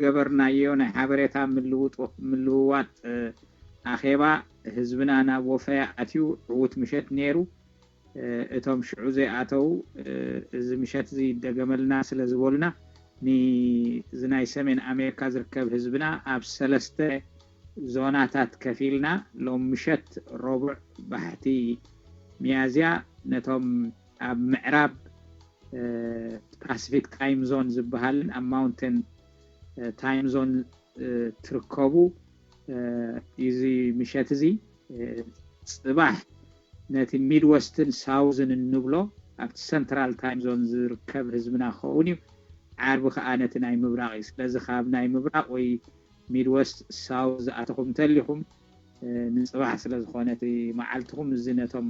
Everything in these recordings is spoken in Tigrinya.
ዝገበርናዮ ናይ ሓበሬታ ምልውዋጥ ኣኼባ ህዝብና ናብ ወፈያ ኣትዩ ዕዉት ምሸት ነይሩ። እቶም ሽዑ ዘይኣተው እዚ ምሸት እዚ ይደገመልና ስለ ዝበሉና፣ ንዚ ናይ ሰሜን ኣሜሪካ ዝርከብ ህዝብና ኣብ ሰለስተ ዞናታት ከፊልና ሎም ምሸት ረቡዕ ባሕቲ ሚያዝያ ነቶም ኣብ ምዕራብ ፓሲፊክ ታይም ዞን ዝበሃልን ኣብ ማውንቴን ታይም ዞን ትርከቡ፣ እዚ ምሸት እዚ ጽባሕ ነቲ ሚድወስትን ሳውዝን እንብሎ ኣብቲ ሰንትራል ታይም ዞን ዝርከብ ህዝብና ክኸውን እዩ። ዓርቢ ከዓ ነቲ ናይ ምብራቕ እዩ። ስለዚ ካብ ናይ ምብራቕ ወይ ሚድወስት ሳውዝ ዝኣተኹም እንተሊኹም ንፅባሕ ስለ ዝኾነ እቲ መዓልትኹም እዚ ነቶም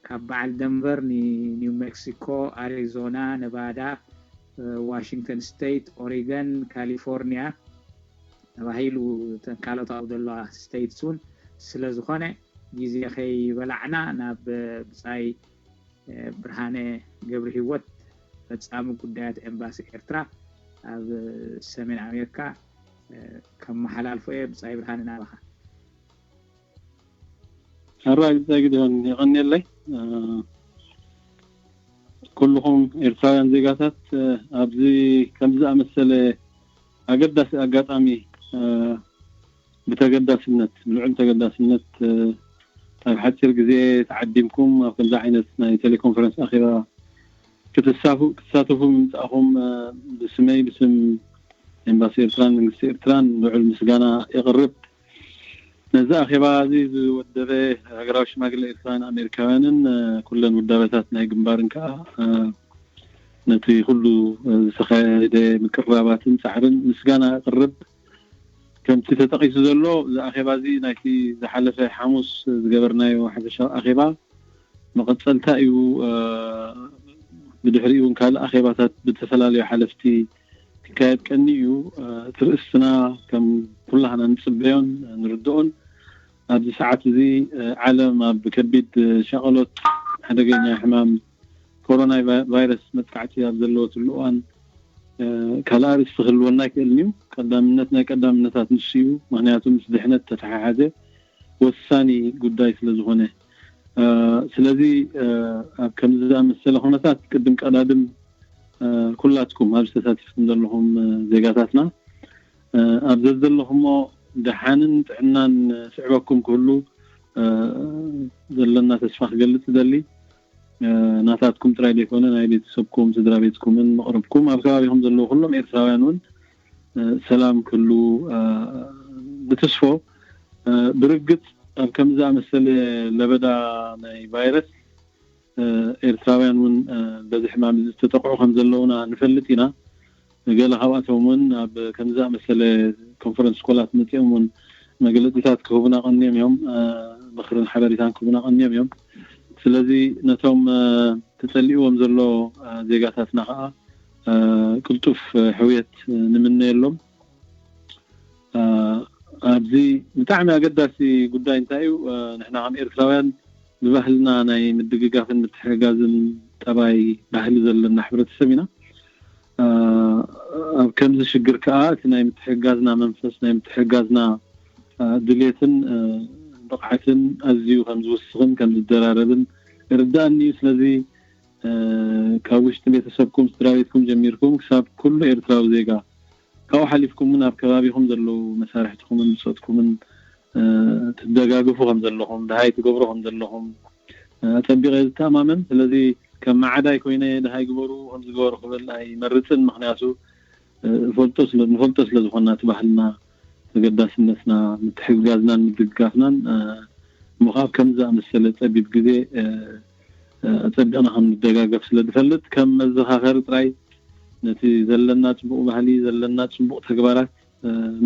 ካብ በዓል ደንቨር ንኒው ሜክሲኮ፣ ኣሪዞና፣ ነቫዳ፣ ዋሽንግተን ስቴት፣ ኦሪገን፣ ካሊፎርኒያ ተባሂሉ እተን ካልኦት ኣብኡ ዘለዋ ስቴትስ እውን ስለ ዝኾነ ግዜ ከይበላዕና ናብ ብፃይ ብርሃነ ገብረ ህይወት ፈፃሚ ጉዳያት ኤምባሲ ኤርትራ ኣብ ሰሜን ኣሜሪካ ከመሓላልፎ እየ። ብፃይ ብርሃነ ናባኻ። ሕራይ ብፀግድዮን የቐንየለይ። ኩልኹም ኤርትራውያን ዜጋታት ኣብዚ ከምዚ ዝኣመሰለ ኣገዳሲ ኣጋጣሚ ብተገዳስነት ብልዑል ተገዳስነት ኣብ ሓፂር ግዜ ተዓዲምኩም ኣብ ከምዚ ዓይነት ናይ ቴሌኮንፈረንስ ኣኼባ ክትሳተፉ ምምፃእኹም ብስመይ ብስም ኤምባሲ ኤርትራን መንግስቲ ኤርትራን ልዑል ምስጋና የቕርብ። ነዚ ኣኼባ እዚ ዝወደበ ሃገራዊ ሽማግለ ኤርትራውያን ኣሜሪካውያንን ኩለን ውዳበታት ናይ ግንባርን ከዓ ነቲ ኩሉ ዝተኻየደ ምቅርራባትን ፃዕርን ምስጋና የቕርብ። ከምቲ ተጠቒሱ ዘሎ እዚ ኣኼባ እዚ ናይቲ ዝሓለፈ ሓሙስ ዝገበርናዮ ሓፈሻዊ ኣኼባ መቐፀልታ እዩ። ብድሕሪኡ እውን ካልእ ኣኼባታት ብዝተፈላለዩ ሓለፍቲ ክካየድ ቀኒ እዩ። እቲ ርእስትና ከም ኩላህና ንፅበዮን ንርድኦን ኣብዚ ሰዓት እዚ ዓለም ኣብ ከቢድ ሻቐሎት ሓደገኛ ሕማም ኮሮና ቫይረስ መጥቃዕቲ ኣብ ዘለወትሉ እዋን ካልእ ኣርእስቲ ክህልወና ኣይክእልን እዩ። ቀዳምነት ናይ ቀዳምነታት ንሱ እዩ። ምክንያቱ ምስ ድሕነት ተተሓሓዘ ወሳኒ ጉዳይ ስለ ዝኾነ፣ ስለዚ ኣብ ከምዚ ዝኣመሰለ ኩነታት ቅድም ቀዳድም ኩላትኩም ኣብዚ ተሳቲፍኩም ዘለኹም ዜጋታትና ኣብ ዘዘለኹሞ ደሓንን ጥዕናን ስዕበኩም ክህሉ ዘለና ተስፋ ክገልጽ እደሊ። ናታትኩም ጥራይ ዘይኮነ ናይ ቤተሰብኩም፣ ስድራ ቤትኩምን መቕርብኩም ኣብ ከባቢኹም ዘለዉ ኩሎም ኤርትራውያን እውን ሰላም ክህሉ ንትስፎ። ብርግጽ ኣብ ከምዚ ዝኣመሰለ ለበዳ ናይ ቫይረስ ኤርትራውያን እውን በዚ ሕማም እዚ ዝተጠቕዑ ከም ዘለውና ንፈልጥ ኢና። ገለ ካብኣቶም እውን ኣብ ከምዚ ዝኣመሰለ ኮንፈረንስ ኮላት መፂኦም እውን መግለፂታት ክህቡና ቀንዮም እዮም። ምክርን ሓበሬታን ክህቡና ቀንዮም እዮም። ስለዚ ነቶም ተፀሊእዎም ዘሎ ዜጋታትና ከዓ ቅልጡፍ ሕውየት ንምነየሎም። ኣብዚ ብጣዕሚ ኣገዳሲ ጉዳይ እንታይ እዩ? ንሕና ከም ኤርትራውያን ብባህልና ናይ ምድግጋፍን ምትሕግጋዝን ጠባይ ባህሊ ዘለና ሕብረተሰብ ኢና። ኣብ ከምዚ ሽግር ከዓ እቲ ናይ ምትሕግጋዝና መንፈስ፣ ናይ ምትሕግጋዝና ድሌትን ብቕዓትን ኣዝዩ ከም ዝውስኽን ከም ዝደራረብን ይርዳእኒ እዩ። ስለዚ ካብ ውሽጢ ቤተሰብኩም፣ ስድራ ቤትኩም ጀሚርኩም ክሳብ ኩሉ ኤርትራዊ ዜጋ፣ ካብኡ ሓሊፍኩም እውን ኣብ ከባቢኹም ዘለዉ መሳርሕትኩምን ብጾትኩምን ትደጋግፉ ከም ዘለኹም፣ ደሃይ ትገብሩ ከም ዘለኹም ኣጸቢቐ እየ ዝተኣማመን። ስለዚ ከም መዓዳይ ኮይነ ደሃይ ግበሩ ከም ዝገበሩ ክብል ኣይመርጽን። ምኽንያቱ ንፈልጦ ስለ ዝኾና እቲ ባህልና፣ ተገዳስነትና፣ ምትሕግጋዝናን ምድግጋፍናን እሞ ካብ ከምዚ ዝኣመሰለ ጸቢብ ግዜ ኣጸቢቕና ከም ንደጋገፍ ስለ ዝፈልጥ ከም መዘኻኸሪ ጥራይ ነቲ ዘለና ጽቡቕ ባህሊ፣ ዘለና ጽቡቕ ተግባራት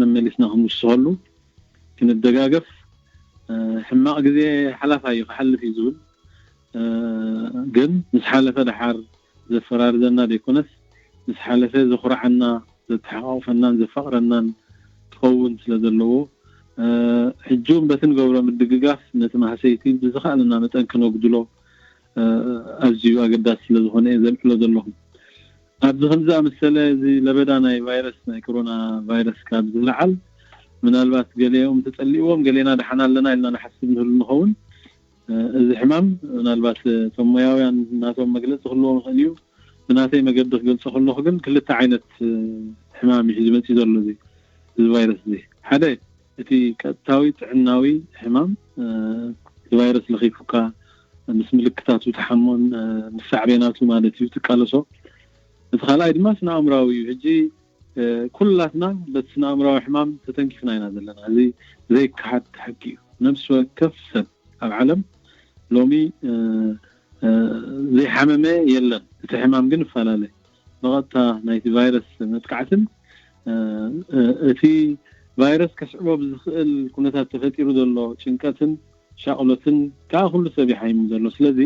መመሊስና ክንውስኸሉ ክንደጋገፍ። ሕማቕ ግዜ ሓላፋ እዩ፣ ክሓልፍ እዩ ዝብል፣ ግን ምስ ሓለፈ ደሓር ዘፈራርደና ዘይኮነስ ምስ ሓለፈ ዘኹርዓና፣ ዘተሓቋቑፈናን ዘፋቕረናን ክኸውን ስለ ዘለዎ ሕጂ እውን በቲ ንገብሮ ምድግጋፍ ነቲ ማህሰይቲ ብዝኸኣለና መጠን ክነጉድሎ ኣዝዩ ኣገዳሲ ስለ ዝኾነ እየ ዘልዕሎ ዘለኹ። ኣብዚ ከምዚ ኣመሰለ እዚ ለበዳ ናይ ቫይረስ፣ ናይ ኮሮና ቫይረስ ካብ ዝለዓል፣ ምናልባት ገሊኦም ተጸሊእዎም፣ ገሌና ደሓን ኣለና ኢልና ንሓስብ ንህሉ ንኸውን። እዚ ሕማም ምናልባት እቶም ሞያውያን ናቶም መግለጺ ክህልዎም ይኽእል እዩ። ብናተይ መገዲ ክገልጾ ከለኹ ግን ክልተ ዓይነት ሕማም እዩ ሒዙ መጺኡ ዘሎ እዚ፣ እዚ ቫይረስ እዚ። ሓደ፣ እቲ ቀጥታዊ ጥዕናዊ ሕማም፣ እቲ ቫይረስ ለኺፉካ፣ ምስ ምልክታቱ ትሓሞን፣ ምስ ሳዕቤናቱ ማለት እዩ ትቃለሶ። እቲ ካልኣይ ድማ ስነ ኣእምራዊ እዩ። ሕጂ ኩላትና በቲ ስነ ኣእምራዊ ሕማም ተተንኪፍና ኢና ዘለና። እዚ ዘይከሓድ ሓቂ እዩ። ነፍሲ ወከፍ ሰብ ኣብ ዓለም ሎሚ ዘይሓመመ የለን። እቲ ሕማም ግን ይፈላለ። ብቐጥታ ናይቲ ቫይረስ መጥቃዕትን እቲ ቫይረስ ከስዕቦ ብዝኽእል ኩነታት ተፈጢሩ ዘሎ ጭንቀትን ሻቕሎትን ከዓ ኩሉ ሰብ ይሓይሙ ዘሎ። ስለዚ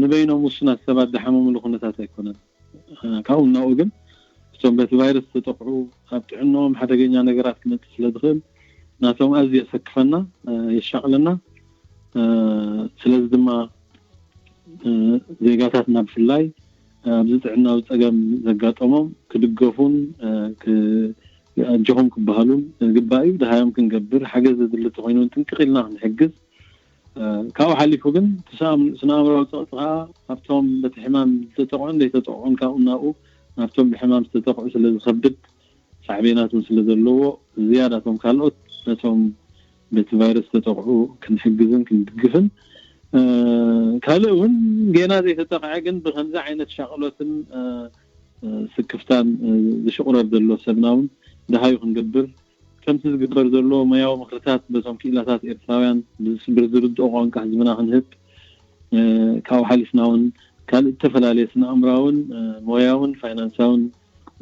ንበይኖም ውሱናት ሰባት ዝሓመሙሉ ኩነታት ኣይኮነን። ካብኡ እናኡ ግን እቶም በቲ ቫይረስ ዝተጠቕዑ ኣብ ጥዕናኦም ሓደገኛ ነገራት ክመፅእ ስለ ዝኽእል ናቶም ኣዝዩ የሰክፈና፣ የሻቕለና። ስለዚ ድማ ዜጋታትና ብፍላይ ኣብዚ ጥዕናዊ ፀገም ዘጋጠሞም ክድገፉን ኣጆኹም ክበሃሉን ዝግባእ እዩ። ድሃዮም ክንገብር ሓገዝ ዘድሊ ተኮይኑ ጥንቅቕ ኢልና ክንሕግዝ። ካብኡ ሓሊፉ ግን ስነ ኣእምራዊ ፀቕጢ ከዓ ኣብቶም በቲ ሕማም ዝተጠቕዑን ዘይተጠቕዑን ካብኡ ናብኡ ናብቶም ብሕማም ዝተጠቕዑ ስለ ዝኸብድ ሳዕቤናት እውን ስለ ዘለዎ ዝያዳቶም ካልኦት ነቶም በቲ ቫይረስ ዝተጠቕዑ ክንሕግዝን ክንድግፍን ካልእ እውን ጌና ዘይተጠቕዐ ግን ብከምዚ ዓይነት ሻቕሎትን ስክፍታን ዝሽቑረር ዘሎ ሰብና እውን ደሃዩ ክንገብር ከምቲ ዝግበር ዘሎ ሞያዊ ምክርታት በቶም ክኢላታት ኤርትራውያን ብዝርድኦ ቋንቋ ህዝብና ክንህብ ካብኡ ሓሊፍና እውን ካልእ ዝተፈላለየ ስነ ኣእምራውን ሞያውን ፋይናንሳውን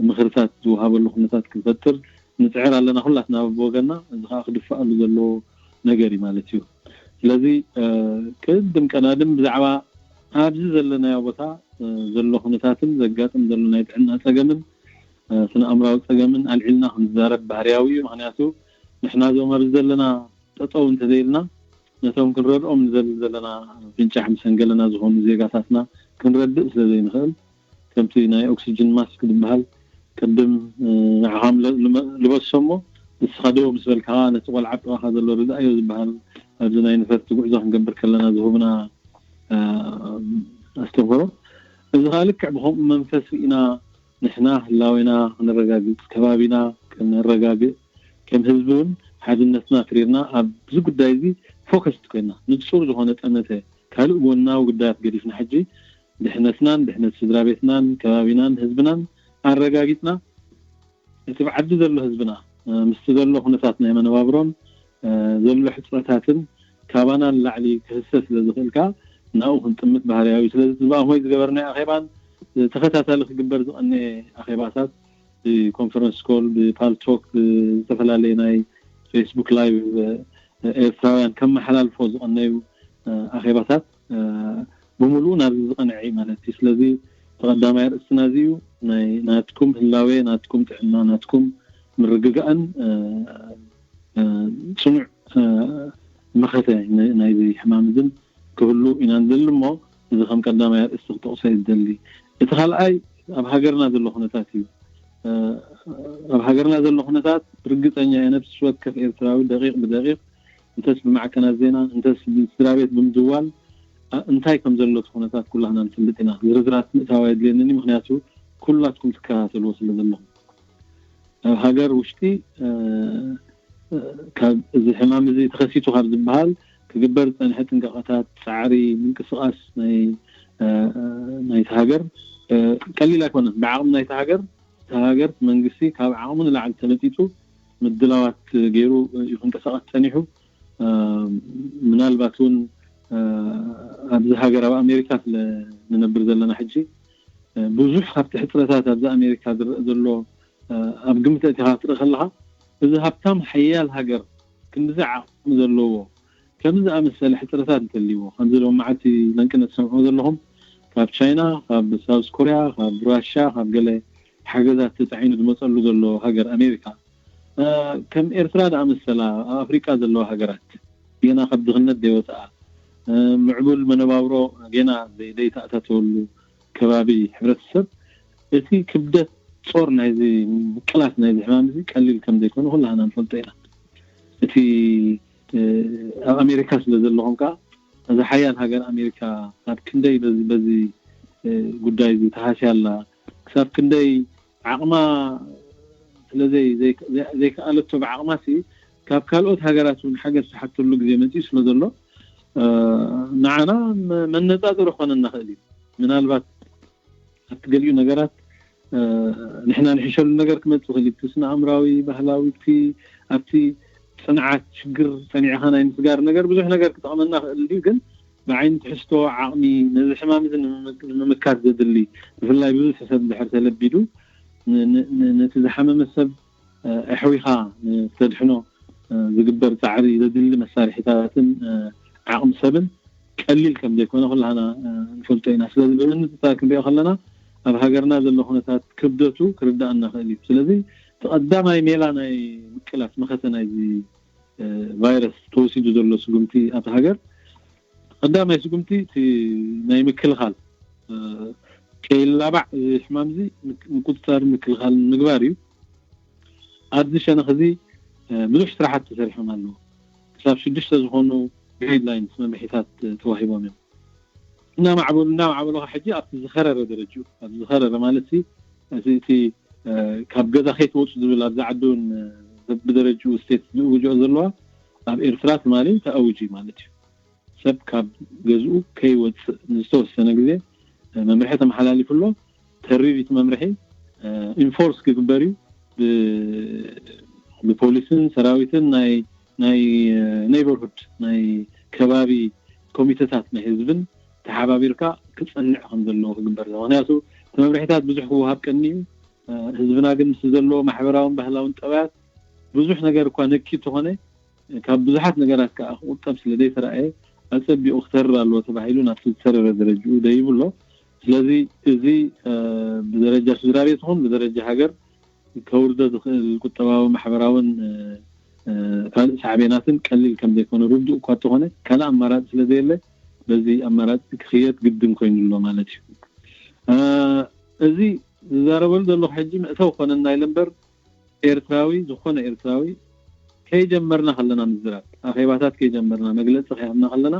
ምክርታት ዝወሃበሉ ኩነታት ክንፈጥር ንፅዕር ኣለና ኩላትና ብወገንና። እዚ ከዓ ክድፈኣሉ ዘለዎ ነገር እዩ ማለት እዩ። ስለዚ ቅድም ቀዳድም ብዛዕባ ኣብዚ ዘለናዮ ቦታ ዘሎ ኩነታትን ዘጋጥም ዘሎ ናይ ጥዕና ፀገምን ስነ ኣእምራዊ ፀገምን ኣልዒልና ክንዛረብ ባህርያዊ እዩ። ምክንያቱ ንሕና እዞም ኣብዚ ዘለና ጠጠው እንተዘይልና ነቶም ክንረድኦም ንዘሊ ዘለና ፍንጫሕ ምሰንገለና ዝኾኑ ዜጋታትና ክንረድእ ስለ ዘይንኽእል ከምቲ ናይ ኦክሲጅን ማስክ ዝበሃል ቅድም ንዓኻም ልበሶ እሞ ንስኻ ደው ምስ በልካ ነቲ ቆልዓ ጥቓኻ ዘሎ ርድኣዮ ዝበሃል ኣብዚ ናይ ነፈርቲ ጉዕዞ ክንገብር ከለና ዝህቡና ኣስተምህሮ እዚ ከዓ ልክዕ ብከምኡ መንፈስ ርኢና ንሕና ህላዌና ክነረጋግፅ ከባቢና ክነረጋግእ ከም ህዝቢ እውን ሓድነትና ክሪርና ኣብዚ ጉዳይ እዚ ፎከስ ኮይና ንፁር ዝኾነ ጠመተ ካልእ ጎናዊ ጉዳያት ገዲፍና ሕጂ ድሕነትናን ድሕነት ስድራ ቤትናን ከባቢናን ህዝብናን ኣረጋጊፅና እቲ ብዓዲ ዘሎ ህዝብና ምስቲ ዘሎ ኩነታት ናይ መነባብሮን ዘሎ ሕፅረታትን ካባና ንላዕሊ ክህሰ ስለ ዝኽእል ከዓ ናብኡ ክንጥምት ባህርያዊ። ስለዚ ብኣምሆይ ዝገበርናዮ ኣኼባን ተኸታታሊ ክግበር ዝቐነየ ኣኼባታት ብኮንፈረንስ ኮል ብፓልቶክ ብዝተፈላለየ ናይ ፌስቡክ ላይቭ ኤርትራውያን ከመሓላልፎ ዝቐነዩ ኣኼባታት ብምሉኡ ናብዚ ዝቐንዐ እዩ ማለት እዩ። ስለዚ ተቐዳማይ ኣርእስትና እዚ እዩ። ናይ ናትኩም ህላዌ፣ ናትኩም ጥዕና፣ ናትኩም ምርግጋእን ፅኑዕ መኸተ ናይዚ ሕማም ዝን ክህሉ ኢና ንደሊ እሞ እዚ ከም ቀዳማይ ኣርእስቲ ክጠቕሶ እዩ ዝደሊ። እቲ ካልኣይ ኣብ ሃገርና ዘሎ ኩነታት እዩ። ኣብ ሃገርና ዘሎ ኩነታት ርግፀኛ እየ ነብሲ ወከፍ ኤርትራዊ ደቂቕ ብደቂቕ እንተስ ብማዕከናት ዜና እንተስ ብስድራ ቤት ብምድዋል እንታይ ከም ዘሎ እቲ ኩነታት ኩላህና ንፈልጥ ኢና። ዝርዝራት ምእታው ኣየድልየንን እዩ፣ ምክንያቱ ኩላትኩም ትከታተልዎ ስለ ዘለኹም። ኣብ ሃገር ውሽጢ ካብ እዚ ሕማም እዚ ተኸሲቱ ካብ ዝበሃል ክግበር ዝፀንሐ ጥንቃቐታት፣ ፃዕሪ፣ ምንቅስቓስ ናይ ናይቲ ሃገር ቀሊል ኣይኮነን። ብዓቕሚ ናይቲ ሃገር እቲ ሃገር መንግስቲ ካብ ዓቕሙ ንላዕሊ ተለጢጡ ምድላዋት ገይሩ እዩ ክንቀሳቐስ ፀኒሑ። ምናልባት እውን ኣብዚ ሃገር ኣብ ኣሜሪካ ስለ ንነብር ዘለና ሕጂ ብዙሕ ካብቲ ሕፅረታት ኣብዚ ኣሜሪካ ዝረአ ዘሎ ኣብ ግምት ኣእቲኻ ክትርኢ ከለኻ እዚ ሃብታም ሓያል ሃገር ክንድዚ ዓቕሚ ዘለዎ ከምዚ ዝኣመሰለ ሕፅረታት እንተልይዎ ከምዚ ሎም መዓልቲ ለንቅነት ትሰምዑ ዘለኹም ካብ ቻይና ካብ ሳውስ ኮሪያ ካብ ራሻ ካብ ገለ ሓገዛት ተፃዒኑ ዝመፀሉ ዘሎ ሃገር ኣሜሪካ ከም ኤርትራ ዝኣመሰላ ኣብ ኣፍሪቃ ዘለዋ ሃገራት ጌና ካብ ድኽነት ዘይወፅኣ ምዕቡል መነባብሮ ጌና ዘይተኣታተወሉ ከባቢ ሕብረተሰብ እቲ ክብደት ጾር ናይዚ ምቅላስ ናይዚ ሕማም እዚ ቀሊል ከም ዘይኮነ ኩላህና ንፈልጦ ኢና። እቲ ኣብ ኣሜሪካ ስለ ዘለኹም ከዓ እዚ ሓያል ሃገር ኣሜሪካ ኣብ ክንደይ በዚ ጉዳይ እዚ ተሃስያ ኣላ፣ ክሳብ ክንደይ ዓቕማ ስለ ዘይከኣለቶ ብዓቕማ ሲ ካብ ካልኦት ሃገራት እውን ሓገዝ ዝሓተሉ ግዜ መፂኡ ስለ ዘሎ ንዓና መነፃፅሪ ክኾነና ክእል እዩ። ምናልባት ኣብቲ ገሊኡ ነገራት ንሕና ንሕሸሉ ነገር ክመፅእ ክእል እዩ። ስነ ኣእምራዊ፣ ባህላዊ፣ ኣብቲ ኣብቲ ፅንዓት ሽግር ፀኒዕኻ ናይ ምስጋር ነገር ብዙሕ ነገር ክጠቕመና ክእል እዩ። ግን ብዓይኒ ትሕዝቶ ዓቕሚ ነዚ ሕማም እዚ ንምምካት ዘድሊ ብፍላይ ብዙሕ ሰብ እንድሕር ተለቢዱ ነቲ ዝሓመመ ሰብ ኣሕዊኻ ንክተድሕኖ ዝግበር ፃዕሪ ዘድሊ መሳርሒታትን ዓቕሚ ሰብን ቀሊል ከም ዘይኮነ ኩላህና ንፈልጦ ኢና። ስለዚ ብምንፅፃር ክንሪኦ ከለና ኣብ ሃገርና ዘሎ ኩነታት ክብደቱ ክርዳእና ክእል እዩ። ስለዚ እቲ ቀዳማይ ሜላ ናይ ምቅላስ መኸተ ናይዚ ቫይረስ ተወሲዱ ዘሎ ስጉምቲ ኣብቲ ሃገር ቀዳማይ ስጉምቲ እቲ ናይ ምክልኻል ከይላባዕ እዚ ሕማም እዚ ምቁፅፃር ምክልኻል ምግባር እዩ። ኣብዚ ሸነኽ እዚ ብዙሕ ስራሓት ተሰሪሖም ኣለዉ። ክሳብ ሽዱሽተ ዝኾኑ ጋይድላይንስ መምርሒታት ተዋሂቦም እዮም። እናማዕበሉ እናማዕበሉ ሕጂ ኣብቲ ዝኸረረ ደረጅኡ ኣብ ዝኸረረ ማለት እቲ ካብ ገዛ ከይትወፁ ዝብል ኣብዚ ዓዲ እውን ብደረጅኡ ስቴት ዝእውጅኦ ዘለዋ ኣብ ኤርትራ ትማሊ ተኣውጅ ማለት እዩ። ሰብ ካብ ገዝኡ ከይወፅእ ንዝተወሰነ ግዜ መምርሒ ተመሓላሊፉ ኣሎ። ተሪር እቲ መምርሒ ኢንፎርስ ክግበር እዩ። ብፖሊስን ሰራዊትን ናይ ኔይበርሁድ ናይ ከባቢ ኮሚተታት ናይ ህዝብን ተሓባቢርካ ክፀንዕ ከም ዘለዎ ክግበር። ምክንያቱ እቲ መምርሒታት ብዙሕ ክወሃብ ቀኒ እዩ። ህዝብና ግን ምስ ዘለዎ ማሕበራውን ባህላውን ጠባያት ብዙሕ ነገር እኳ ነኪ እንተኾነ ካብ ብዙሓት ነገራት ከዓ ክቁጠብ ስለ ዘይተረኣየ ኣፀቢቑ ክተርር ኣለዎ ተባሂሉ ናብቲ ዝተረረ ደረጅኡ ደይቡ ኣሎ። ስለዚ እዚ ብደረጃ ስድራ ቤት ይኹን ብደረጃ ሃገር ከውርዶ ዝኽእል ቁጠባዊ ማሕበራውን ካልእ ሳዕቤናትን ቀሊል ከም ዘይኮነ ርዱእ እኳ እንተኾነ ካልእ ኣማራፂ ስለ ዘየለ በዚ ኣማራፂ ክኽየድ ግድን ኮይኑ ኣሎ ማለት እዩ። እዚ ዝዛረበሉ ዘለኹ ሕጂ መእተው ኮነና ኢለ እምበር ኤርትራዊ ዝኾነ ኤርትራዊ ከይጀመርና ከለና ምዝራብ ኣኼባታት ከይጀመርና መግለፂ ከይሃብና ከለና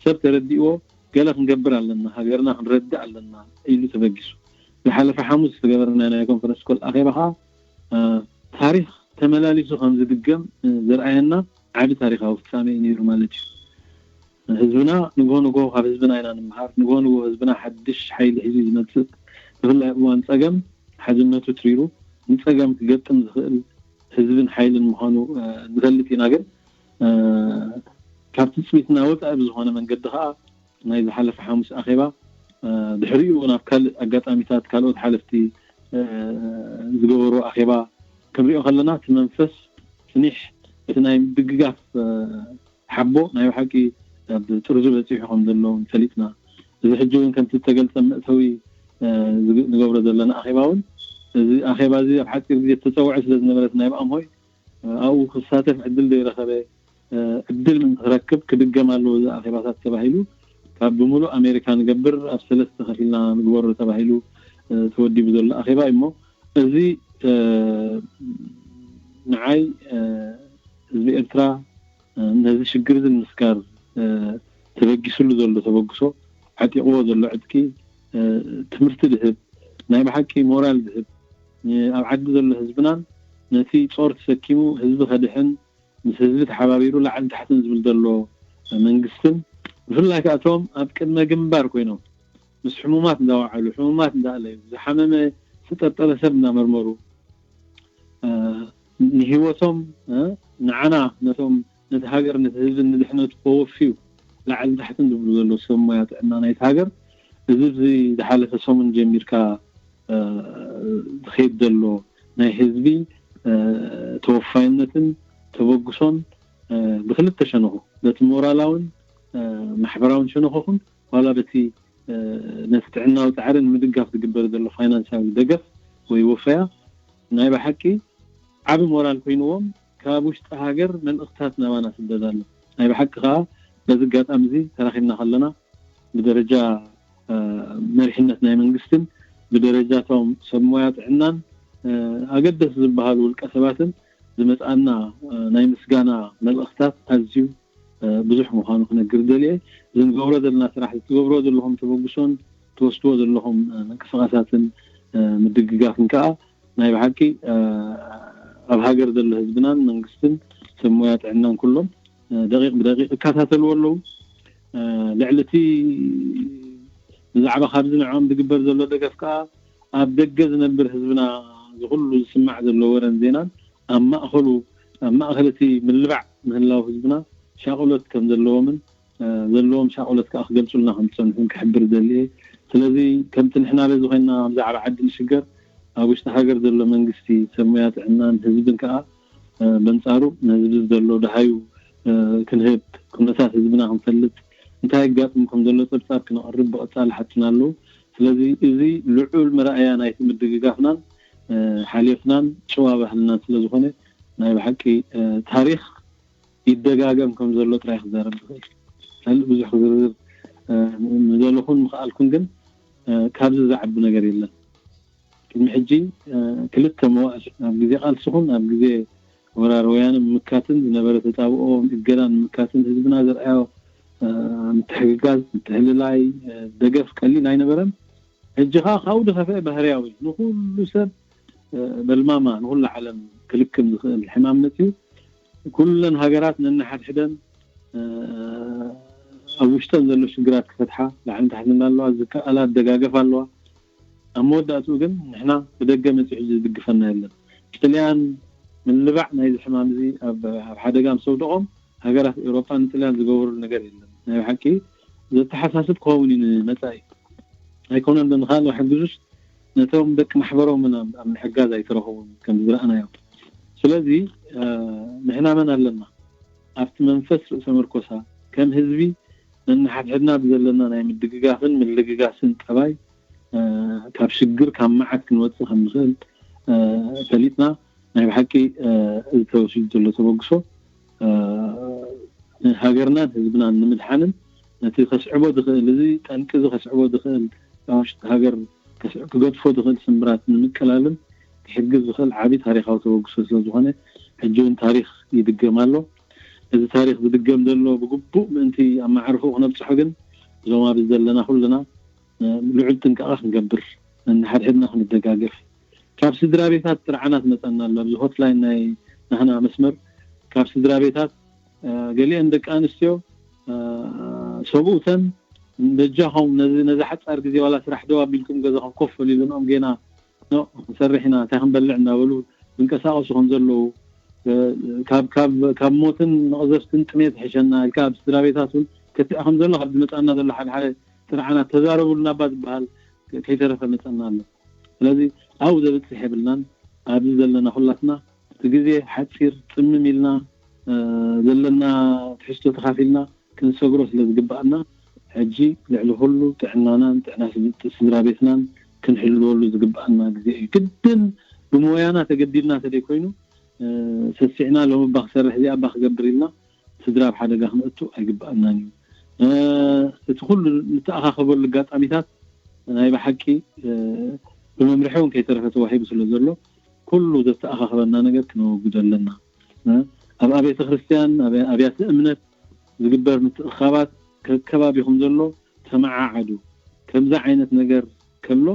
ሰብ ተረዲእዎ ገለ ክንገብር ኣለና፣ ሃገርና ክንረድእ ኣለና ኢሉ ተበጊሱ። ዝሓለፈ ሓሙስ ዝተገበረ ናይ ኮንፈረንስ ኮል ኣኼባ ከዓ ታሪክ ተመላሊሱ ከም ዝድገም ዘርኣየና ዓቢ ታሪካዊ ፍፃሜ እዩ ነይሩ ማለት እዩ። ህዝብና ንግሆ ንግሆ ካብ ህዝብና ኢና ንምሃር። ንግሆ ንግሆ ህዝብና ሓድሽ ሓይሊ ሒዙ ዝመፅእ ብፍላይ እዋን ፀገም ሓድነቱ ትሪሩ ንፀገም ክገጥም ዝኽእል ህዝብን ሓይልን ምዃኑ ንፈልጥ ኢና። ግን ካብ ትፅቢትና ወፃኢ ብዝኾነ መንገዲ ከዓ ናይ ዝሓለፈ ሓሙስ ኣኼባ ድሕሪኡ እውን ኣብ ካልእ ኣጋጣሚታት ካልኦት ሓለፍቲ ዝገበሩ ኣኼባ ክንሪኦ ከለና እቲ መንፈስ ስኒሕ እቲ ናይ ምድግጋፍ ሓቦ ናይ ብሓቂ ኣብ ጥርዙ በፂሑ ከም ዘሎ ፈሊጥና እዚ ሕጂ እውን ከምቲ ዝተገልፀ መእተዊ ንገብሮ ዘለና ኣኼባ እውን እዚ ኣኼባ እዚ ኣብ ሓፂር ግዜ ዝተፀውዐ ስለ ዝነበረት ናይ ብኣምሆይ ኣብኡ ክሳተፍ ዕድል ዘይረኸበ ዕድል ንክረክብ ክድገም ኣለዎ እዚ ኣኼባታት ተባሂሉ ካብ ብምሉእ ኣሜሪካ ንገብር ኣብ ሰለስተ ከፊልና ንግበሮ ተባሂሉ ተወዲቡ ዘሎ ኣኼባ እዩ። እሞ እዚ ንዓይ ህዝቢ ኤርትራ ነዚ ሽግር እዚ ንምስጋር ተበጊስሉ ዘሎ ተበግሶ ዓጢቕዎ ዘሎ ዕጥቂ ትምህርቲ ዝህብ ናይ ብሓቂ ሞራል ዝህብ ኣብ ዓዲ ዘሎ ህዝብናን ነቲ ጾር ተሰኪሙ ህዝቢ ከድሕን ምስ ህዝቢ ተሓባቢሩ ላዕልን ታሕትን ዝብል ዘሎ መንግስትን ብፍላይ ከዓ እቶም ኣብ ቅድመ ግንባር ኮይኖም ምስ ሕሙማት እንዳወዓሉ ሕሙማት እንዳኣለዩ ዝሓመመ ዝተጠርጠረ ሰብ እንዳመርመሩ ንህይወቶም ንዓና ነቶም ነቲ ሃገር ነቲ ህዝቢ ንድሕነቱ ከወፍዩ ላዕልን ታሕትን ዝብሉ ዘለዉ ሰብ ሞያ ጥዕና ናይቲ ሃገር እዚ ዝሓለፈ ሰሙን ጀሚርካ ዝኸይድ ዘሎ ናይ ህዝቢ ተወፋይነትን ተበግሶን ብክልተ ሸነኹ በቲ ሞራላውን ማሕበራውን ሸነኹ ኹን ዋላ በቲ ነቲ ጥዕናዊ ፃዕሪ ንምድጋፍ ዝግበር ዘሎ ፋይናንሳዊ ደገፍ ወይ ወፈያ ናይ ብሓቂ ዓቢ ሞራል ኮይንዎም ካብ ውሽጢ ሃገር መልእኽታት ናባና ስደድ ኣሎ። ናይ ብሓቂ ከዓ በዚ ኣጋጣሚ እዚ ተራኺብና ከለና ብደረጃ መሪሕነት ናይ መንግስትን ብደረጃቶም ሰብ ሞያ ጥዕናን ኣገደስ ዝበሃሉ ውልቀ ሰባትን ዝመፅኣና ናይ ምስጋና መልእኽታት ኣዝዩ ብዙሕ ምዃኑ ክነግር ደልየ። እዚ ንገብሮ ዘለና ስራሕ፣ ትገብሮ ዘለኹም ተበግሶን ትወስድዎ ዘለኹም ምንቅስቃሳትን ምድግጋፍን ከዓ ናይ ብሓቂ ኣብ ሃገር ዘሎ ህዝብናን መንግስትን ሰብ ሞያ ጥዕናን ኩሎም ደቂቕ ብደቂቕ ይከታተልዎ ኣለዉ። ልዕሊ እቲ ብዛዕባ ካብዚ ንዕኦም ዝግበር ዘሎ ደገፍ ከዓ ኣብ ደገ ዝነብር ህዝብና ዝኩሉ ዝስማዕ ዘሎ ወረን ዜናን ኣብ ማእከሉ ኣብ ማእከል እቲ ምልባዕ ምህላው ህዝብና ሻቕሎት ከም ዘለዎምን ዘለዎም ሻቕሎት ከዓ ክገልፁልና ከም ዝፀንሑን ክሕብር ዘድልየ። ስለዚ ከምቲ ንሕና በዚ ኮይና ብዛዕባ ዓዲ ንሽገር ኣብ ውሽጢ ሃገር ዘሎ መንግስቲ ሰብ ሞያ ጥዕናን ህዝብን ከዓ በንፃሩ ንህዝቢ ዘሎ ደሃዩ ክንህብ ኩነታት ህዝብና ክንፈልጥ እንታይ ይጋጥም ከም ዘሎ ፀብፃብ ክነቕርብ ብቐፃሊ ሓትና ኣለዉ። ስለዚ እዚ ልዑል መርኣያ ናይቲ ምድግጋፍናን ሓልዮትናን ጭዋ ባህልናን ስለዝኾነ ናይ ብሓቂ ታሪኽ ይደጋገም ከም ዘሎ ጥራይ ክዛረብ ዝኽእል ካልእ ብዙሕ ክዝርዝር ምደለኹን ምኽኣልኩን ግን ካብዚ ዝዓቢ ነገር የለን። ቅድሚ ሕጂ ክልተ መዋእል ኣብ ግዜ ቃልስኹን ኣብ ግዜ ወራር ወያነ ምምካትን ዝነበረ ተፃብኦ እገዳ ንምካትን ህዝብና ዘርኣዮ ምትሕግጋዝ ምትሕልላይ ደገፍ ቀሊል ኣይነበረን። ሕጂ ከዓ ካብኡ ዝኸፍአ ባህርያዊ ንኩሉ ሰብ በልማማ ንኩሉ ዓለም ክልክም ዝኽእል ሕማም መፅዩ ኩለን ሃገራት ነንሓድሕደን ኣብ ውሽጠን ዘሎ ሽግራት ክፈትሓ ላዕልን ታሕትን ኣለዋ፣ ዝከኣላ ደጋገፍ ኣለዋ። ኣብ መወዳእትኡ ግን ንሕና ብደገ መፂኡ ሕጂ ዝድግፈና የለን። ጥልያን ምልባዕ ናይዚ ሕማም እዚ ኣብ ኣብ ሓደጋ ምስ ኣውደቖም ሃገራት ኤውሮጳ ንጥልያን ዝገበሩ ነገር የለን። ናይ ብሓቂ ዘተሓሳስብ ክኸውን እዩ ንመፃኢ ኣይኮነን ብምኻል ሕግዙስ ነቶም ደቂ ማሕበሮምን ኣብ ምሕጋዝ ኣይተረኸቡን ከም ዝረኣናዮ። ስለዚ ንሕና መን ኣለና ኣብቲ መንፈስ ርእሰ መርኮሳ ከም ህዝቢ ነንሓድሕድና ብዘለና ናይ ምድግጋፍን ምልግጋስን ጠባይ ካብ ሽግር ካብ መዓት ክንወፅእ ከም ንኽእል ፈሊጥና ናይ ብሓቂ እዚ ተወሲዱ ዘሎ ተበግሶ ሃገርናን ህዝብናን ንምድሓንን ነቲ ከስዕቦ ዝኽእል እዚ ጠንቂ እዚ ከስዕቦ ዝኽእል ውሽጢ ሃገር ክገድፎ ዝኽእል ስምብራት ንምቅላልን ክሕግዝ ዝኽእል ዓብዪ ታሪካዊ ተበግሶ ስለዝኾነ ሕጂ እውን ታሪክ ይድገም ኣሎ። እዚ ታሪክ ዝድገም ዘሎ ብግቡእ ምእንቲ ኣብ መዓርፎ ክነብፅሖ ግን እዞም ኣብዚ ዘለና ኩልና ልዑል ጥንቃቐ ክንገብር ነንሓድሕድና ክንደጋገፍ ካብ ስድራ ቤታት ጥርዓናት መፀና ኣሎ ኣብዚ ሆትላይን ናይ ናህና መስመር ካብ ስድራ ቤታት ገሊአን ደቂ ኣንስትዮ ሰብኡተን በጃኹም ነዚ ነዚ ሓፃር ግዜ ዋላ ስራሕ ደው ኣቢልኩም ገዛኹም ኮፍ በሉ ኢልንኦም ጌና ንሰርሕ ኢና እንታይ ክንበልዕ እናበሉ ዝንቀሳቀሱ ከም ዘለዉ ካብ ሞትን መቕዘፍትን ጥሜት ይሕሸና ኢልካ ኣብ ስድራ ቤታት እውን ክትዕ ከም ዘሎ ካብ ዝመፃና ዘሎ ሓደ ሓደ ስርዓናት ተዛረቡልና እባ ዝበሃል ከይተረፈ መፀና ኣሎ። ስለዚ ኣብኡ ዘብፅሕ የብልናን። ኣብዚ ዘለና ኩላትና እቲ ግዜ ሓፂር ፅምም ኢልና ዘለና ትሕዝቶ ተኻፊልና ክንሰግሮ ስለ ዝግባኣና ሕጂ ልዕሊ ኩሉ ጥዕናናን ጥዕና ስድራ ቤትናን ክንሕልወሉ ዝግባኣና ግዜ እዩ። ግድን ብሞያና ተገዲድና ተደይ ኮይኑ ሰሲዕና ሎም እባ ክሰርሕ እዚኣ እባ ክገብር ኢልና ስድራ ኣብ ሓደጋ ክነእቱ ኣይግባኣናን እዩ። እቲ ኩሉ ንተኣኻኸበሉ ኣጋጣሚታት ናይ ብሓቂ ብመምርሒ እውን ከይተረፈ ተዋሂቡ ስለ ዘሎ ኩሉ ዘተኣኻኸበና ነገር ክነወግዶ ኣለና። ኣብ ኣብያተ ክርስትያን ኣብያተ እምነት ዝግበር ምትእኻባት ከከባቢ ከም ዘሎ ተመዓዓዱ። ከምዚ ዓይነት ነገር ከሎ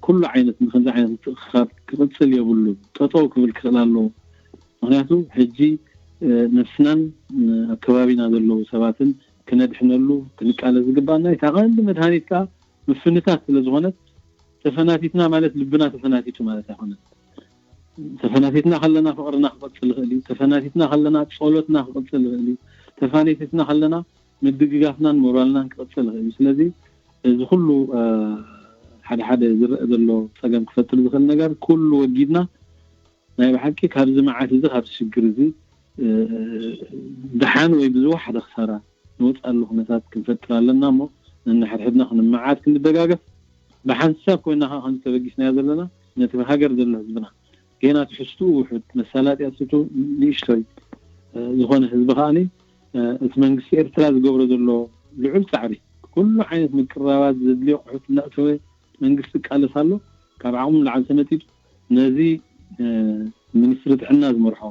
ኩሉ ዓይነት ከምዚ ዓይነት ምትእኻብ ክቕፅል የብሉ። ጠጠው ክብል ክኽእል ኣለዎ። ምክንያቱ ሕጂ ነፍስናን ኣብ ከባቢና ዘለዉ ሰባትን ክነድሕነሉ ክንቃለስ ዝግባና እታ ቀንዲ መድሃኒት ከዓ ምፍንታት ስለ ዝኾነት ተፈናቲትና ማለት ልብና ተፈናቲቱ ማለት ኣይኮነን። ተፈናቲትና ከለና ፍቕርና ክቐፅል ይኽእል እዩ። ተፈናቲትና ከለና ፀሎትና ክቐፅል ይኽእል እዩ። ተፋኒቲትና ከለና ምድግጋፍናን ሞራልናን ክቐፅል ይኽእል እዩ። ስለዚ እዚ ኩሉ ሓደ ሓደ ዝረአ ዘሎ ፀገም ክፈጥር ዝኽእል ነገር ኩሉ ወጊድና ናይ ብሓቂ ካብዚ መዓት እዚ ካብዚ ሽግር እዚ ደሓን ወይ ብዝወሓደ ክሳራ ንወፅኣሉ ኩነታት ክንፈጥር ኣለና እሞ ነንሓድሕድና ክንመዓት ክንደጋገፍ ብሓንሳብ ኮይና ከዓ ከምዚ ተበጊስናዮ ዘለና ነቲ ሃገር ዘሎ ህዝብና ገና ትሕዝትኡ ውሑድ መሳላጥያ ስቱ ንእሽቶይ ዝኾነ ህዝቢ ከዓኒ እቲ መንግስቲ ኤርትራ ዝገብሮ ዘሎ ልዑል ፃዕሪ ኩሉ ዓይነት ምቅራባት ዘድልዮ ኣቑሑት እናእተወ መንግስቲ ይቃለስ ኣሎ። ካብ ዓቕሙ ንላዕሊ ተመጢጡ ነዚ ሚኒስትሪ ጥዕና ዝመርሖ፣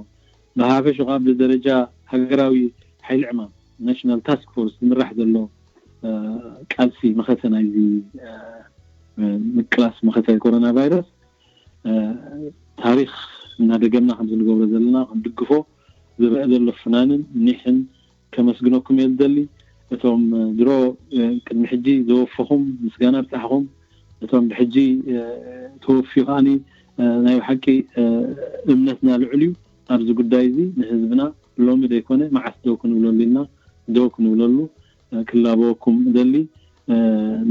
ብሃፈሹ ከዓ ብደረጃ ሃገራዊ ሓይሊ ዕማም፣ ናሽናል ታስክ ፎርስ ዝምራሕ ዘሎ ቃልሲ መኸተ ናይዚ ምቅላስ መኸተ ኮሮና ቫይረስ፣ ታሪክ እናደገምና ከምዚ ንገብሮ ዘለና ክንድግፎ ዝረአ ዘሎ ፍናንን ኒሕን ከመስግነኩም እየ ዝደሊ። እቶም ድሮ ቅድሚ ሕጂ ዘወፈኹም ምስጋና ብጻሕኹም፣ እቶም ብሕጂ ተወፍዩ ከዓኒ ናይ ብሓቂ እምነትና ልዑል እዩ ኣብዚ ጉዳይ እዚ። ንህዝብና ሎሚ ዘይኮነ መዓስ ደው ክንብለሉ ኢልና ደው ክንብለሉ ክላበወኩም እደሊ።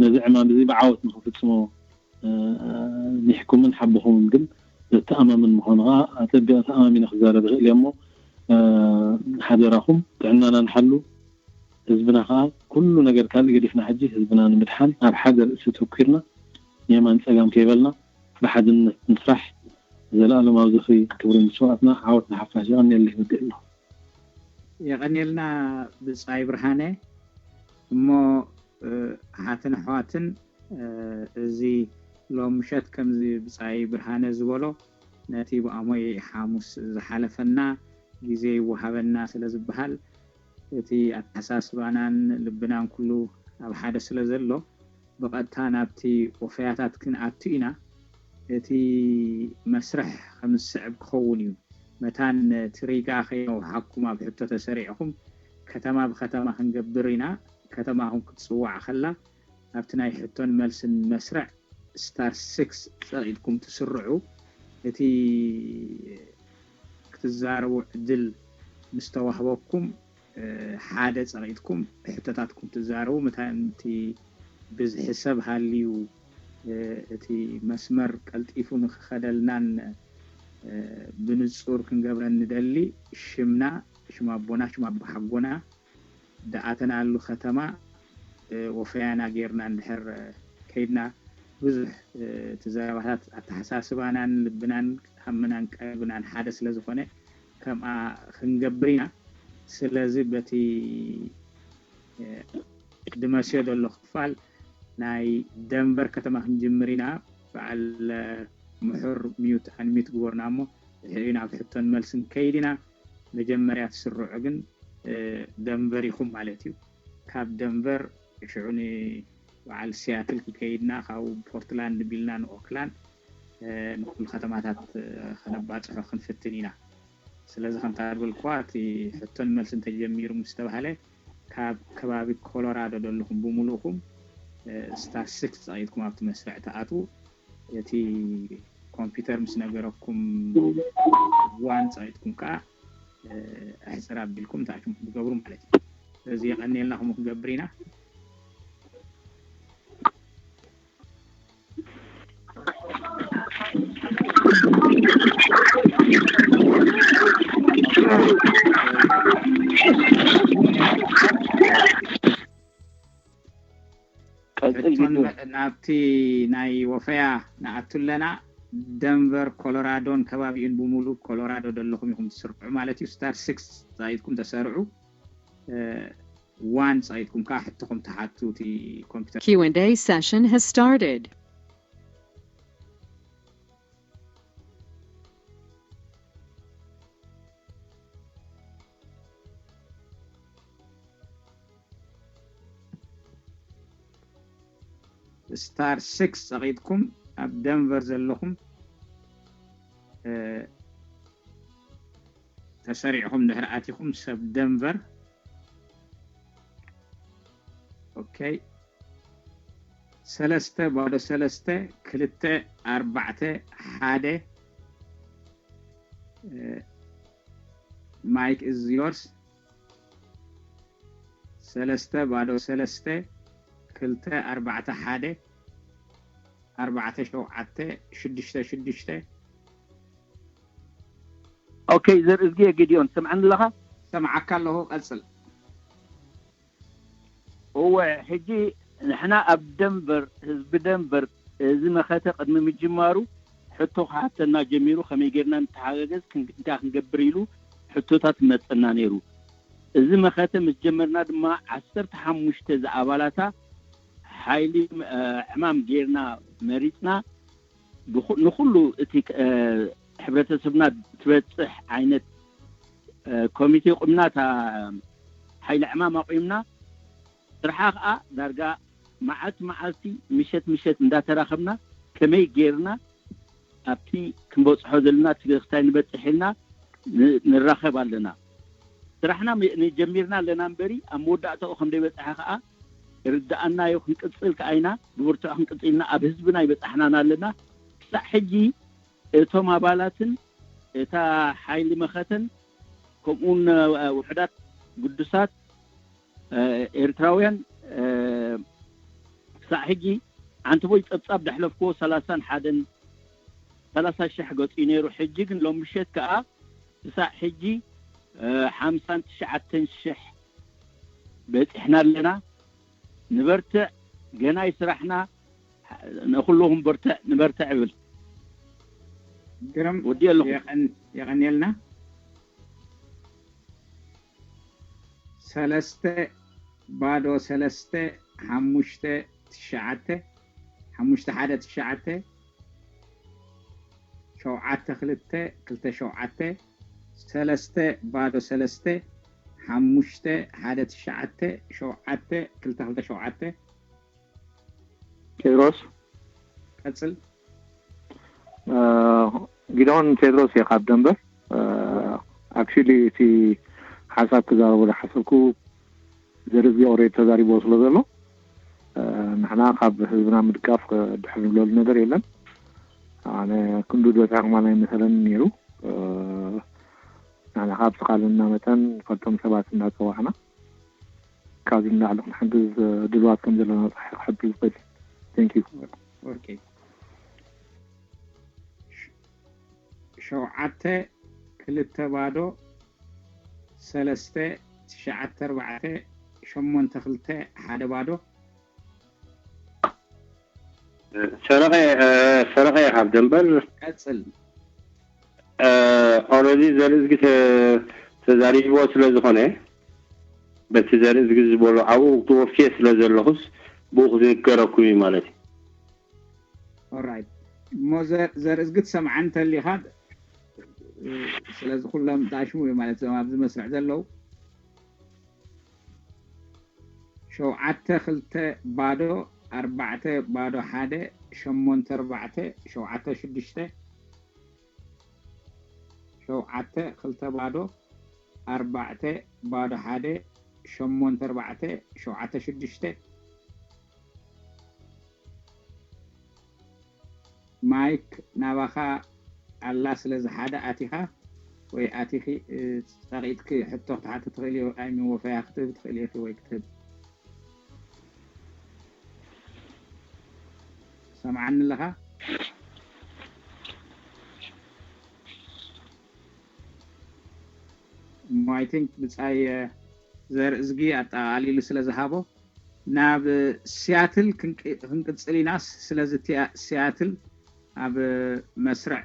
ነዚ ዕማም እዚ ብዓወት ንክፍጽሞ ኒሕኩምን ሓብኹምን ግን ዘተኣማምን ምዃኑ ከዓ ኣጸቢቐ ተኣማሚነ ክዛረብ ይኽእል እየ። እሞ ሓደራኹም ጥዕናና ንሓሉ፣ ህዝብና ከዓ ኩሉ ነገር ካልእ ገዲፍና ሕጂ ህዝብና ንምድሓን ኣብ ሓደ ርእሲ ተኪርና የማን ጸጋም ከይበልና ብሓድነት ንስራሕ። ዘለኣለማዊ ዝኽሪ ክብሪ ንስውኣትና። ዓወት ንሓፋሽ። የቐንየለይ። ወዲእ ኣለኹ። የቐንየልና ብጻይ ብርሃነ። እሞ ኣሓትን ኣሕዋትን፣ እዚ ሎም ምሸት ከምዚ ብጻይ ብርሃነ ዝበሎ ነቲ ብኣሞይ ሓሙስ ዝሓለፈና ግዜ ይወሃበና ስለ ዝበሃል፣ እቲ ኣተሓሳስባናን ልብናን ኩሉ ኣብ ሓደ ስለ ዘሎ፣ ብቐጥታ ናብቲ ወፈያታት ክንኣቱ ኢና። እቲ መስርሕ ከም ዝስዕብ ክኸውን እዩ። መታን ትሪጋ ከይነውሓኩም ኣብ ሕቶ ተሰሪዕኹም፣ ከተማ ብከተማ ክንገብር ኢና። ከተማኹም ክትጽዋዕ ከላ፣ ኣብቲ ናይ ሕቶን መልስን መስርዕ ስታር ስክስ ጸቒጥኩም ትስርዑ። እቲ ክትዛረቡ ዕድል ምስ ተዋህበኩም፣ ሓደ ጸቒጥኩም ሕቶታትኩም ትዛረቡ። መታን እቲ ብዝሒ ሰብ ሃልዩ፣ እቲ መስመር ቀልጢፉ ንክኸደልናን ብንጹር ክንገብረን ንደሊ። ሽምና፣ ሽም ኣቦና፣ ሽም ኣቦሓጎና፣ ድኣተናሉ ከተማ ወፈያና ጌርና እንድሕር ከይድና፣ ብዙሕ እቲ ዘረባታት ኣተሓሳስባናን ልብናን ሃምናን ቀልብናን ሓደ ስለ ዝኾነ፣ ከምኣ ክንገብር ኢና። ስለዚ በቲ ድመስዮ ዘሎ ክፋል ናይ ደንቨር ከተማ ክንጅምር ኢና። በዓል ምሑር ሚዩት ኣንሚዩት ግበሩና እሞ፣ ድሕሪኡ ናብ ሕቶን መልስን ከይድ ኢና። መጀመርያ ትስርዑ ግን ደንቨር ኢኹም ማለት እዩ። ካብ ደንቨር ሽዑ ንበዓል ሲያትል ክከይድና፣ ካብኡ ፖርትላንድ ቢልና ንኦክላንድ፣ ንኩሉ ከተማታት ከነባፅሖ ክንፍትን ኢና። ስለዚ ከምታ ዝበልኩዋ፣ እቲ ሕቶን መልስን ተጀሚሩ ምስ ተባህለ፣ ካብ ከባቢ ኮሎራዶ ዘለኹም ብምሉእኹም ስታር ስክስ ፀቒጥኩም ኣብቲ መስርዕ ትኣትዉ። እቲ ኮምፒውተር ምስ ነገረኩም ዋን ፀቒጥኩም ከዓ ኣሕፅር ኣቢልኩም ታሽም ክትገብሩ ማለት እዩ። ስለዚ የቐንየልና ከምኡ ክገብር ኢና። ናብቲ ናይ ወፈያ ንኣቱ ኣለና። ደንቨር ኮሎራዶን ከባቢኡን ብምሉእ ኮሎራዶ ዘለኹም ኢኹም ትስርዑ ማለት እዩ። ስታር ስክስ ዛይድኩም ተሰርዑ። ዋን ጻይድኩም ከዓ ሕቶኹም ተሓቱ። እቲ ኮምፒውተር Q and A session has started. ስታር ስክስ ጸቒጥኩም ኣብ ደንቨር ዘለኹም ተሰሪዕኹም ድሕሪ ኣቲኹም ሰብ ደንቨር። ኦኬ፣ ሰለስተ ባዶ ሰለስተ ክልተ ኣርባዕተ ሓደ። ማይክ ኢዝ ዮርስ። ሰለስተ ባዶ ሰለስተ ክልተ ኣርባዕተ ሓደ ኣርባዕተ ሸውዓተ ሽዱሽተ ሽዱሽተ። ኦኬ፣ ዘርእዝጊ ጌዲዮን ትሰምዓኒ ኣለኻ? ሰምዓካ ኣለኹ፣ ቀጽል። እወ፣ ሕጂ ንሕና ኣብ ደንቨር፣ ህዝቢ ደንቨር እዚ መኸተ ቅድሚ ምጅማሩ ሕቶ ክሓተና ጀሚሩ፣ ከመይ ጌርና ንተሓጋገዝ፣ እንታይ ክንገብር ኢሉ ሕቶታት ይመጸና ነይሩ። እዚ መኸተ ምስ ጀመርና ድማ ዓሰርተ ሓሙሽተ ዝኣባላታ ሓይሊ ዕማም ጌርና መሪፅና ንኩሉ እቲ ሕብረተሰብና ትበፅሕ ዓይነት ኮሚቴ ቁምና እታ ሓይሊ ዕማም ኣቑምና። ስርሓ ከዓ ዳርጋ መዓልቲ መዓልቲ ምሸት ምሸት እንዳተራኸብና ከመይ ጌርና ኣብቲ ክንበፅሖ ዘለና እቲ ክስታይ ንበፅሕ ኢልና ንራኸብ ኣለና። ስራሕና ጀሚርና ኣለና እምበሪ ኣብ መወዳእታኡ ከም ደይበፅሐ ከዓ ርዳኣናዮ ክንቅፅል ከዓ ኢና ብብርቱዕ ክንቅፅልና ኣብ ህዝብና ይበፃሕናና ኣለና። ክሳዕ ሕጂ እቶም ኣባላትን እታ ሓይሊ መኸተን ከምኡውን ውሑዳት ግዱሳት ኤርትራውያን ክሳዕ ሕጂ ዓንተቦይ ፀብፃብ ዳሕለፍክዎ ሰላሳን ሓደን ሰላሳ ሽሕ ገፂ ነይሩ። ሕጂ ግን ሎም ምሸት ከዓ ክሳዕ ሕጂ ሓምሳን ትሽዓተን ሽሕ በፂሕና ኣለና። ንበርትዕ፣ ገናይ ስራሕና ንኩልኹም በርትዕ ንበርትዕ እብል። ግርም ወዲ ኣለኹ። የቐንየልና። ሰለስተ ባዶ ሰለስተ ሓሙሽተ ትሽዓተ ሓሙሽተ ሓደ ትሽዓተ ሸውዓተ ክልተ ክልተ ሸውዓተ ሰለስተ ባዶ ሰለስተ ሓሙሽተ ሓደ ትሽዓተ ሸውዓተ ክልተ ክልተ ሸውዓተ። ቴድሮስ ቀጽል። ጊዶን ቴድሮስ እየ ካብ ደንበር። ኣክቹሊ እቲ ሓሳብ ክዛረቦ ዝሓሰብኩ ዘርዝጊ ኦሬድ ተዛሪቦ ስለ ዘሎ ንሕና ካብ ህዝብና ምድጋፍ ድሕር ንብለሉ ነገር የለን። ኣነ ክንዱ ዝበፅሐ ከማን ኣይመሰለኒ ነይሩ። ንሕና ካብ ስኻልና መጠን ንፈልጦም ሰባት እናፀዋዕና ካብዚ ንላዕሊ ክንሕግዝ ድልዋት ከም ዘለና ጥራሕ ክሕብር ዝኽእል። Thank you። ሸውዓተ ክልተ ባዶ ሰለስተ ትሽዓተ ኣርባዕተ ሸሞንተ ክልተ ሓደ ባዶ። ሰረቐ ሰረቐ ካብ ደንበር ቀጽል። ኦረዲ ዘርእዝጊ ተዛሪብዎ ስለ ዝኾነ በቲ ዘርእዝጊ ዝበሎ ኣብኡ ተወፍየ ስለ ዘለኹስ ብኡ ክዝከረኩም እዩ ማለት እዩ። ኦራይት እሞ ዘርእዝጊ ትሰምዓ እንተሊኻ ስለዚ ኩሎም ጣሽሙ እዩ ማለት ዞም ኣብዚ መስርዕ ዘለዉ ሸውዓተ ክልተ ባዶ ኣርባዕተ ባዶ ሓደ ሸሞንተ ኣርባዕተ ሸውዓተ ሽዱሽተ ሸውዓተ ክልተ ባዶ ኣርባዕተ ባዶ ሓደ ሸሞንተ ኣርባዕተ ሸውዓተ ሽዱሽተ። ማይክ ናባኻ ኣላ ስለዚ ሓደ ኣቲኻ ወይ ኣቲኺ ጸቒጥኪ ሕቶ ክትሓቲ ትኽእሊ ኣይሚ ወፈያ ክትህብ ትኽእሊ ኢኺ ወይ ክትህብ ሰምዓኒ ኣለኻ እሞ I think ብጻይ ዘርእዝጊ ኣጠቓሊሉ ስለ ዝሃቦ ናብ ሲያትል ክንቅጽል ኢና። ስለዚ ሲያትል ኣብ መስርዕ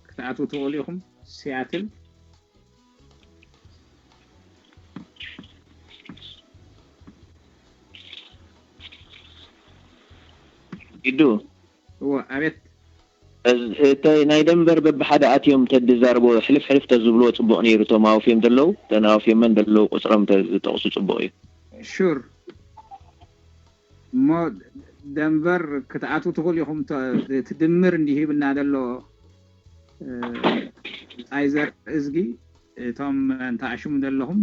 ክትኣትዉ ትኽእሉ ኢኹም። ሲያትል ኢዱ እዎ ኣቤት እተ ናይ ደንበር በብሓደ ኣትዮም ተድዛርቦ ሕልፍ ሕልፍ ተዝብልዎ ፅቡቅ ነይሩ። እቶም ኣውፍዮም ዘለዉ እተን ኣውፍዮመን ዘለዉ ቁፅሮም ተዝጠቅሱ ፅቡቅ እዩ። ሹር እሞ ደንበር ክትኣትዉ ትኽእሉ ኢኹም። እቲ ድምር እንዲሂብና ዘሎ ፃይዘር እዝጊ እቶም እንተኣሽሙ ዘለኹም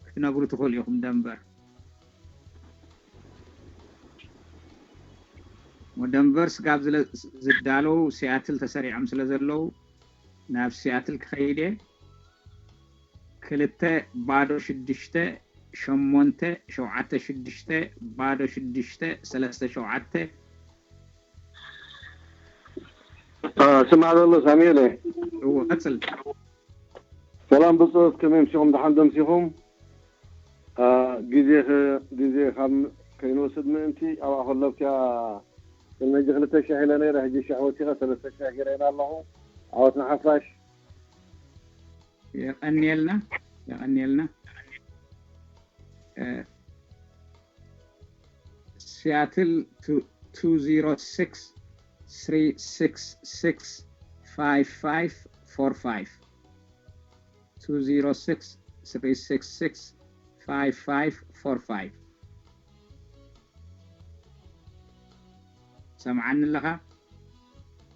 ክትነግሩ ትኽእሉ ኢኹም። ደንበር ደንቨር ስጋብ ዝዳለዉ ሲያትል ተሰሪዖም ስለ ዘለዉ ናብ ሲያትል ክኸይድ እየ። ክልተ ባዶ ሽዱሽተ ሸሞንተ ሸውዓተ ሽዱሽተ ባዶ ሽዱሽተ ሰለስተ ሸውዓተ ስማዕ ዘሎ ሳሙኤል እዎ ቀፅል። ሰላም ብፁዕ ከመይ ምሲኹም ደሓን ደምሲኹም ግዜ ግዜ ካብ ከይንወስድ ምእንቲ ኣብኣ ከለብኪያ ቅድሚ ሕጂ ክልተ ሽሕ ኢለ ነይረ ሕጂ ሽሕ ወሲኸ ሰለስተ ሽሕ ገይረና ኣለኹ ዓወት ንሓፋሽ የቐንየልና የቐንየልና Seattle to two zero six three six six five five four five. Two zero six three six six five five four five. ሰምዓኒ ኣለኻ?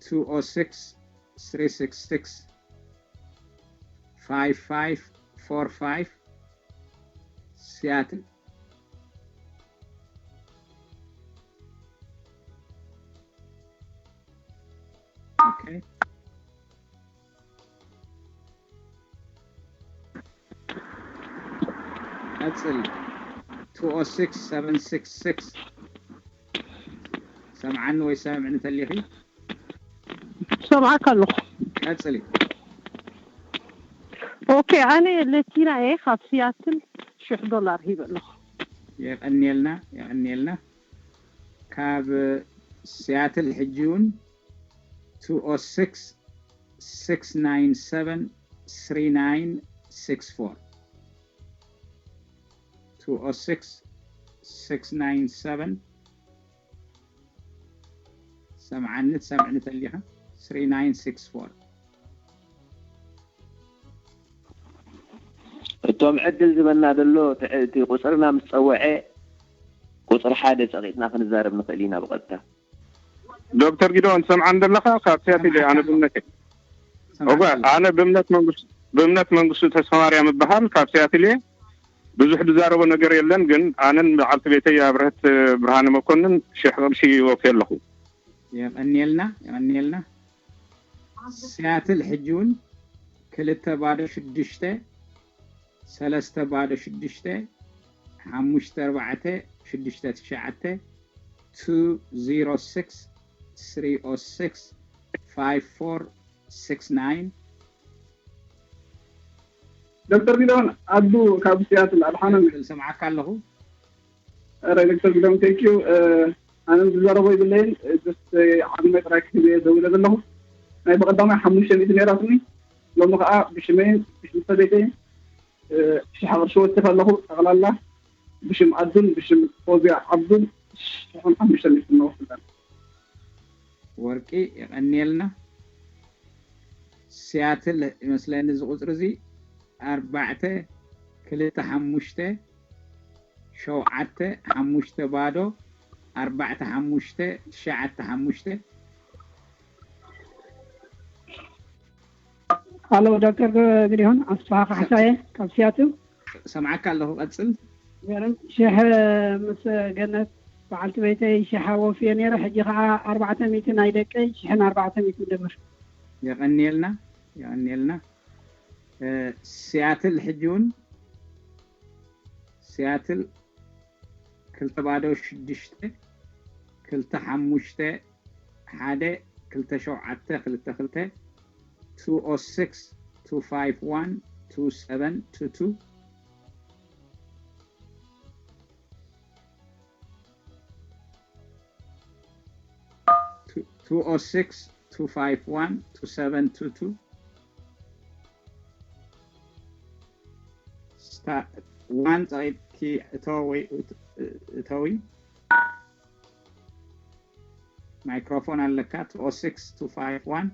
Two oh six three six six five five four five. Seattle. Okay. ቀጽል። Two oh six seven six six. ሰምዓኒ ወይ ሰምዕኒ ተሊኺ? ሰምዓካ ኣለኹ። ቀጽሊ። ኦኬ፣ ኣነ ለቲና እየ፣ ካብ ሲያትል ሽሕ ዶላር ሂበ ኣለኹ። የቐንየልና፣ የቐንየልና። ካብ ሲያትል ሕጂ እውን two oh six six nine seven three nine six four። Two oh six six nine seven ሰምዓኒ ትሰምዕኒ ተሊኻ three nine six four። እቶም ዕድል ዝበና ዘሎ እቲ ቁፅርና ምስ ፀወዐ ቁፅሪ ሓደ ፀቂጥና ክንዛረብ ንኽእል ኢና ብቐጥታ። ዶክተር ጊዶን ትሰምዓኒ ዘለኻ? ካብ ሲያትል እየ ኣነ ብእምነተይ። እወ ኣነ ብእምነት መንግስቱ ብእምነት መንግስቱ ተስፋማርያም እበሃል፣ ካብ ሲያትል እየ። ብዙሕ ዝዛረቦ ነገር የለን፣ ግን ኣነን በዓልቲ ቤተይ ኣብርሀት ብርሃነ መኮንን ሽሕ ቅርሺ ወፍየ ኣለኹ። የቐንየልና፣ የቐንየልና። ሲያትል ሕጂ እውን ክልተ ባዶ ሽዱሽተ ሰለስተ ባዶ ሽዱሽተ ሓሙሽተ ኣርባዕተ ሽዱሽተ ትሽዓተ two zero six three oh six five four six nine። ዶክተር ቢለውን ኣዱ ካብ ሲያትል ኣድሓኖም። ሰምዓካ ኣለኹ። ረ ዶክተር ቢለውን፣ thank you። ኣነ ዝዛረቦ ይብለይን፣ just ዓቕመይ ጥራይ ክህብ እየ ደዊለ ዘለኹ። ናይ ብቐዳማይ ሓሙሽተ ሚእቲ ነይራትኒ፣ ሎሚ ከዓ ብሽመይን ብሽም ሰበይተይን ሽሕ ቅርሺ ወሲኸ ኣለኹ። ጠቕላላ ብሽም ኣዱን ብሽም ፎዝያ ዓብዱን ሽሕን ሓሙሽተ ሚእትን ንወስድ ኣለና። ወርቂ የቐንየልና። ሲያትል ይመስለኒ እዚ ቁፅሪ እዚ ኣርባዕተ ክልተ ሓሙሽተ ሸውዓተ ሓሙሽተ ባዶ ኣርባዕተ ሓሙሽተ ትሽዓተ ሓሙሽተ። ኣሎ ዶክተር ግዲሆን ኣስፋሃ ካሕሳየ ካብ ሲያትል። ሰምዓካ ኣለኹ፣ ቀጽል። ገርም ሽሕ ምስ ገነት በዓልቲ ቤተይ ሽሕ ኣወፍየ ነይረ። ሕጂ ከዓ ኣርባዕተ ሚእቲ ናይ ደቀይ ሽሕን ኣርባዕተ ሚእቲ ድምር። የቐንየልና፣ የቐንየልና። ሲያትል ሕጂ እውን ሲያትል ክልተ ባዶ ሽዱሽተ ክልተ ሓሙሽተ ሓደ ክልተ ሸውዓተ ክልተ ክልተ two oh six two five one two seven two two two oh six two five one two seven two two star one ጸቂጥኪ እቶ ወይ እተዊ ማይክሮፎን ኣለካ two oh six two five one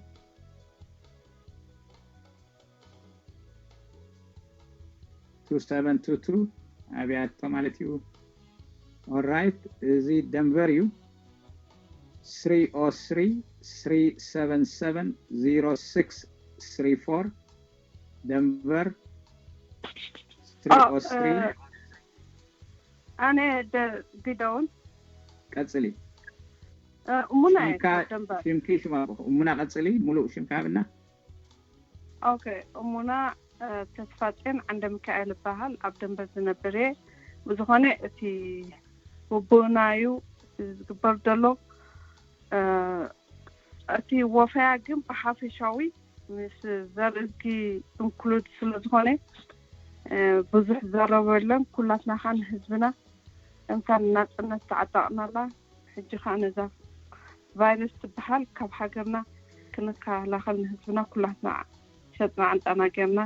two seven two two ኣብያቶ ማለት እዩ። Alright፣ እዚ ደንቨር እዩ። Three oh three three seven seven zero six three four ደንቨር three oh three። ኣነ ደ- ግደውን ቀጽሊ። እ፣ እሙና እየ ሽምካ- ካብ ደንበር። ሽምኪ ሽማ እሙና ቀጽሊ፣ ሙሉእ ሽምካ ብና። ኦኬ፣ እሙና እ፣ ተስፋጼን ዓንደ ሚካኤል እበሃል፣ ኣብ ደንበር ዝነብር እየ። ብዝኾነ እቲ ውቡእና እዩ ዝግበር ዘሎ። እ፣ እቲ ወፈያ ግን ብሓፈሻዊ ምስ ዘርእዝጊ ኢንክሉድ ስለ ዝኾነ እ፣ ብዙሕ ዘረበለን ኩላትና ከዓ ንህዝብና እንኳን ናፅነት ተዓጣቕናላ። ሕጂ ከዓ ነዛ ቫይረስ ትበሃል ካብ ሃገርና ክንከላኸል ንህዝብና ኩላትና ሸጥና ዕንጣና ጌርና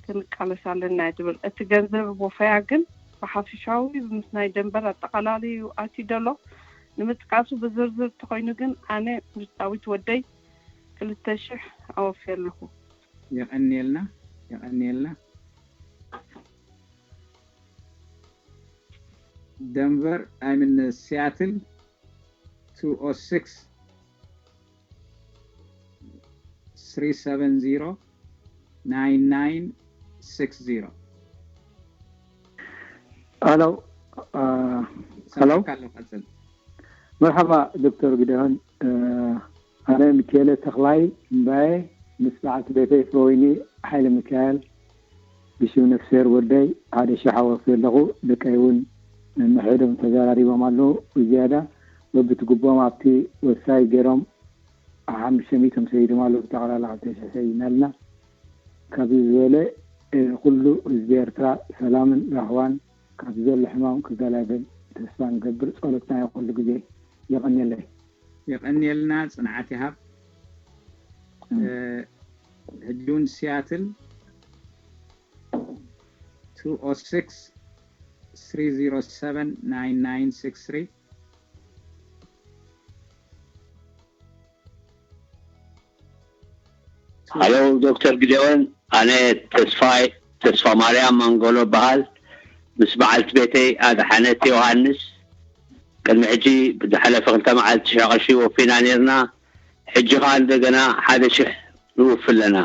ክንቃለስ ኣለና እየ ዝብል። እቲ ገንዘብ ወፈያ ግን ብሓፈሻዊ ምስ ናይ ደንበር ኣጠቓላሊ ኣትዩ ደሎ ንምጥቃሱ ብዝርዝር ተኾይኑ ግን ኣነ ምስ ዳዊት ወደይ ክልተ ሽሕ ኣወፍየ ኣለኹ። የቐንየልና የቐንየልና። ደንቨር ኣይምን ሲያትል two oh six three seven zero nine nine six zero። ሄሎ ሄሎ። ሰማዕካ ኣለኹ፣ ቀጽል። መርሓባ ዶክተር ግደዮን። ኣነ ሚካኤለ ተኽላይ እምባየ ምስ በዓልቲ ቤተይ ፍሮይኒ ሓይለ ሚካኤል ብሽም ነፍስሄር ወደይ ሓደ ሽሕ ኣወፍየ ኣለኹ። ደቀይ እውን ነንሕድሕዶም ተዘራሪቦም ኣለዉ። ብዝያዳ በብትግቦኦም ኣብቲ ወሳይ ገይሮም ሓሙሽተ ሚእቶም ሰይዶም ኣለዉ። ብጠቕላላ ክልተ ሽሕ ሰይድና ኣለና። ካብዚ ዝበለ ኩሉ ህዝቢ ኤርትራ ሰላምን ራህዋን ካብዚ ዘሎ ሕማም ክገላገል ተስፋ ንገብር። ጸሎትና እዩ ኩሉ ግዜ። የቐንየለይ። የቐንየልና፣ ጽንዓት ይሃብ። ሕጂ እውን ሲያትል two oh six three zero seven nine nine six three። ሃሎ ዶክተር ግደዮን፣ ኣነ ተስፋይ ተስፋ ማርያም ማንጎሎ በሃል። ምስ በዓልቲ ቤተይ ኣድሓነት ዮሃንስ ቅድሚ ሕጂ ብዝሓለፈ ክልተ መዓልቲ ሽሕ ቅርሺ ወፊና ነርና። ሕጂ ኸዓ እንደገና ሓደ ሽሕ ንውፊ ኣለና።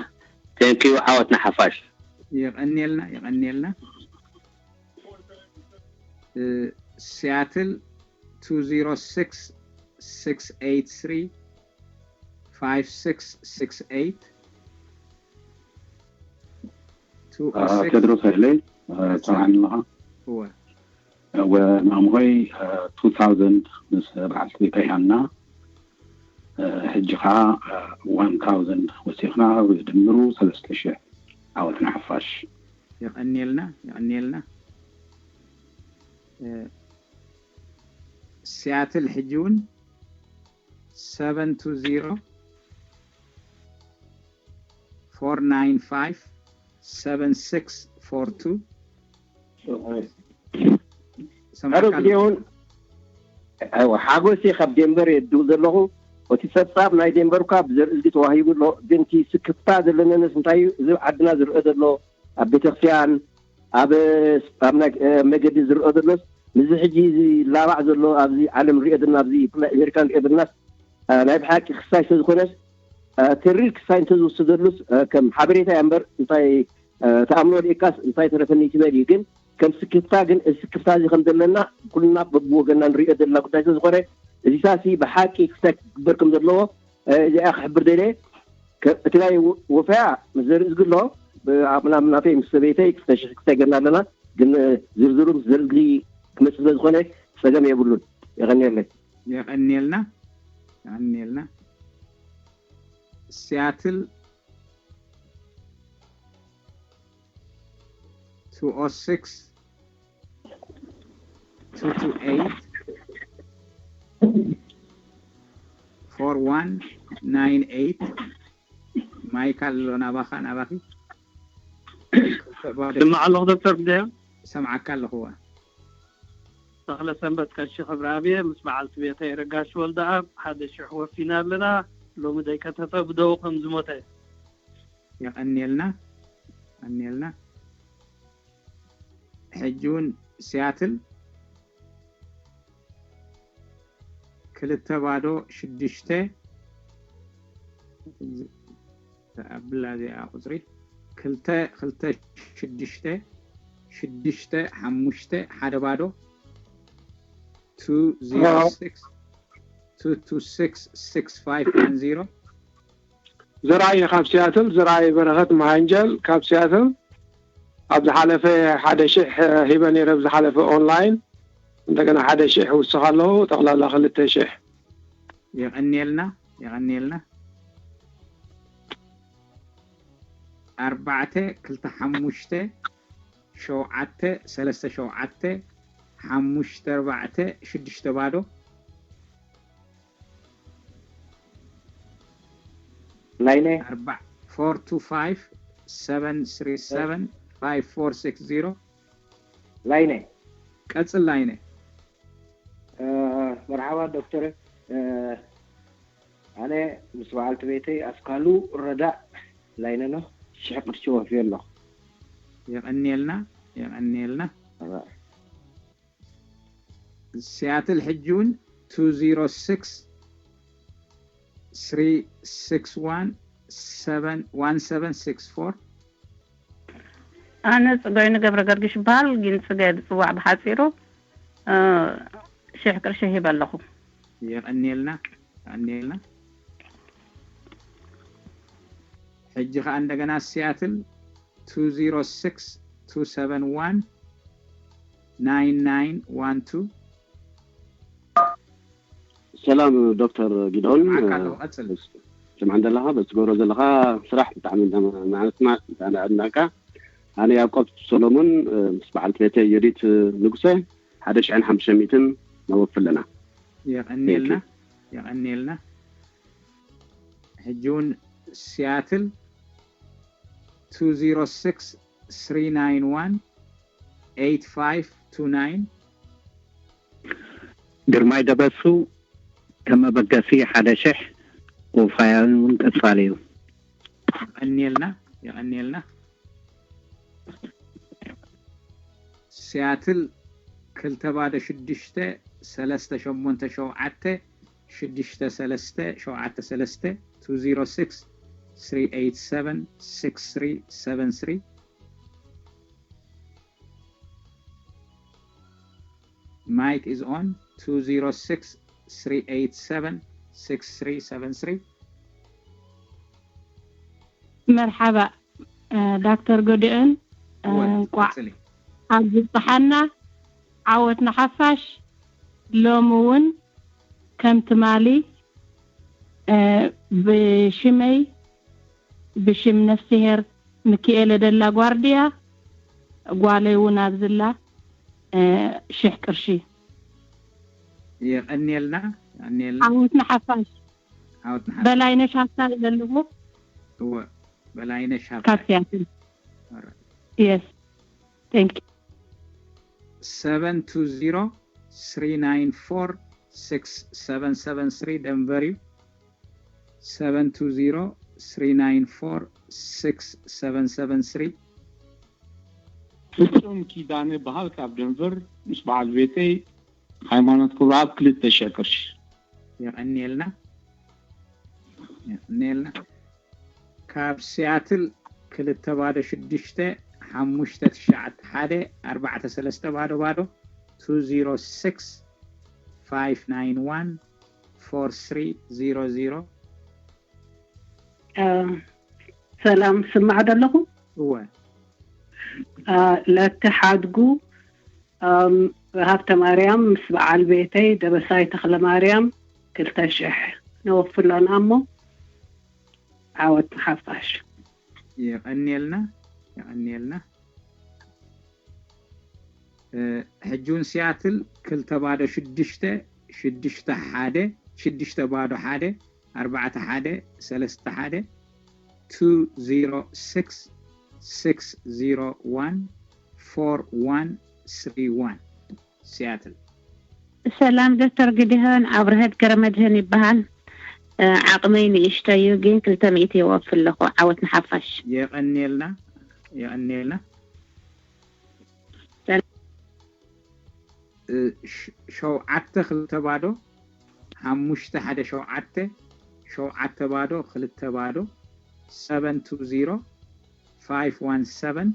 ቴንኪዩ ዓወት ንሓፋሽ። የቐንየልና የቐንየልና። ሲያትል two zero six six eight three five six six eight። ቴድሮስ ሃይለይ ሰማዕኒ ኣለኻ? እወ። እወ፣ ማሙኸይ two thousand ምስ በዓልቲ ቤተይ ሃና፣ ሕጂ ኸዓ one thousand ወሲኽና፣ ብድምሩ ሰለስተ ሽሕ። ዓወት ንሓፋሽ። የቐንየልና የቐንየልና። ሲያትል ሕጂ እውን seven two zero four nine five seven six four two። ሰማዕካ ኣለኹ። ሓጎስ እየ ካብ ዴንቨር እየ ዝድውል ዘለኹ። እቲ ጸብጻብ ናይ ዴንቨር እኳ ብዘርእዝጊ ተዋሂቡ ኣሎ፣ ግን እቲ ስክፍታ ዘለነስ እንታይ እዩ? እዚ ዓድና ዝረአ ዘሎ ኣብ ቤተክርስትያን ኣብ ኣብ ናይ መገዲ ዝረአ ዘሎስ ምስዚ ሕጂ ዝላባዕ ዘሎ ኣብዚ ዓለም ንሪኦ ዘለና ኣብዚ ብፍላይ ኣሜሪካ ንሪኦ ዘለናስ ናይ ብሓቂ ክሳይ ስለዝኾነስ ተሪር ክሳይ እንተዝውሰደሉስ ከም ሓበሬታ እያ እምበር እንታይ ተኣምኖ ርኢካስ እንታይ ተረፈኒ ትበል እዩ። ግን ከም ስክፍታ ግን እዚ ስክፍታ እዚ ከም ዘለና ኩልና በብወገና ንሪኦ ዘለና ጉዳይ ስለዝኾነ እዚሳሲ ብሓቂ ክሳይ ክግበር ከም ዘለዎ እዚኣ ክሕብር ደልየ። እቲ ናይ ወፈያ ምስ ዘርእዝጊ ኣሎ ናተይ ምስ ሰበይተይ ክልተ ሽሕ ክልተ ገርና ኣለና። ግን ዝርዝሩ ምስ ዘርእዝጊ ክመፅእ ስለዝኾነ ፀገም የብሉን። የቐንየለይ። የቐንየልና የቐንየልና። ሲያትል two oh six two two eight four one nine eight። ማይክ ኣሎ ናባኻ ናባኺ። ስማዕ ኣለኹ ዶክተር ግደዮ። ሰምዓካ ኣለኹ። እዋ። ተኽለ ሰንበት ቀሺ ክብረኣብየ ምስ በዓልቲ ቤተይ ረጋሽ ወልደኣብ ሓደ ሽሕ ወፊና ኣለና። ሎሚ ደይከተተ ብደው ከም ዝሞተ። የቐንየልና የቐንየልና። ሕጂ እውን ሲያትል ክልተ ባዶ ሽዱሽተ ተኣብላ እዚኣ ቁፅሪ ክልተ ክልተ ሽዱሽተ ሽዱሽተ ሓሙሽተ ሓደ ባዶ two zero six two two six six five one zero። ዘርኣይ ካብ ሲያትል፣ ዘርኣይ በረኸት መሃንጀል ካብ ሲያትል። ኣብ ዝሓለፈ ሓደ ሽሕ ሂበ ነይረ፣ ኣብ ዝሓለፈ ኦንላይን እንደገና ሓደ ሽሕ ውስኽ ኣለኹ፣ ጠቕላላ ክልተ ሽሕ። የቐንየልና የቐንየልና። ኣርባዕተ ክልተ ሓሙሽተ ሸውዓተ ሰለስተ ሸውዓተ ሓሙሽተ ኣርባዕተ ሽዱሽተ ባዶ። ላይነ four two five seven three seven five four six zero። ላይነ ቀጽል ላይነ። መርሓባ ዶክተር፣ ኣነ ምስ በዓልቲ ቤተይ ኣስካሉ ረዳእ ላይነ ነው። ሽሕ ቅርሺ ወፊ ኣለኹ። የቐንየልና፣ የቐንየልና። ሲያትል ሕጂ እውን two zero six three six one seven one seven six four። ኣነ ጽገይኑ ገብረ ገርግሽ ይበሃል። ግን ጽገ ዝጽዋዕ ብሓጺሩ ሽሕ ቅርሺ ሂበ ኣለኹ። የቐንየልና፣ የቐንየልና። ሕጂ ከኣ እንደገና ሲያትል two zero six two seven one nine nine one two። ሰላም ዶክተር ጊዶን፣ ማዕካ ኣለዎ፣ ቀጽል። ስምዓን ዘለኻ በቲ ትገብሮ ዘለኻ ስራሕ ብጣዕሚ እናመስግና እናኣድነቕካ። ኣነ ያዕቆብ ሰሎሞን ምስ በዓልቲ ቤተይ ዮዲት ንጉሰ ሓደ ሽሕን ሓሙሽተ ሚእትን ነወፊ ኣለና። የቐንየልና፣ የቐንየልና። ሕጂ እውን ሲያትል two zero six three nine one eight five two nine። ግርማይ ደበሱ፣ ከም መበገሲ ሓደ ሽሕ፣ ወፋያውን እውን ቀጻሊ እዩ። የቐንየልና፣ የቐንየልና። ሲያትል ክልተ ባዶ ሽዱሽተ ሰለስተ ሸሞንተ ሸውዓተ ሽዱሽተ ሰለስተ ሸውዓተ ሰለስተ two zero six three eight seven six three seven three. Mic is on. Two zero six three eight seven six three seven three. መርሓባ ዳክተር ጎዲኦን፣ እንቋዕ ኣብዝብጽሓና። ዓወት ንሓፋሽ። ሎሚ እውን ከም ትማሊ ብሽመይ፣ ብሽም ነፍስሄር ምክኤለ ደላ ጓርድያ፣ ጓለይ እውን ኣብዝላ ሽሕ ቅርሺ። የቐንየልና፣ የቐንየልና። ዓወት ንሓፋሽ። ዓወት ንሓፋሽ። በላይነሽ ሃፍታ ይበልዎ። እወ፣ በላይነሽ ሃፍታ። ካብ ሲያትል። Yes. Thank you. Seven two zero three nine four six seven seven three ደንቨር እዩ። Seven two zero three nine four six seven seven three። ፍጹም ኪዳነ በሃል ካብ ደንቨር ምስ በዓል ቤተይ ሃይማኖት ክብረኣብ ክልተ ሽሕ ቅርሺ። የቐንየልና፣ የቐንየልና። ካብ ሲያትል ክልተ ባዶ ሽዱሽተ ሓሙሽተ ትሽዓተ ሓደ ኣርባዕተ ሰለስተ ባዶ ባዶ two zero six five nine one four three zero zero። ሰላም፣ ስማዕ ደለኹ። እወ። ለቲ ሓድጉ ሃብተ ማርያም ምስ በዓል ቤተይ ደበሳይ ተኽለ ማርያም ክልተ ሽሕ ነወፍሎና እሞ ዓወት ንሓፋሽ። የቐንየልና፣ የቐንየልና። ሕጂ እውን ሲያትል ክልተ ባዶ ሽዱሽተ ሽዱሽተ ሓደ ሽዱሽተ ባዶ ሓደ ኣርባዕተ ሓደ ሰለስተ ሓደ two zero six six zero one four one three one። ሲያትል። ሰላም ዶክተር ግዲሆን፣ ኣብርሀት ገረመድህን ይበሃል። ዓቕመይ ንእሽቶ እዩ፣ ግን ክልተ ሚእቲ የወፊ ኣለኹ። ዓወት ንሓፋሽ። የቐንየልና፣ የቐንየልና። ሸውዓተ ክልተ ባዶ ሓሙሽተ ሓደ ሸውዓተ ሸውዓተ ባዶ ክልተ ባዶ seven two zero five one seven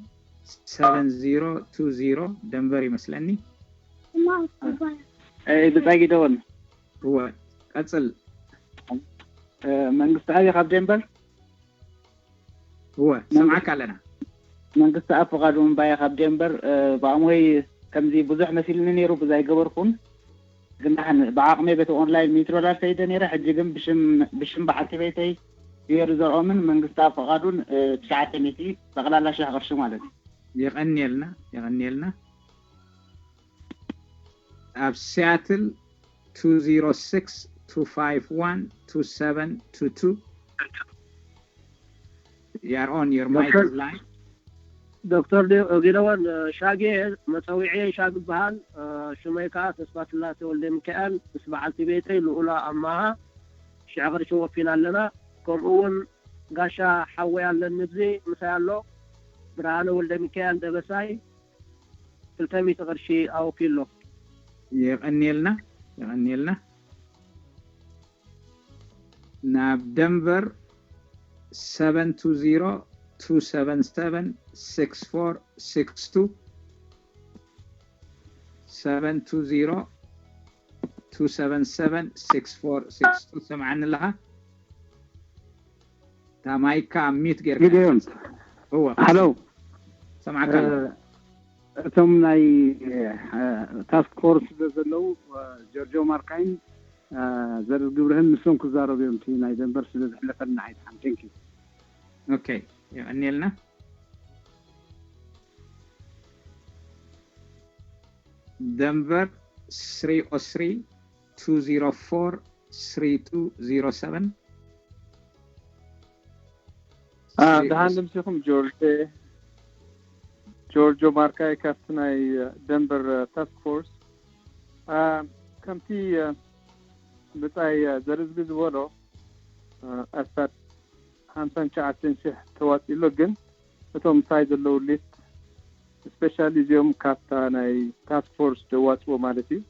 seven zero two zero ደንቨር ይመስለኒ። ብጻይ ጊደወን። እወ፣ ቀጽል። መንግስቲ ኣበይ ካብ ዴንቨር? እወ፣ ሰምዓካ ኣለና። መንግስቲ ኣብ ፍቓዱ እምባየ ካብ ዴንቨር። ብኣሞይ ከምዚ ብዙሕ መሲልኒ ነይሩ፣ ብዙ ኣይገበርኩን። ግን ብዓቕመይ በቲ ኦንላይን ሚእቲ ዶላር ሰይደ ነይረ። ሕጂ ግን ብሽም ብዓልቲ ቤተይ ብሄሩ ዘርኦምን መንግስቲ ኣብ ፍቓዱን ትሽዓተ ሚእቲ ጠቕላላ ሽሕ ቅርሺ ማለት እዩ። የቐንየልና፣ የቐንየልና። ኣብ ሲያትል two zero six two five one two seven two two። You are on, your mic is live. ዶክተር ጊደወን፣ ሻጌ፣ መጸዊዒ ሻግ ይበሃል። ሽመይ ከዓ ተስፋ ስላሴ ወልደ ሚካኤል፣ ምስ በዓልቲ ቤተይ ልኡላ ኣማሃ ሽዕ ቅርሺ ወፊና ኣለና። ከምኡ እውን ጋሻ ሓወይ ኣለኒ፣ እዚ ምሳይ ኣሎ፣ ብርሃነ ወልደ ሚካኤል ደበሳይ፣ ክልተ ሚእቲ ቅርሺ ኣወፊ ኣሎ። የቐንየልና፣ የቐንየልና። ናብ ደንቨር፣ seven two zero two seven seven six four six two። seven two zero two seven seven six four six two። ሰምዓኒ ኣለኻ? ታማይካ ሚት ጌርካ። ጊደዮን። እወ። ሃሎ። ሰምዓካ። እቶም ናይ ታስክ ፎርስ ዘለው ጆርጆ ማርካይን ዘርዝ ግብርህን ንሶም ክዛረቡ እዮም። እቲ ናይ ደንቨር ስለ ዝሕለፈልና ኣይትሓም። ቴንክ ዩ። ኦኬ፣ የቐንየልና። ደንቨር፣ three oh three two zero four three two zero seven። ደሓን ድምሲኹም ጆርጆ። ጆርጆ ማርካይ ካብቲ ናይ ደንቨር ታስክ ፎርስ። ከምቲ ብጻይ ዘርዝጊ ዝበሎ ኣስታት ሓምሳን ትሽዓተን ሽሕ ተዋፂኡ ኣሎ። ግን እቶም ምሳይ ዘለዉ ሊስት፣ ስፔሻሊ እዚኦም ካብታ ናይ ታስክ ፎርስ ዘዋፅዎ ማለት እዩ።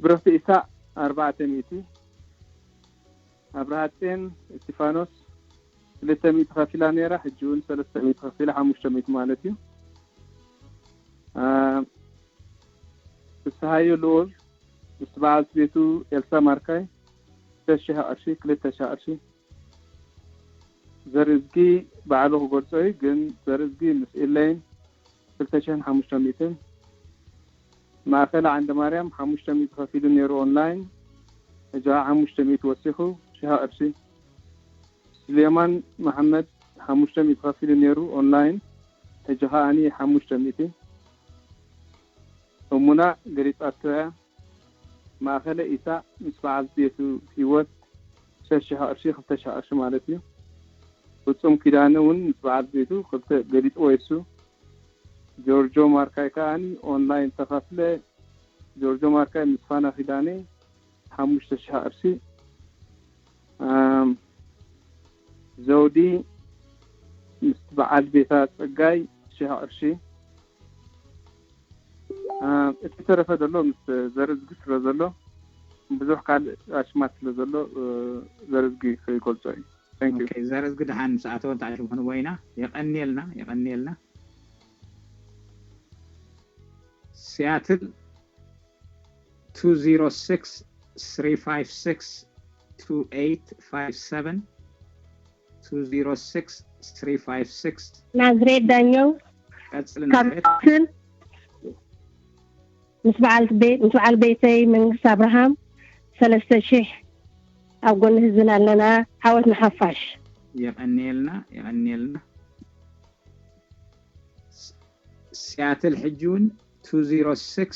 ብረኽቲ ኢሳቅ ኣርባዕተ ሚእቲ፣ ኣብርሃ ጼን እስቲፋኖስ ክልተ ሚእቲ ከፊላ ነይራ፣ ሕጂ እውን ሰለስተ ሚእቲ ከፊላ ሓሙሽተ ሚእቲ ማለት እዩ። ፍስሃዮ ልኡል ምስ በዓልቲ ቤቱ ኤልሳ ማርካይ ክልተ ሺሕ ቅርሺ፣ ክልተ ሺሕ ቅርሺ። ዘርእዝጊ ባዕሉ ክገልጾ እዩ፣ ግን ዘርእዝጊ ምስ ኢለይን ክልተ ሺሕን ሓሙሽተ ሚእትን። ማእከለ ዓንደ ማርያም ሓሙሽተ ሚእቲ ከፊሉ ነይሩ ኦንላይን፣ ሕጂ ኸዓ ሓሙሽተ ሚእቲ ወሲኹ ሽሕ ቅርሺ። ስሌማን መሓመድ ሓሙሽተ ሚእቲ ከፊሉ ነይሩ ኦንላይን፣ ሕጂ ኸዓኒ ሓሙሽተ ሚእቲ። እሙና ገሊጻቶ እያ። ማእከለ ኢሳቅ ምስ በዓልቲ ቤቱ ሂወት ሸሽ ሺሕ ቅርሺ፣ ክልተ ሺሕ ቅርሺ ማለት እዩ። ፍጹም ኪዳነ እውን ምስ በዓልቲ ቤቱ ክልተ ገሊጽዎ እሱ። ጆርጆ ማርካይ ከዓኒ ኦንላይን ተኸፍለ። ጆርጆ ማርካይ ምስ ፋና ኪዳነ ሓሙሽተ ሺሕ ቅርሺ። ዘውዲ ምስ በዓል ቤታ ጸጋይ ሽሕ ቅርሺ። እቲ ተረፈ ዘሎ ምስ ዘርዝጊ ስለ ዘሎ ብዙሕ ካልእ ኣሽማት ስለ ዘሎ ዘርዝጊ ከይገልጾ እዩ። Thank you። ኦኬ፣ ዘርዝጊ ደሓን ምስ ኣተወ እንታይ ሽም ክንቦ ኢና። የቐንየልና፣ የቐንየልና። ሲያትል two zero six three five six two eight five seven። two zero six three five six። ናዝሬት ዳኘው ቀጽል ካብ ናዝሬት። ሲያትል ምስ በዓል ቤት ምስ በዓል ቤተይ መንግስቲ ኣብርሃም ሰለስተ ሺሕ ኣብ ጎኒ ህዝብና ኣለና። ዓወት ንሓፋሽ። የቐንየልና፣ የቐንየልና። ሲያትል ሕጂ እውን two zero six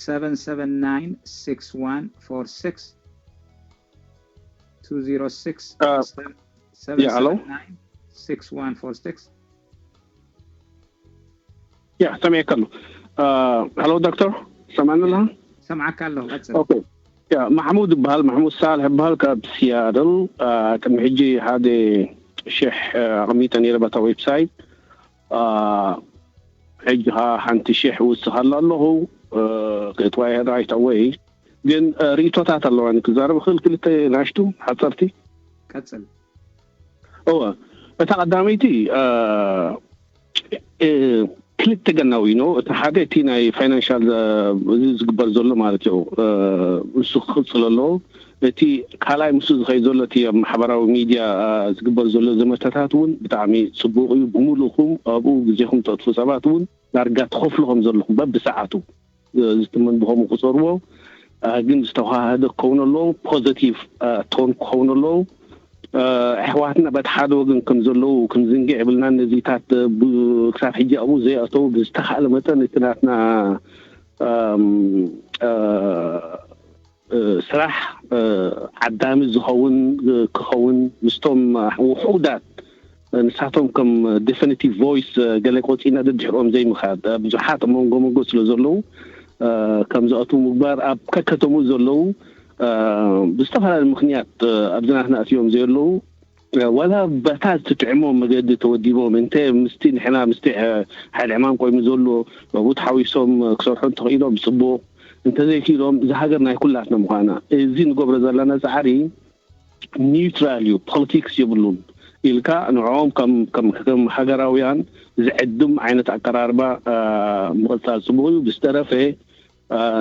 seven seven nine six one four six። two zero six seven seven nine six one four six። ያ፣ ሰሚዐካ ኣለኹ። ሃሎ ዶክተር፣ ሰማዕኒ ኣለኻ? ሰምዓካ ኣለኹ፣ ቀጽል። ኦኬ። ያ፣ ማሕሙድ ይበሃል፣ ማሕሙድ ሳልሕ ይበሃል፣ ካብ ሲያትል። ቅድሚ ሕጂ ሓደ ሽሕ ኣቕሚጠ ነይረ በታ ዌብሳይት። ሕጂ ኸዓ ሓንቲ ሽሕ ውስኸላ ኣለኹ። ክትዋይ ራይት ኣወይ። ግን ርእቶታት ኣለዋኒ ክዛረብ እኽእል፣ ክልተ ናሽቱ ሓፀርቲ። ቀፅል። እወ፣ እታ ቀዳመይቲ ክልተ ገናዊ ነው። እቲ ሓደ እቲ ናይ ፋይናንሻል እዚ ዝግበር ዘሎ ማለት እዩ፣ ንሱ ክቕፅል ኣለዎ። እቲ ካልኣይ ምስኡ ዝኸይድ ዘሎ እቲ ኣብ ማሕበራዊ ሚድያ ዝግበር ዘሎ ዘመተታት እውን ብጣዕሚ ፅቡቕ እዩ። ብምሉእኹም ኣብኡ ግዜኹም ተጥፉ ሰባት እውን ዳርጋ ትኸፍሉ ከም ዘለኹም በብሰዓቱ ዝትመን ብኸምኡ ክፀርዎ፣ ግን ዝተዋሃደ ክኸውን ኣለዎ። ፖዘቲቭ ቶን ክኸውን ኣለዎ። ኣሕዋትና በቲ ሓደ ወገን ከም ዘለዉ ክንዝንግዕ የብልና። ነዚታት ክሳብ ሕጂ ኣብኡ ዘይኣተዉ ብዝተኻእለ መጠን እቲ ናትና ስራሕ ዓዳሚ ዝኸውን ክኸውን ምስቶም ውሑዳት ንሳቶም ከም ዴፊኒቲቭ ቮይስ ገለ ቆፂና ደድሕሮም ዘይምኻድ ብዙሓት መንጎ መንጎ ስለ ዘለዉ ከም ዝኣትዉ ምግባር ኣብ ከከተሙ ዘለዉ ብዝተፈላለዩ ምክንያት ኣብዚ ናትና ኣትዮም ዘየለዉ ዋላ በታ ትጥዕሞ መገዲ ተወዲቦም እንተ ምስቲ ንሕና ምስቲ ሓይሊ ዕማም ቆይሙ ዘሎ ብኡ ተሓዊሶም ክሰርሑ እንተኽኢሎም ፅቡቕ እንተዘይክኢሎም እዛ ሃገር ናይ ኩላትና ምዃና እዚ ንገብሮ ዘለና ፃዕሪ ኒውትራል እዩ ፖለቲክስ የብሉን ኢልካ ንዕኦም ከም ሃገራውያን ዝዕድም ዓይነት ኣቀራርባ ምቕፃል ፅቡቕ እዩ ብዝተረፈ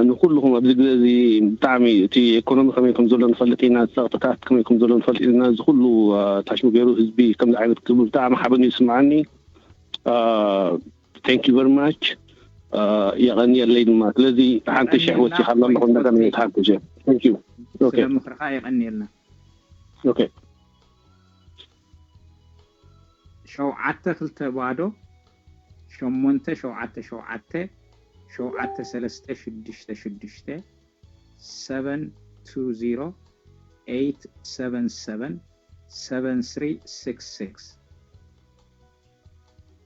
ንኩልኹም ኣብዚ ግዜ እዚ ብጣዕሚ እቲ ኢኮኖሚ ከመይ ከም ዘሎ ንፈልጥ ኢና፣ ጸቕጥታት ከመይ ከም ዘሎ ንፈልጥ ኢና። እዚ ኩሉ ታሽሙ ገይሩ ህዝቢ ከምዚ ዓይነት ክብል ብጣዕሚ ሓበን እዩ ዝስምዓኒ። Thank you very much። የቐንየለይ ድማ። ስለዚ ሓንቲ ሽሕ ወሲኻ ኣለኹ እንደገና ሓንቲ ሽሕ። Thank you። Okay። ስለ ምኽርኻ የቐንየልና። Okay። ሸውዓተ ክልተ ባዶ ሸሞንተ ሸውዓተ ሸውዓተ ሸውዓተ ሰለስተ ሽዱሽተ ሽዱሽተ seven two zero eight seven seven seven three six six.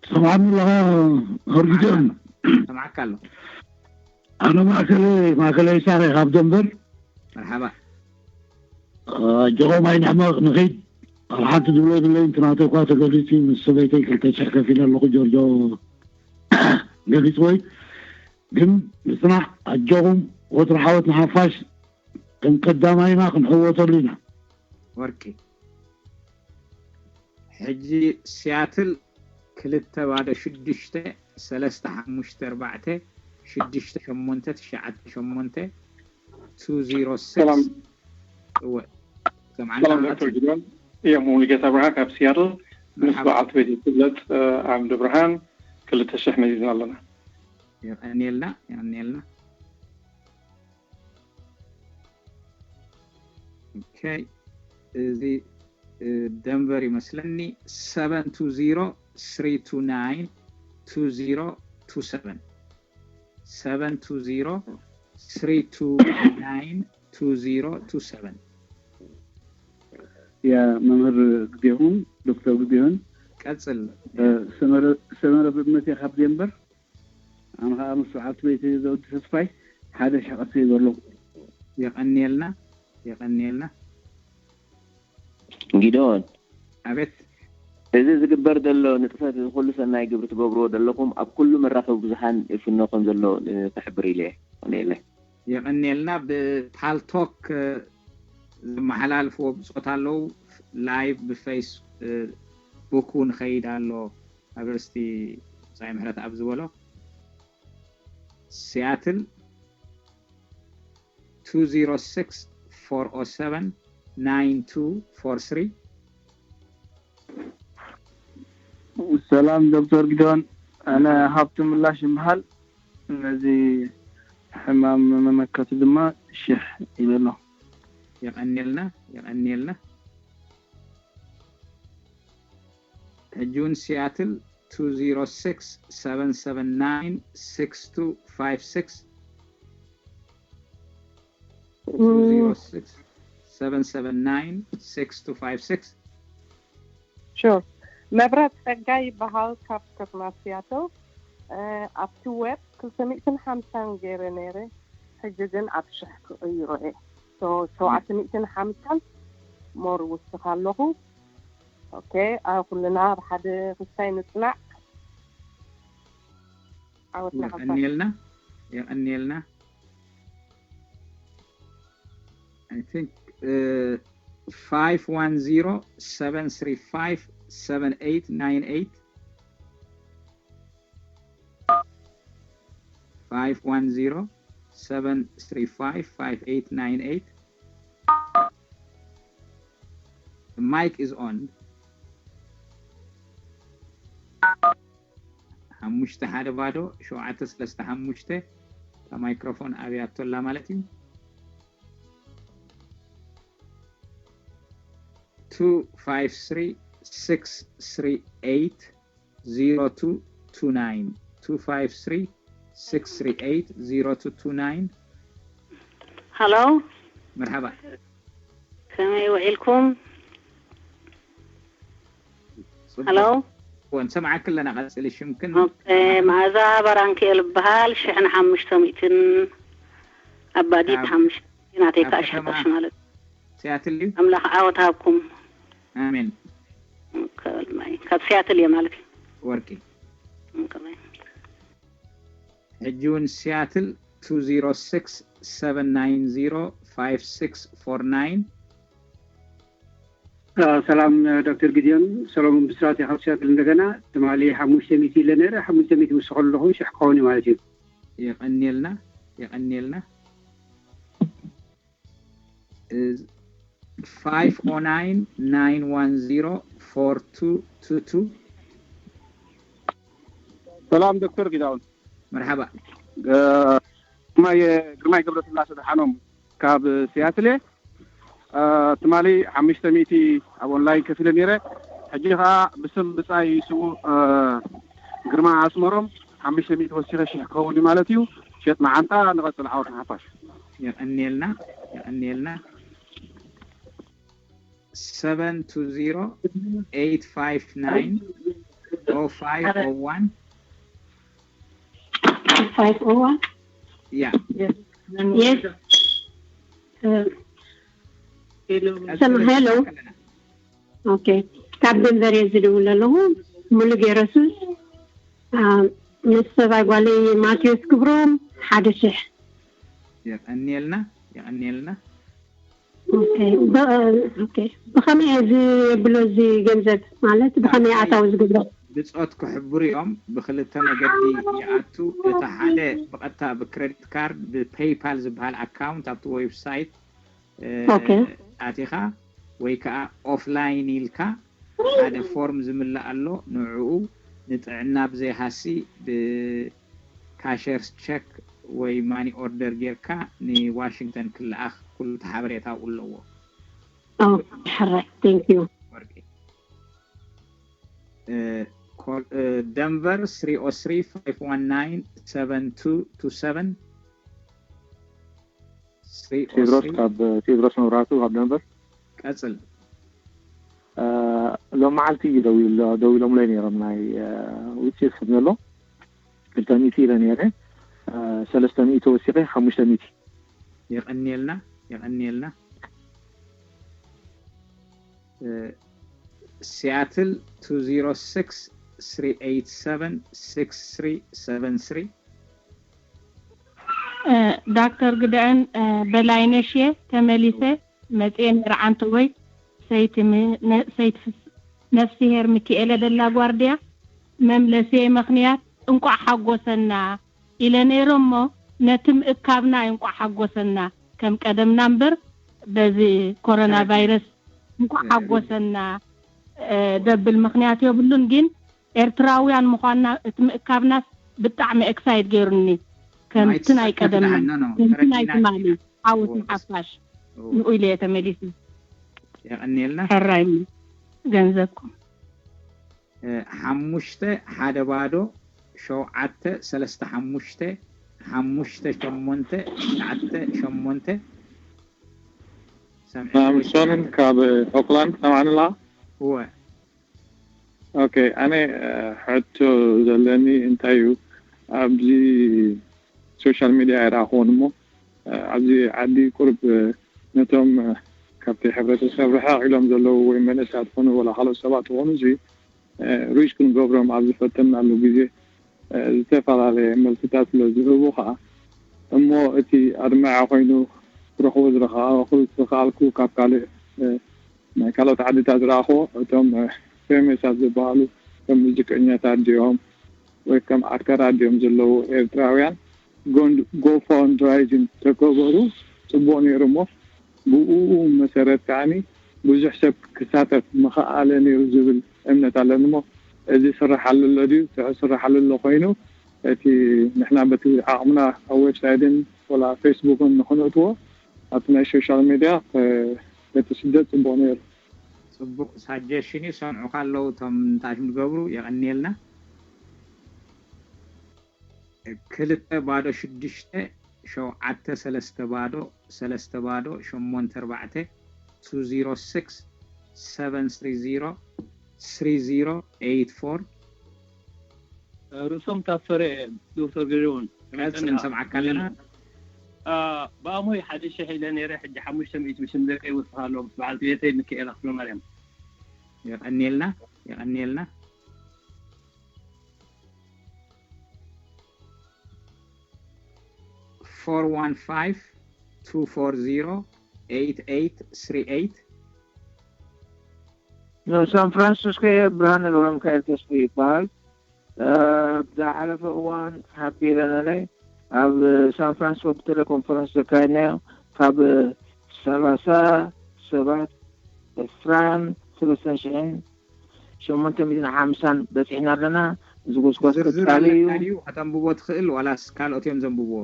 ሰማዕኒ ኣለኻ ሆርጊዶን? ሰማዕካ ኣለኹ። ኣነ ማእከለ ማእከለ ይሳረ ካብ ደንበር። መርሓባ። ኣጆኹም ኣይንሕመቕ ንኺድ ኣብ ሓንቲ ዝብሎ የብለይ እንት ናተይ እኳ ተገሊጹ ምስ ሰበይተይ ክልተ ሽሕ ከፊለ ኣለኹ ጆርጆ ገሊጽ ወይ ግን ንጽናዕ ኣጆኹም ወትሪ ሓወት ንሓፋሽ ከም ቀዳማይና ክንሕወተሉ ኢና ወርቂ ሕጂ ሲያትል ክልተ ባዶ ሽዱሽተ ሰለስተ ሓሙሽተ ኣርባዕተ ሽዱሽተ ሸሞንተ ትሽዓተ ሸሞንተ two zero six ሰላም ሰላም ዶክተር ጊዶን እዮም ሙሉጌታ ብርሃን ካብ ሲያትል ምስ በዓልቲ ቤት ክብለት ዓምዲ ብርሃን ክልተ ሽሕ መዚዝና ኣለና የቀንየልና የቀንየልና okay እዚ ደንቨር ይመስለኒ seven two zero three two nine two zero two seven seven two zero three two nine two zero two seven ያ መምህር ግዜኹም ዶክተር ግዜኹም ቀጽል ሰመረ ብእምነት እየ ካብ ዴንቨር ኣነ ከዓ ምስ በዓልቲ ቤተይ ዘውዲ ተስፋይ ሓደ ሽሕ ቀፊ ዘለኹ የቐንየልና የቐንየልና ጊዶን ኣቤት እዚ ዝግበር ዘሎ ንጥፈት እዚ ኩሉ ሰናይ ግብሪ ትገብርዎ ዘለኹም ኣብ ኩሉ መራኸቢ ብዙሓን ይፍኖ ከም ዘሎ ክሕብር ኢለ እየ። የቐንየልና። የቐንየልና። ብፓልቶክ ዘመሓላልፍዎ ብፆት ኣለዉ። ላይቭ ብፌስ ቡክ እውን ኸይድ ኣሎ። ኣበርስቲ ብፃይ ምሕረት ኣብ ዝበሎ ሲያትል two zero six four oh seven nine two four three ሰላም ዶክተር ጊዶን፣ ኣነ ሃብቱ ምላሽ ይበሃል። ነዚ ሕማም መመከቱ ድማ ሽሕ ኢለ ኣለኹ። የቐንየልና የቐንየልና። ሕጂ እውን ሲያትል two zero six seven seven nine six two five six two zero six seven seven nine six two five six ሹር መብራት ጸጋይ ይበሃል ካብ ከተማ ሲያትል ኣብቲ ዌብ ክልተ ሚእትን ሓምሳን ገይረ ነይረ ሕጂ ግን ኣብ ሽሕ ክቕይሮ እየ ሸውዓተ ሚእትን ሓምሳን ሞር ውስኽ ኣለኹ ኦኬ ኣብ ኩልና ኣብ ሓደ ክስታይ ንጽናዕ ዓወትና ሓፋሽ የቐንየልና የቐንየልና I think uh, five one zero seven three five seven eight nine eight five one zero seven three five five eight nine eight The mic is on. ሓሙሽተ ሓደ ባዶ ሸውዓተ ሰለስተ ሓሙሽተ እታ ማይክሮፎን ኣብያቶ ኣላ ማለት እዩ። two five three six three eight zero two two nine two five three six three eight zero two two nine ሃሎ መርሓባ ከመይ ውዒልኩም? ሄሎ። ንሰምዓኪ ኣለና። ቀጽሊ፣ ሽምክን? ኦኬ፣ መኣዛ ባራንክኤል እበሃል። ሽሕን ሓሙሽተ ሚእትን ኣባዲት ካብ ሓሙሽተ ናተይ ካብ ከዓ ከተማ ሸሕጣሽ ማለት እዩ። ሲያትል እዩ። ኣምላኽ ዓወት ሃብኩም። ኣሜን። ካብ ሲያትል እየ ማለት እዩ። ወርቂ። ሕጂ እውን ሲያትል two zero six seven nine zero five six four nine። ሰላም ዶክተር ጊዲዮን፣ ሰሎሞን ብስራት እየ ካብ ሲያትል። እንደገና ትማሊ ሓሙሽተ ሚእቲ ኢለ ነይረ፣ ሓሙሽተ ሚእቲ ምስ ከለኹ ሽሕ ክኸውን እዩ ማለት እዩ። የቐንየልና፣ የቐንየልና። Five oh nine nine one zero four two two two. ሰላም ዶክተር ጊዳውን። መርሓባ። ግርማይ ግርማይ ገብረስላሴ ደሓኖም ካብ ሲያትል እየ። ትማሊ ሓሙሽተ ሚእቲ ኣብ ኦንላይን ከፊለ ነይረ። ሕጂ ከዓ ብስም ብጻይ ስዉእ ግርማ ኣስመሮም ሓሙሽተ ሚእቲ ወሲኸ ሽሕ ክኸውን እዩ ማለት እዩ። ሸጥ መዓንጣ። ንቐጽል። ዓወት ንሓፋሽ። የቐንየልና፣ የቐንየልና። Seven two zero eight five nine oh five oh one. Five oh one? Yeah. Yes. ሰማ ሄሎ። ኦኬ፣ ካብ ደንቨር እየ ዝድውል ኣለኹ። ሙሉ ገይረሱስ ምስ ሰብኣይ ጓለይ ማቴዎስ ክብሮም ሓደ ሽሕ። የቐንየልና፣ የቐንየልና። ኦኬ፣ ብኸመይ እየ ዝብሎ እዚ ገንዘብ ማለት ብኸመይ ኣታዊ ዝግብሮ? ብፆት ክሕብሩ እዮም። ብክልተ መገዲ ይኣቱ። እቲ ሓደ ብቐጥታ ብክሬዲት ካርድ ብፔይፓል ዝበሃል ኣካውንት ኣብቲ ዌብሳይት ኣቲኻ ወይ ከዓ ኦፍላይን ኢልካ ሓደ ፎርም ዝምላእ ኣሎ። ንዕኡ ንጥዕና ብዘይሃሲ ብካሸርስ ቸክ ወይ ማኒ ኦርደር ጌርካ ንዋሽንግተን ክለኣኽ ኩሉ እቲ ሓበሬታ ኣብኡ ኣለዎ። ሕራይ፣ thank you። ወርቂ። ደንቨር three oh three five one nine seven two two seven። ቴድሮስ ካብ ቴድሮስ መብራቱ ካብ ደንቨር። ቀጽል። ሎም መዓልቲ እዩ ደው ኢሎምለይ ነይሮም ናይ ውፅኢት ከም ዘሎ ክልተ ሚእቲ ኢለ ነይረ። ሰለስተ ሚእቲ ወሲኸ ሓሙሽተ ሚእቲ። የቐንየልና፣ የቐንየልና። ሲያትል two zero six three eight seven six three seven three። ዳክተር ግደአን በላይነሽ እየ ተመሊሰ መፅኤ ነርዓንተ ወይ ሰይቲ ነፍስሄር ሚኪኤለ ደላ ጓርድያ መምለስየ ምኽንያት እንቋዕ ሓጎሰና ኢለ ነይረ እሞ ነቲ ምእካብና እዩ እንቋዕ ሓጎሰና ከም ቀደምና እምበር በዚ ኮሮና ቫይረስ እንቋዕ ሓጎሰና ደብል ምኽንያት የብሉን። ግን ኤርትራውያን ምዃንና እቲ ምእካብናስ ብጣዕሚ ኤክሳይት ገይሩኒ። ከምቲ ናይ ቀደምና ከምቲ ናይ ትማሊ ዓወት ንሓፋሽ ንኡ ኢለ እየ ተመሊሱ። የቐንየልና። ሕራይ ገንዘብኩም። ሓሙሽተ ሓደ ባዶ ሸውዓተ ሰለስተ ሓሙሽተ ሓሙሽተ ሸሞንተ ትሽዓተ ሸሞንተ። ሳምሶንን ካብ ኦክላንድ ሰማዕንላ። እወ። ኦኬ፣ ኣነ ሕቶ ዘለኒ እንታይ እዩ፣ ኣብዚ ሶሻል ሚድያ ኣይረኣኽዎን እሞ ኣብዚ ዓዲ ቁርብ ነቶም ካብቲ ሕብረተሰብ ርሕቕ ኢሎም ዘለዉ ወይ መንእሰያት ትኾኑ ወላ ካልኦት ሰባት ትኾኑ እዚ ሪች ክንገብሮም ኣብ ዝፈተናሉ ግዜ ዝተፈላለየ መልስታት ስለ ዝህቡ ከዓ እሞ እቲ ኣድማዒ ኮይኑ ክረኽቦ ዝረኸኣኹ ዝኸኣልኩ ካብ ካልእ ናይ ካልኦት ዓድታት ዝረኣኽዎ እቶም ፌሜሳት ዝበሃሉ ከም ሙዚቀኛታት ድዮም ወይ ከም ኣክተራት ድዮም ዘለዉ ኤርትራውያን ጎፎንድራይዝን ተገበሩ ፅቡቕ ነይሩ እሞ ብኡ መሰረት ከዓኒ ብዙሕ ሰብ ክሳተፍ ምኸኣለ ነይሩ ዝብል እምነት ኣለኒ እሞ እዚ ስራሕ ኣሎ ድዩ? ስራሕ ኣሎ ኮይኑ እቲ ንሕና በቲ ዓቕምና ኣብ ዌብሳይትን ወላ ፌስቡክን ንክንእትዎ ኣብቲ ናይ ሶሻል ሚድያ በቲ ስደት ፅቡቕ ነይሩ። ፅቡቕ ሳጀሽን እዩ። ሰምዑካ ኣለዉ እቶም ንታሽም ዝገብሩ የቐንየልና። ክልተ ባዶ ሽዱሽተ ሸውዓተ ሰለስተ ባዶ ሰለስተ ባዶ ሸሞንተ ኣርባዕተ two zero six seven three zero three zero eight four. ርእሶም ታፈረ እዮም ዶክተር ገደውን ቀጽል፣ ንሰምዓካ ኣለና። ብኣሞይ ሓደ ሽሕ ኢለ ነይረ፣ ሕጂ ሓሙሽተ ሚእቲ ብሽም ደቀይ ወስኻ ኣሎ ምስ በዓልቲ ቤተይ ሚካኤል ኣክሎማርያም። የቐንየልና፣ የቐንየልና። Four one five two four zero eight eight three eight. ንሳን ፍራንሲስኮ እየ። ብርሃነ ገብረሚካኤል ተስፉ ይበሃል። ዝሓለፈ እዋን ሓቢረ ነይረ ኣብ ሳን ፍራንሲስኮ ብቴሌኮንፈረንስ ዘካየድናዮ ካብ ሰላሳ ሰባት ዕስራን ሰለስተን ሽሕን ሸሞንተ ሚእትን ሓምሳን በፂሕና ኣለና። እዚ ጎስጓስ ዝርዝር ቀፃሊ እዩ። ኣለካ ድዩ? ከተንብቦ ትኽእል ዋላስ ካልኦት እዮም ዘንብብዎ?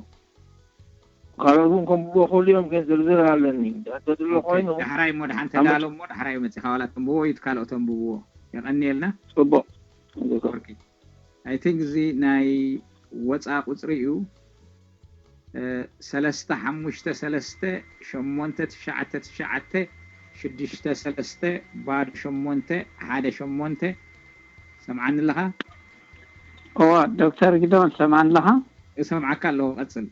ካልኦት እውን ከንብቦ ክእሉ እዮም፣ ግን ዝርዝር ኣለኒ። እንተድሎ ኮይኑ ዳሕራይ እሞ ድሓን ካብ ተዳሎ እሞ ዳሕራይ መፂኻ ዋላ ተንብቦ እዩ ካልኦት ተንብብዎ። የቐንየልና። ፅቡቅ። I think እዚ ናይ ወፃ ቁፅሪ እዩ። ሰለስተ ሓሙሽተ ሰለስተ ሸሞንተ ትሽዓተ ትሽዓተ ሽዱሽተ ሰለስተ ባዶ ሸሞንተ ሓደ ሸሞንተ። ሰምዓኒ ኣለኻ? እዋ ዶክተር ጊዶን ሰምዓኒ ኣለኻ? እሰምዓካ ኣለኹ፣ ቀጽል።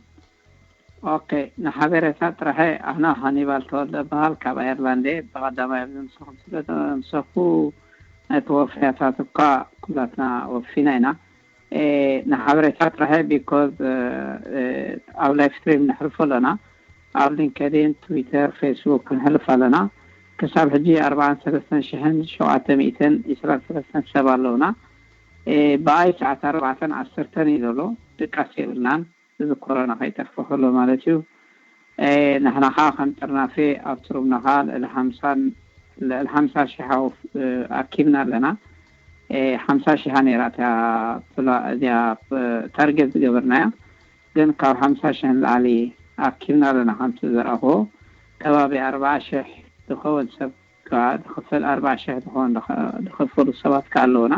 ኦኬ፣ ንሓበሬታ ጥራሐ ኣነ ሃኒባል ተወልደ እበሃል፣ ካብ ኣየርላንድ እየ። ብቐዳማይ ኣብዚ ምሳኹም ስለ ተምሰኩ ነቲ ወፍያታት እኳ ኩላትና ወፊና ኢና። ንሓበሬታ ጥራሐ ቢኮዝ ኣብ ላይፍ ስትሪም ነሕልፎ ኣለና። ኣብ ሊንከዲን፣ ትዊተር፣ ፌስቡክ ክንሕልፍ ኣለና። ክሳብ ሕጂ ኣርባዓን ሰለስተን ሽሕን ሸውዓተ ሚእትን ዕስራን ሰለስተን ሰብ ኣለውና። ብኣይ ሰዓት ኣርባዕተን ዓሰርተን እዩ ዘሎ፣ ድቃስ የብልናን። እዚ ኮሮና ከይጠፍእ ከሎ ማለት እዩ። ንሕና ከዓ ከም ጥርናፌ ኣብቲ ሩምና ከዓ ልዕሊ ሓምሳን ልዕሊ ሓምሳ ሽሕ ኣኪብና ኣለና። ሓምሳ ሽሕ ነይራ እቲያ እዚኣ ታርጌት ዝገበርናያ፣ ግን ካብ ሓምሳ ሽሕ ንላዕሊ ኣኪብና ኣለና። ከምቲ ዝረኣኹዎ ከባቢ ኣርባዓ ሽሕ ዝኸውን ሰብ ከዓ ዝኽፈል ኣርባዓ ሽሕ ዝኾን ዝኸፈሉ ሰባት ከዓ ኣለውና።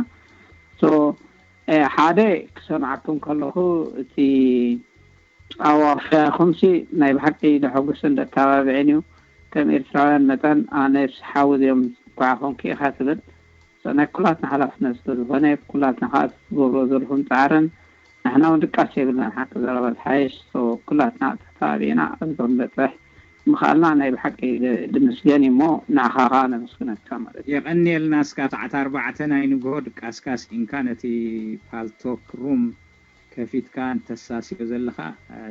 ሓደ ክሰምዓኩም ከለኹ እቲ ኣዋፍያኹምሲ ናይ ብሓቂ ደሐጉስን ደተባብዕን እዩ። ከም ኤርትራውያን መጠን ኣነስ ሓው እዚኦም እኳ ኮንኩ ኢኻ ትብል ናይ ኩላትና ሓላፍነት ስለዝኾነ ኩላትና ከዓ ትገብሮ ዘለኹም ፃዕርን ንሕና እውን ድቃስ የብልናን። ሓቂ ዘረባ ዝሓይሽ ኩላትና ተተባቢዕና ኣብዚ ክንበፅሕ ምኽኣልና ናይ ብሓቂ ድምስገን እዩ እሞ ንዓኻ ከዓ ነመስግነካ ማለት እዩ። የቐንየልና። እስካ ሰዓት ኣርባዕተ ናይ ንግሆ ድቃስካ ስኢንካ ነቲ ፓልቶክ ሩም ከፊትካ እንተሳሲዮ ዘለኻ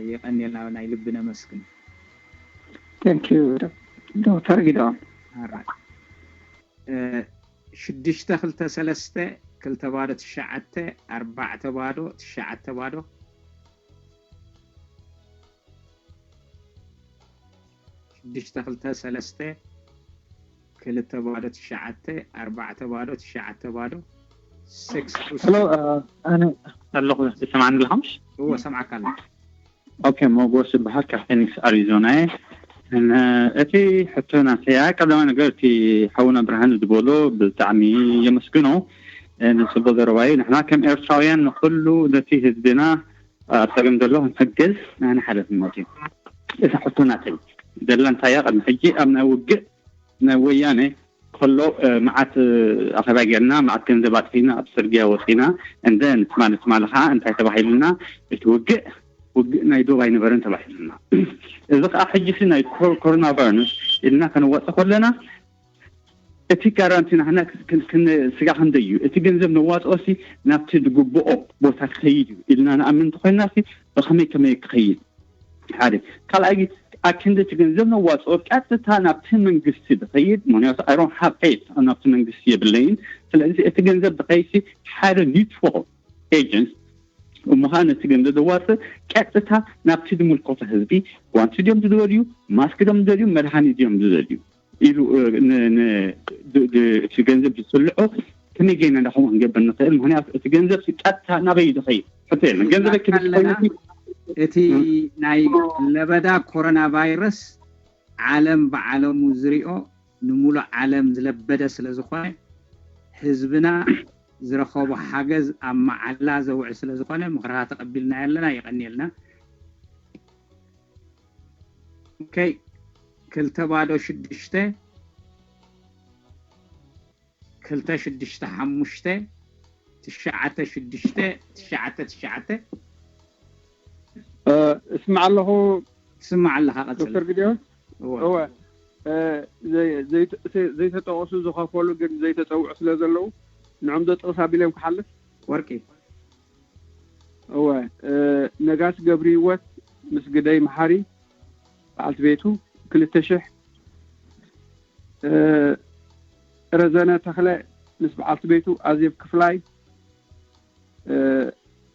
የቐንየልና፣ ናይ ልቢ ነመስግን። Thank you ዶክተር ጊዶን። Alright። ሽዱሽተ ክልተ ሰለስተ ክልተ ባዶ ትሽዓተ ኣርባዕተ ባዶ ትሽዓተ ባዶ። ሽዱሽተ ክልተ ሰለስተ ክልተ ባዶ ትሽዓተ ኣርባዕተ ባዶ ትሽዓተ ባዶ። ሄሎ፣ ኣነ ኣለኹ። ትሰምዓኒ ኣለኻ ምሽ? እዎ፣ ሰምዓካ ኣለኹ። ኦኬ፣ ሞጎስ ይበሃል፣ ካብ ፊኒክስ ኣሪዞና እየ። እቲ ሕቶ ናተያ ቀዳማይ ነገር እቲ ሓውና ብርሃን ዝበሎ ብጣዕሚ የመስግኖ፣ ንፅቡቅ ዘረባ እዩ። ንሕና ከም ኤርትራውያን ንኩሉ ነቲ ህዝብና ኣብ ፀገም ዘሎ ክንሕግዝ ናና ሓላፍነት እዩ። እዛ ሕቶ ናተይ ዘላ እንታይ እያ? ቅድሚ ሕጂ ኣብ ናይ ውግእ ናይ ወያነ ከሎ መዓት ኣኼባ ጌርና፣ መዓት ገንዘብ ኣጥፊና፣ ኣብ ፅርግያ ወፂና፣ እንደ ንትማ ንትማ ለኻ እንታይ ተባሂልና፣ እቲ ውግእ ውግእ ናይ ዶብ ኣይነበረን ተባሂልና። እዚ ከዓ ሕጂ ሲ ናይ ኮሮና ቫይረስ ኢልና ከነዋፅእ ከለና እቲ ጋራንቲ ንሕና ስጋ ክንደይ እዩ እቲ ገንዘብ ነዋፅኦ ሲ ናብቲ ዝግብኦ ቦታ ክኸይድ እዩ ኢልና ንኣምን እንተኮይና ሲ ብከመይ ከመይ ክኸይድ ሓደ ካልኣይ ኣክንዲ እቲ ገንዘብ ነዋፅኦ ቀጥታ ናብቲ መንግስቲ ዝኸይድ ምክንያቱ I don't have faith ናብቲ መንግስቲ የብለይን። ስለዚ እቲ ገንዘብ ዝኸይድ ሲ ሓደ neutral agent ምዃን እቲ ገንዘብ ዘዋፅእ ቀጥታ ናብቲ ዝምልከቶ ህዝቢ ጓንቲ ድዮም ዝደልዩ ማስክ ድዮም ዝደልዩ መድሃኒት ድዮም ዝደልዩ ኢሉ እቲ ገንዘብ ዝስልዖ ከመይ ገይና እንዳኸምኡ ክንገብር ንኽእል? ምክንያቱ እቲ ገንዘብ ቀጥታ ናበይ ዝኸይድ ሕቶ የለን። ገንዘብ ክልኮይነቲ እቲ ናይ ለበዳ ኮሮና ቫይረስ ዓለም ብዓለሙ ዝሪኦ ንሙሉእ ዓለም ዝለበደ ስለ ዝኾነ ህዝብና ዝረኸቦ ሓገዝ ኣብ መዓላ ዘውዕል ስለ ዝኾነ ምኽርኻ ተቐቢልና ኣለና። የቐንየልና። ኦኬ፣ ክልተ ባዶ ሽዱሽተ። ክልተ ሽዱሽተ ሓሙሽተ ትሽዓተ ሽዱሽተ ትሽዓተ ትሽዓተ። እስምዕ ኣለኹ። ትስማዕ ኣለኻ፣ ቀጽል። ዶክተር ግዲዮን፣ እወ። እወ፣ እ፣ ዘይ- ዘይተ- ዘይተጠቐሱ ዝኸፈሉ ግን ዘይተጸውዑ ስለ ዘለዉ፣ ንዖም ዘጥቕስ ኣቢሎም ክሓልፍ። ወርቂ። እወ፣ እ፣ ነጋሲ ገብሪ ህይወት ምስ ግደይ መሓሪ በዓልቲ ቤቱ ክልተ ሽሕ፣ እ፣ ረዘነ ተኽለ ምስ በዓልቲ ቤቱ ኣዜብ ክፍላይ፣ እ፣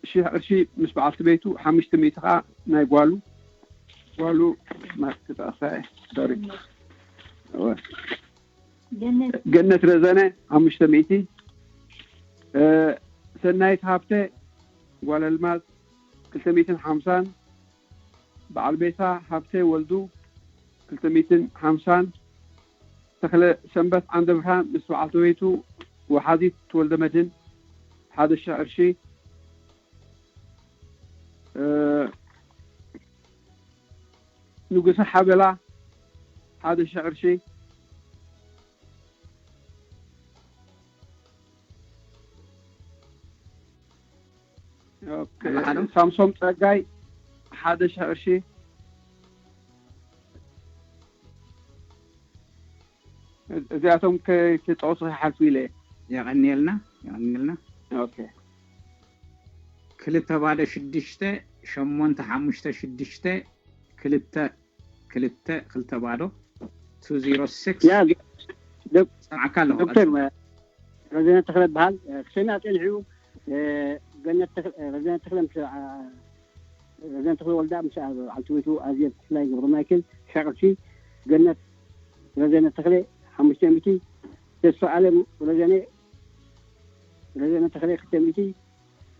ሽሕ ቅርሺ ምስ በዓልቲ ቤቱ፣ ሓሙሽተ ሚእቲ ከዓ ናይ ጓሉ። ጓሉ ማክጠቕሳ። ሶሪ። እወ። ገነት ረዘነ ሓሙሽተ ሚእቲ፣ እ፣ ሰናይት ሃብተ ጓል ኣልማዝ ክልተ ሚእትን ሓምሳን፣ በዓል ቤታ ሃብተ ወልዱ ክልተ ሚእትን ሓምሳን፣ ተኽለ ሰንበት ዓንደ ብርሃን ምስ በዓልቲ ቤቱ ወሓዚት ተወልደ መድህን ሓደ ሽሕ ቅርሺ፣ እ፣ ንጉሰ ሓበላ ሓደ ሽሕ ቅርሺ። ኦኬ። ኣለኻ ዶ? ሳምሶም ጸጋይ ሓደ ሽሕ ቅርሺ። እዚኣቶም ከይተጠቕሱ ከይሓልፉ ኢለ እየ። የቐንየልና፣ የቐንየልና። ኦኬ። ክልተ ባዶ ሽዱሽተ ሸሞንተ ሓሙሽተ ሽዱሽተ ክልተ ክልተ ክልተ ባዶ two zero six። ያ ዶ- ሰምዓካ ኣለኹ። ዶክተር መ- ረዘነ ተኽለ በሃል ክሰሚያ ጸኒሑ። እ፣ ገነት ተኽለ- ረዘነ ተኽለ ምስ ኣ- ረዘነ ተኽለ ወልዳ ምስ ኣ- በዓልቲ ቤቱ ኣዜብ ክፍላይ ገብረ ማይክል ሽሕ ቅርሺ፣ ገነት ረዘነ ተኽለ ሓሙሽተ ሚእቲ፣ ተስፋ ኣለም ረዘነ ረዘነ ተኽለ ክልተ ሚእቲ፣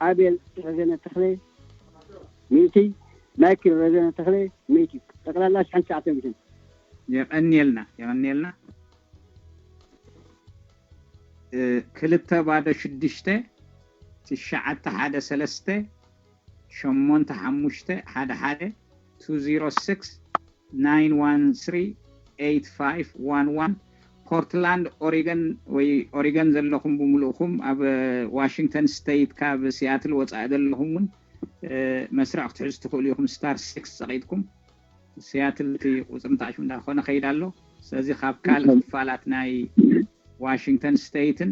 ኣቤል ረዘነ ተኽለ ሚእቲ፣ ማይክል ረዘነ ተኽለ ሚእቲ፣ ጠቕላላ ሽሕን ትሽዓተ ሚእትን። የቐንየልና፣ የቐንየልና። እ፣ ክልተ ባዶ ሽዱሽተ ትሽዓተ ሓደ ሰለስተ ሸሞንተ ሓሙሽተ ሓደ ሓደ two zero six nine one three eight five one one። ፖርትላንድ ኦሪገን ወይ ኦሪገን ዘለኹም ብምሉእኹም፣ ኣብ ዋሽንግተን ስቴት ካብ ሲያትል ወፃኢ ዘለኹም እውን፣ እ፣ መስርዕ ክትሕዙ ትኽእሉ ኢኹም። ስታር ሲክስ ፀቒጥኩም ሲያትል እቲ ቁፅሪ ምትኣሽሙ እንዳኾነ ከይድ ኣሎ። ስለዚ ካብ ካልእ ክፋላት ናይ ዋሽንግተን ስቴትን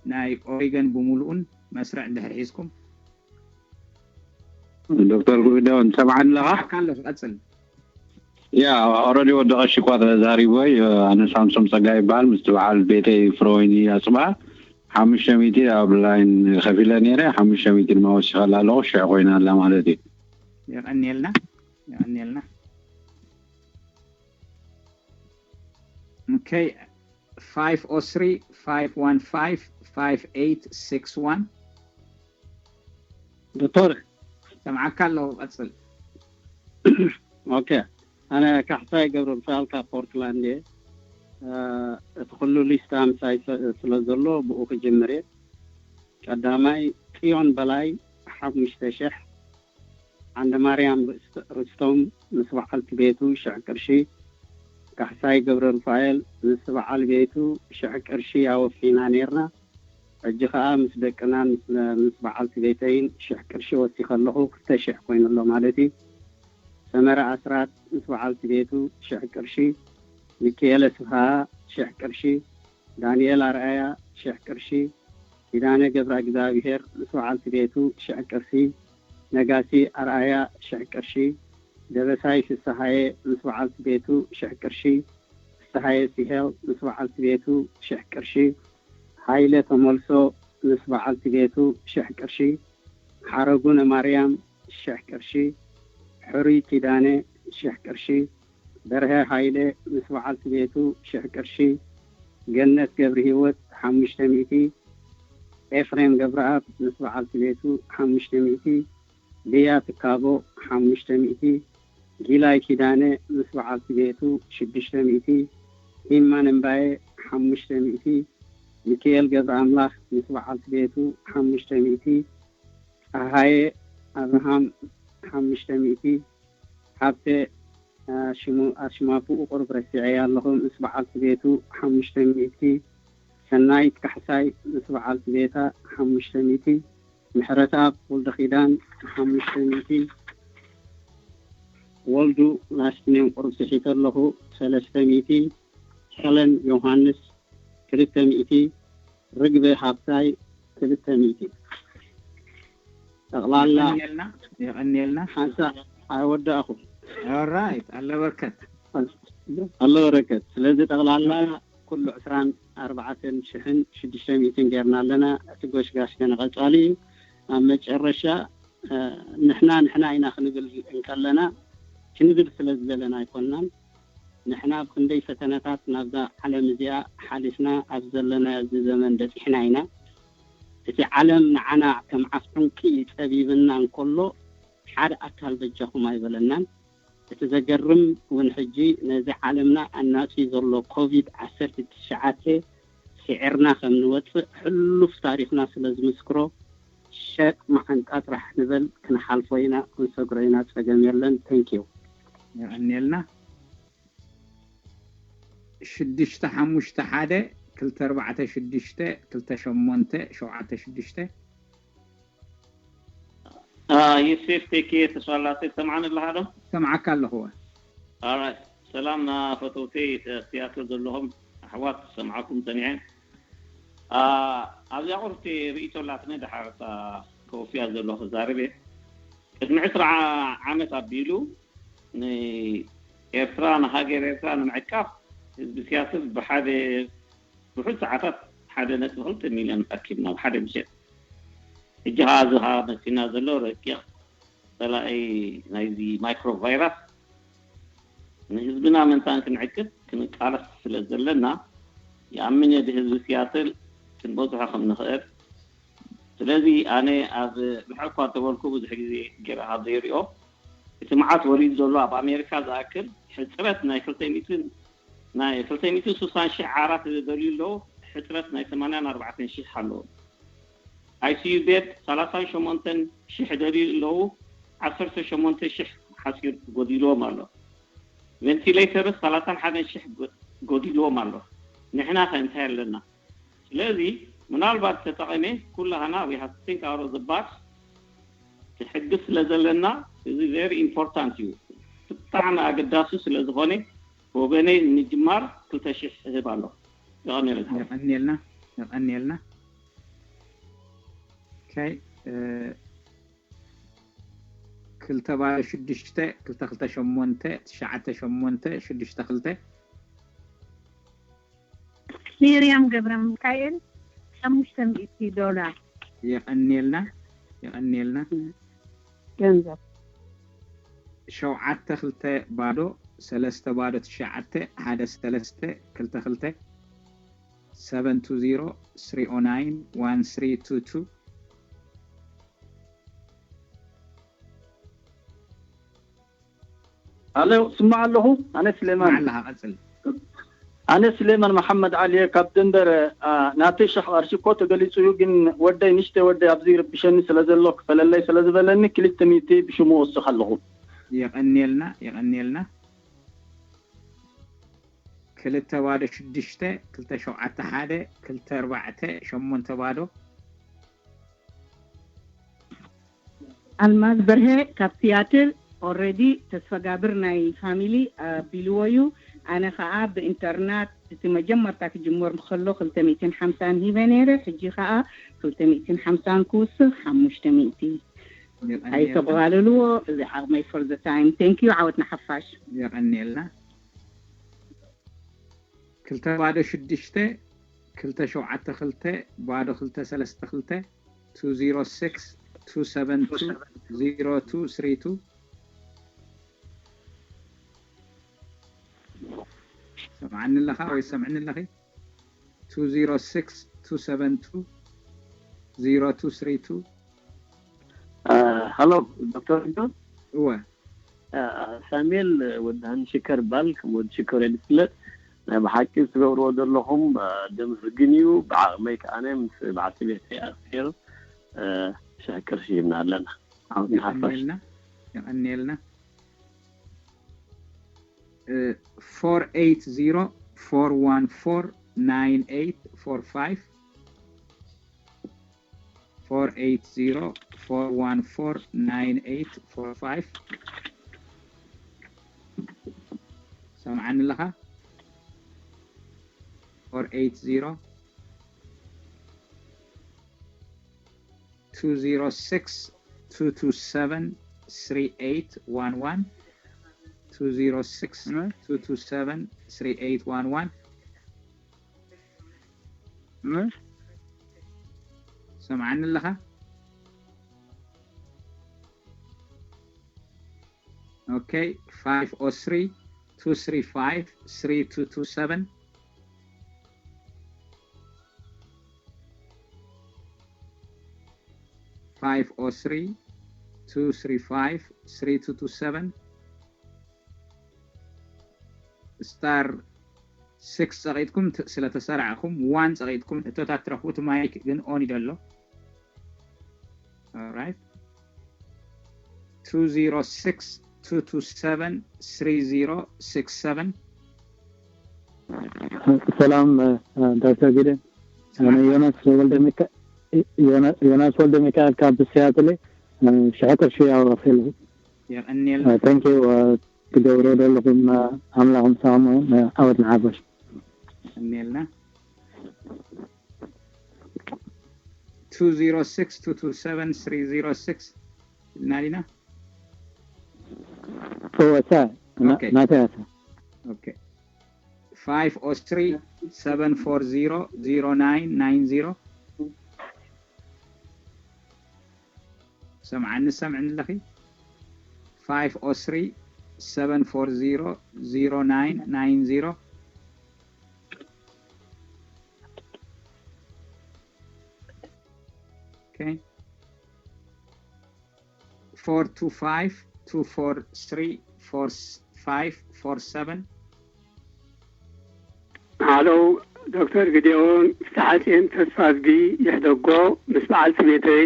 ናይ ኦሪገን ብምሉኡን መስርዕ እንድሕር ሒዝኩም። ዶክተር ጉህደውን ሰምዓኒ ኣለኻ? ካሎ ቀጽል። ያ ኦረዲ ወዲ ቀሺ እኳ ተዛሪቦይ። ኣነ ሳምሶም ጸጋ ይበሃል። ምስቲ በዓል ቤተይ ፍሮይኒ ኣጽባ ሓሙሽተ ሚእቲ ኣብ ላይን ከፊለ ነይረ። ሓሙሽተ ሚእቲ ድማ ወሲኸላ ኣለኹ። ሽሕ ኮይና ኣላ ማለት እዩ። የቐንየልና፣ የቐንየልና። Okay, five oh three, five one five, five eight six one. ዶክተር ሰምዓካ ኣለኹ፣ ቀጽል። ኦኬ፣ ኣነ ካሕሳይ ገብረ ምሳል ካብ ፖርትላንድ እየ። እ፣ እቲ ኩሉ ሊስታ ምሳይ ሰ- ስለ ዘሎ ብኡ ክጅምር እየ። ቀዳማይ ጽዮን በላይ ሓሙሽተ ሽሕ፣ ዓንደ ማርያም ርስት- ርስቶም ምስ በዓልቲ ቤቱ ሽሕ ቅርሺ፣ ካሕሳይ ገብረ ሩፋኤል ምስ በዓል ቤቱ ሽሕ ቅርሺ ኣወፊና ነይርና። ሕጂ ኸኣ ምስ ደቅናን ምስ በዓልቲ ቤተይን ሽሕ ቅርሺ ወሲኸ ኣለኹ። ክልተ ሽሕ ኮይኑ ኣሎ ማለት እዩ። ሰመረ ኣስራት ምስ በዓልቲ ቤቱ ሽሕ ቅርሺ፣ ሚኪኤለ ስፍሃ ሽሕ ቅርሺ፣ ዳንኤል ኣርኣያ ሽሕ ቅርሺ፣ ኪዳነ ገብረ እግዚኣብሄር ምስ በዓልቲ ቤቱ ሽሕ ቅርሺ፣ ነጋሲ ኣርኣያ ሽሕ ቅርሺ፣ ደበሳይ ፍስሃየ ምስ በዓልቲ ቤቱ ሽሕ ቅርሺ፣ ፍስሃየ ሲሄል ምስ በዓልቲ ቤቱ ሽሕ ቅርሺ፣ ሃይለ ተመልሶ ምስ በዓልቲ ቤቱ ሽሕ ቅርሺ፣ ሓረጉ ነማርያም ሽሕ ቅርሺ፣ ሕሩይ ኪዳነ ሽሕ ቅርሺ፣ በርሀ ሃይለ ምስ በዓልቲ ቤቱ ሽሕ ቅርሺ፣ ገነት ገብረሂወት ሓሙሽተ ሚእቲ፣ ኤፍሬም ገብረኣብ ምስ በዓልቲ ቤቱ ሓሙሽተ ሚእቲ፣ ልያ ትካቦ ሓሙሽተ ሚእቲ፣ ጊላይ ኪዳነ ምስ በዓልቲ ቤቱ ሽዱሽተ ሚእቲ፣ ሂማን እምባየ ሓሙሽተ ሚእቲ፣ ሚኪኤል ገብረኣምላኽ ምስ በዓልቲ ቤቱ ሓሙሽተ ሚእቲ፣ ጸሃየ ኣብርሃም ሓሙሽተ ሚእቲ፣ ሃብተ ኣሽሙ- ኣሽማፉ ቁሩብ ረሲዐያ ኣለኹ ምስ በዓልቲ ቤቱ ሓሙሽተ ሚእቲ፣ ሰናይት ካሕሳይ ምስ በዓልቲ ቤታ ሓሙሽተ ሚእቲ፣ ምሕረተኣብ ወልደኪዳን ሓሙሽተ ሚእቲ፣ ወልዱ ላስት ኔም ቁሩብ ስሒተ ኣለኹ፣ ሰለስተ ሚእቲ፣ ሄለን ዮሃንስ ክልተ ሚእቲ፣ ርግበ ሃብታይ ክልተ ሚእቲ። ጠቕላላ የቐንየልና። የቐንየልና። ሓንሳእ ኣይወዳእኹ። ኦራይት፣ ኣለ በርከት። ኣሎ በረከት። ስለዚ ጠቕላላ ኩሉ ዕስራን ኣርባዕተን ሽሕን ሽዱሽተ ሚእትን ጌርና ኣለና። እቲ ጎሽጋሽ ገና ቀጻሊ እዩ። ኣብ መጨረሻ፣ እ፣ ንሕና ንሕና ኢና ክንብል እንከለና ክንብል ስለ ዝደለና ኣይኮንናን። ንሕና ኣብ ክንደይ ፈተነታት ናብዛ ዓለም እዚኣ ሓሊፍና ኣብ ዘለናዮ እዚ ዘመን በጺሕና ኢና። እቲ ዓለም ንዓና ከም ዓፍ ዑንቂ ጸቢብና እንከሎ ሓደ ኣካል በጃኹም ኣይበለናን። እቲ ዘገርም እውን ሕጂ ነዚ ዓለምና ኣናጽዩ ዘሎ ኮቪድ ዓሰርተ ትሽዓተ ስዒርና ከም ንወጽእ ሕሉፍ ታሪኽና ስለ ዝምስክሮ ሸጥ መዓንጣ ጥራሕ ንበል ክንሓልፎ ኢና ክንሰግሮ ኢና ጸገም የለን። Thank you። የቐንየልና። ሽዱሽተ ሓሙሽተ ሓደ ክልተ ኣርባዕተ ሽዱሽተ ክልተ ሸሞንተ ሸውዓተ ሽዱሽተ። ዮሴፍ ቴኬ ተስፋላሴ ትሰምዓኒ ኣለኻ ዶ? ሰምዓካ ኣለኹ። ሰላም ፈተውተይ ሲያትል ዘለኹም ኣሕዋት ሰምዓኩም ሰሚዐ። ኣብዚኣ ቁርቲ ርእይቶ ኣላትኒ ድሓር ከወፍያ ዘለኹ ዛርቤ ቅድሚ ዕስራ ዓመት ኣቢሉ ንኤርትራ ንሃገር ኤርትራ ንምዕቃፍ ህዝቢ ሲያትል ብሓደ ውሑድ ሰዓታት ሓደ ነጥቢ ክልተ ሚልዮን ኣኪብና ብሓደ ምሸት። ሕጂ ኸዓ እዚ ኸዓ መፂና ዘሎ ረቂቕ ፀላኢ ናይዚ ማይክሮ ቫይረስ ንህዝብና ምእንታን ክንዕቅብ ክንቃለስ ስለ ዘለና ይኣምን እየ ብህዝቢ ሲያትል ክንበፅሖ ከም ንኽእል። ስለዚ ኣነ ኣብ ርሕቕ እኳ እንተበልኩ ብዙሕ ግዜ ገይረ ካብ ዘይሪኦ እቲ መዓት ወሪዱ ዘሎ ኣብ ኣሜሪካ ዝኣክል ሕፅረት ናይ ክልተ ሚእትን ናይ ክልተ ሚእትን ስሳን ሽሕ ዓራት ደልዩ ኣለዉ። ሕፅረት ናይ ሰማንያን ኣርባዕተን ሽሕ ኣለዉ። ኣይሲዩ ቤድ ሰላሳን ሸሞንተን ሽሕ ደልዩ ኣለዉ። ዓሰርተ ሸሞንተ ሽሕ ሓፂር ጎዲልዎም ኣሎ። ቬንቲሌተርስ ሰላሳን ሓደን ሽሕ ጎዲልዎም ኣሎ። ንሕና ከ እንታይ ኣለና? ስለዚ ምናልባት ተጠቐሜ ኩላህና we have to think out of the box ክሕግዝ ስለ ዘለና እዚ very important እዩ። ብጣዕሚ ኣገዳሲ ስለ ዝኾነ ብወገነይ ንምጅማር ክልተ ሽሕ እህብ ኣለኹ። የቐንየለይ። የቐንየልና። የቐንየልና። ኦኬ፣ እ፣ ክልተ ባዶ ሽዱሽተ ክልተ ክልተ ሸሞንተ ትሽዓተ ሸሞንተ ሽዱሽተ ክልተ። ሚርያም ገብረ ሚካኤል ሓሙሽተ ሚእቲ ዶላር። የቐንየልና። የቐንየልና። ገንዘብ ሸውዓተ ክልተ ባዶ ሰለስተ ባዶ ትሽዓተ ሓደ ሰለስተ ክልተ ክልተ። ሰቨን ቱ ዚሮ ስሪ ኦ ናይን ዋን ስሪ ቱ ቱ። ኣሎ ስማዕ ኣለኹ። ኣነ ስሌማን ኣለኻ ቀጽል። ኣነ ስሌማን መሓመድ ዓሊ እየ ካብ ደንበር። አ፣ ናተይ ሽሕ ቅርሺ እኮ ተገሊጹ እዩ፣ ግን ወደይ ንሽተይ ወደይ ኣብዚ ይርብሸኒ ስለ ዘሎ ክፈለለይ ስለ ዝበለኒ ክልተ ሚእቲ ብሽሙ ወስኽ ኣለኹ። የቐንየልና። የቐንየልና። ክልተ ባዶ ሽዱሽተ ክልተ ሸውዓተ ሓደ ክልተ ኣርባዕተ ሸሞንተ ባዶ። ኣልማዝ በርሀ ካብ ሲያትል። ኦረዲ ተስፈጋብር ናይ ፋሚሊ ኣቢልዎ እዩ። ኣነ ከዓ ብኢንተርናት እቲ መጀመርታ ክጅመር ከሎ ክልተ ሚእትን ሓምሳን ሂበ ነይረ። ሕጂ ከዓ ክልተ ሚእትን ሓምሳን ክውስኽ ሓሙሽተ ሚእቲ። ኣይተቆባልልዎ። እዚ ዓቕመይ for the time። Thank you። ዓወት ንሓፋሽ። የቐንየልና። ክልተ ባዶ ሽዱሽተ ክልተ ሸውዓተ ክልተ ባዶ ክልተ ሰለስተ ክልተ። ቱ ዚሮ ሲክስ ቱ ሰቨን ቱ ዚሮ ቱ ስሪ ቱ። ሰምዓኒ ኣለኻ ወይ ሰምዕኒ ኣለኺ? ቱ ዚሮ ሲክስ ቱ ሰቨን ቱ ዚሮ ቱ ስሪ ቱ። ሃሎ ዶክተር ጆን። እወ። ሳሙኤል ወዲ ሃኒ ሽከር ይባል። ከም ወዲ ሽከር እየ ዝፍለጥ። ናይ ብሓቂ ዝትገብርዎ ዘለኹም ደመርግን እዩ። ብዓቕመይ ከኣነ ምስ በዓልቲ ቤተይ ኣስቴር ሽሕ ቅርሺ ሂብና ኣለና። ዓወት ንሓፋሽ። የቐንየልና። የቐንየልና። ፎር ኤይት ዚሮ ፎር ዋን ፎር nine eight four five, four eight zero, four one four, nine eight four five. ሰምዓኒ ኣለኻ? Four eight zero, two zero six, two two seven, three eight one one. Two zero six, two two seven, three eight one one. ሰምዓኒ ኣለኻ? Okay, five oh three, two three five, three two two seven. Five oh three, two three five, three two two seven. Star six ጸቒጥኩም፣ ት-፣ ስለ ተሰራዕኹም፣ ዋን ጸቒጥኩም ሕቶታት ትረኽቡ። እቲ ማይክ ግን ኦን እዩ ዘሎ። Alright. Two zero six, two two seven, three zero six seven. ሰላም፣ እ፣ እ፣ ዶክተር ጊደን። ኣነ ዮናስ ወልደ ሚካ-፣ ዮና-፣ ዮናስ ወልደ ሚካኤል ካብ ሲያትል፣ እ፣ ሽሕ ቅርሺ ኣውረፍ ኣለኹ። የቐንየልና። እ፣ thank you፣ እ፣ ትገብሮ ዘለኹም፣ እ፣ ኣምላኽ ምሳኹም፣ እ፣ ዓወት ንሓፋሽ። የቐንየልና። Two zero six, two two seven, three zero six ኢልና ዲና? እወ፣ እሳ፣ ና-፣ Okay. ናተይ እያ እሳ። Okay. Five oh three, seven four zero, zero nine nine zero. ሰምዓኒ፣ ሰምዕኒ ኣለኺ? Five oh three, seven four zero, zero nine nine zero. Okay. Four two five, two four three, four five four seven. ሃሎ፣ ዶክተር ግዴዎን ፍትሓጽዮን ተስፋዝጊ ይሕደጎ ምስ በዓልቲ ቤተይ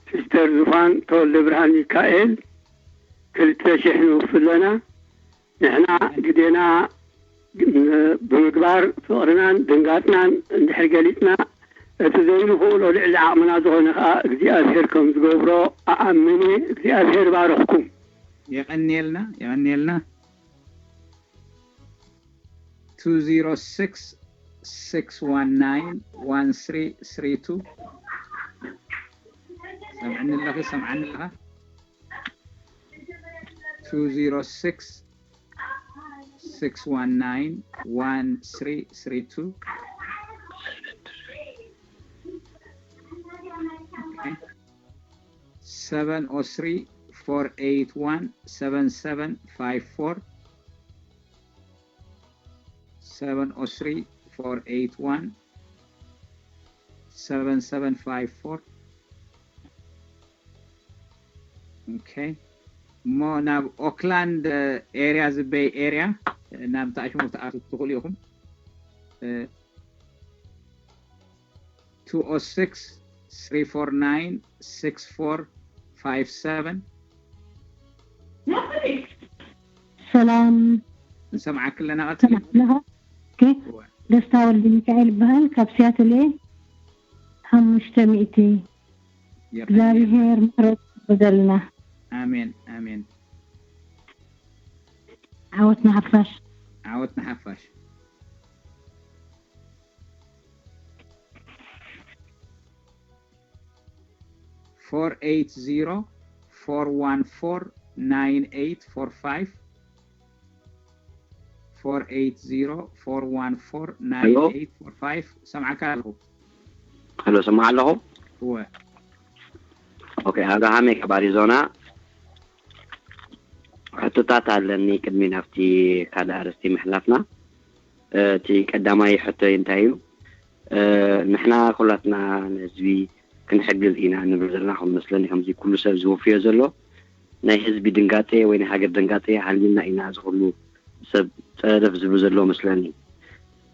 ሲስተር ዙፋን ተወልደ ብርሃን ሚካኤል ክልተ ሽሕ ንውክል ኣለና። ንሕና ግዴና ብምግባር ፍቕርናን ድንጋጽናን እንድሕር ገሊጽና፣ እቲ ዘይንኽእሎ ልዕሊ ዓቕምና ዝኾነ ከኣ እግዚኣብሄር ከም ዝገብሮ እኣምን እየ። እግዚኣብሄር ይባርኽኩም። የቐንየልና፣ የቐንየልና። Two zero six, six one nine, one three three two። ሰምዕኒ ኣለኺ? ሰምዓኒ ኣለኻ? Two zero six, six one nine, one three three two. Okay. Seven oh three, four eight one, seven seven five four. Seven oh three, four eight one, seven seven five four. Okay. እሞ ናብ ኦክላንድ ኤርያ ዝበይ ኤርያ ናብ ተኣሽሙ ክትኣትዉ ትኽእሉ ኢኹም። Two oh six, three four nine, six four five seven. ሰላም። ንሰምዓክ ኣለና። ቀጽሊ። ሰላም ኣለኻ? ኦኬ። ደስታ ወልደ ሚካኤል ይበሃል፣ ካብ ሲያትል እየ። ሓሙሽተ ሚእቲ። እግዚኣብሄር ምሕረት ይበዘልና። ኣሜን፣ ኣሜን። ዓወት ንሓፋሽ። ዓወት ንሓፋሽ። Four eight zero, four one four, nine eight four five. Four eight zero, four one four, nine eight four five. ሰምዓካ ኣለኹ። ሄሎ፣ ሰማዕ ኣለኹ። እወ። ኦኬ፣ ኣብርሃም እየ ካብ ኣሪዞና። ሕቶታት ኣለኒ ቅድሚ ናብቲ ካልእ ኣርእስቲ ምሕላፍና። እቲ ቀዳማይ ሕቶይ እንታይ እዩ? ንሕና ኩላትና ንህዝቢ ክንሕግዝ ኢና ንብል ዘለና ከም መስለኒ፣ ከምዚ ኩሉ ሰብ ዝወፍዮ ዘሎ ናይ ህዝቢ ድንጋጤ ወይ ናይ ሃገር ድንጋጤ ሃልዩና ኢና እዚ ኩሉ ሰብ ጸደፍ ዝብል ዘሎ መስለኒ።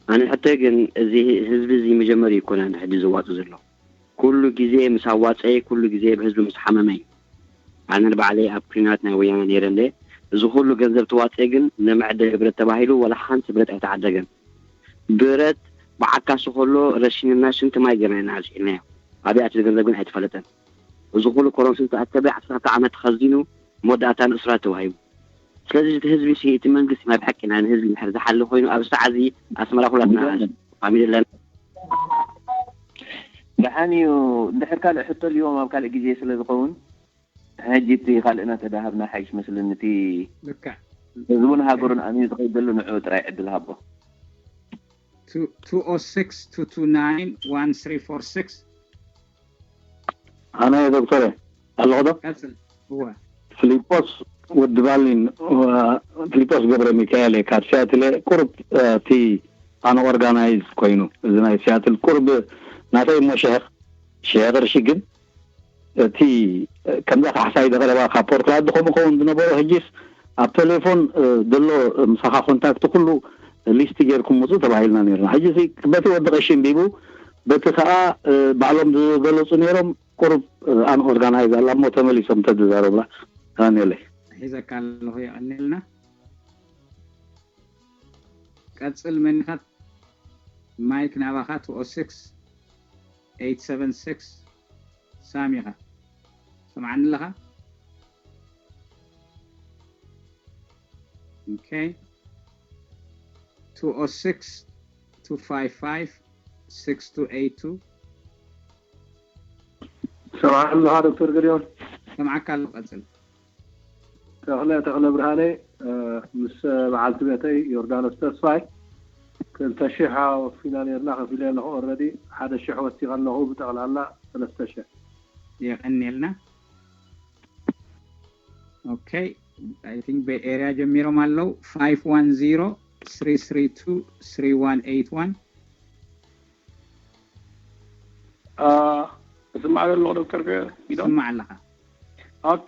ኣነ ሕቶይ ግን እዚ ህዝቢ እዚ መጀመሪ ኣይኮነን ሕጂ ዘዋጽእ ዘሎ። ኩሉ ግዜ ምስ ኣዋጸየ፣ ኩሉ ግዜ ብህዝቢ ምስ ሓመመ እዩ። ኣነ ንባዕለይ ኣብ ኩናት ናይ ወያነ ነይረ እንደ፣ እዚ ኩሉ ገንዘብ ተዋጸየ ግን ንመዐደሊ ብረት ተባሂሉ ዋላ ሓንቲ ብረት ኣይተዓደገን። ብረት ብዓካሲ ከሎ ረሽንና ሽንቲ ማይ ጌርና ኢና ኣልዒልናዮ። ኣበይ ኣትዩ ገንዘብ ግን ኣይተፈለጠን። እዚ ኩሉ ኮሮንሲ ዝተኣከበ ዓሰርተ ዓመት ተኸዚኑ መወዳእታ ንእስራ ተዋሂቡ። ስለዚ እቲ ህዝቢ ሲ እቲ መንግስቲ ናይ ብሓቂ ናይ ንህዝቢ ድሕር ዝሓሊ ኮይኑ ኣብ ሰዓዚ ኣስመራ ኩላትና ፋሚሊ ኣለና። ደሓን እዩ። እንድሕር ካልእ ሕቶ ኣልዎም ኣብ ካልእ ግዜ ስለ ዝኸውን ሕጂ እቲ ካልእ እናተዳሃብና ሓይሽ መስለኒ። እቲ ልክዕ ህዝቡን ሃገሩን ኣምዩ ዝኸይድ ዘሎ ንዕኡ ጥራይ ዕድል ሃቦ። two oh six two two nine one three four six ኣነ ዶክተር ኣለኹ ዶ? ቀጽል። እወ ፊሊጶስ ወዲ ባሊን ፊሊጶስ ገብረ ሚካኤል እየ ካብ ሲያትል እየ። ቁርብ እቲ ኣን ኦርጋናይዝ ኮይኑ እዚ ናይ ሲያትል ቁርብ ናተይ እሞ ሽሕ ሽሕ ቅርሺ ግን እቲ ከምዛ ካሕሳይ ዘቐረባ ካብ ፖርትላንድ ከምኡ ከውን ዝነበሮ ሕጂስ ኣብ ቴሌፎን ዘሎ ምሳኻ ኮንታክት ኩሉ ሊስት ጌርኩም ምፁ ተባሂልና ነርና። ሕጂ በቲ ወዲ ቀሺ እንቢቡ በቲ ከዓ ባዕሎም ዝገለፁ ነይሮም ቁሩብ ኣን ኦርጋናይዝ ኣላ እሞ ተመሊሶም ተዝዛረቡላ። ኣሜለይ ሒዘካ ኣለኹ የቐንየልና። ቀጽል መን ኢኻ? ማይክ ናባኻ two oh six eight seven six ሳም ኢኻ። ሰምዓኒ ኣለኻ? Okay two oh six two five five six two eight two ሰምዓ ኣለኻ ዶክተር ገዲዮን? ሰምዓካ ኣሎ ቀጽል። ተኽለ ተኽለ ብርሃነ ምስ በዓልቲ ቤተይ ዮርዳኖስ ተስፋይ ክልተ ሽሕ ኣወፊና ነርና ከፊለ ኣለኹ ኦረዲ ሓደ ሽሕ ወሲኸ ኣለኹ ብጠቕላላ ሰለስተ ሽሕ የቐንየልና። Okay I think Bay Area ጀሚሮም ኣለዉ five one zero three three two three one eight one እስማዕ ዘለኹ ዶክተር ጊዶን ስማዕ ኣለኻ። ኦኬ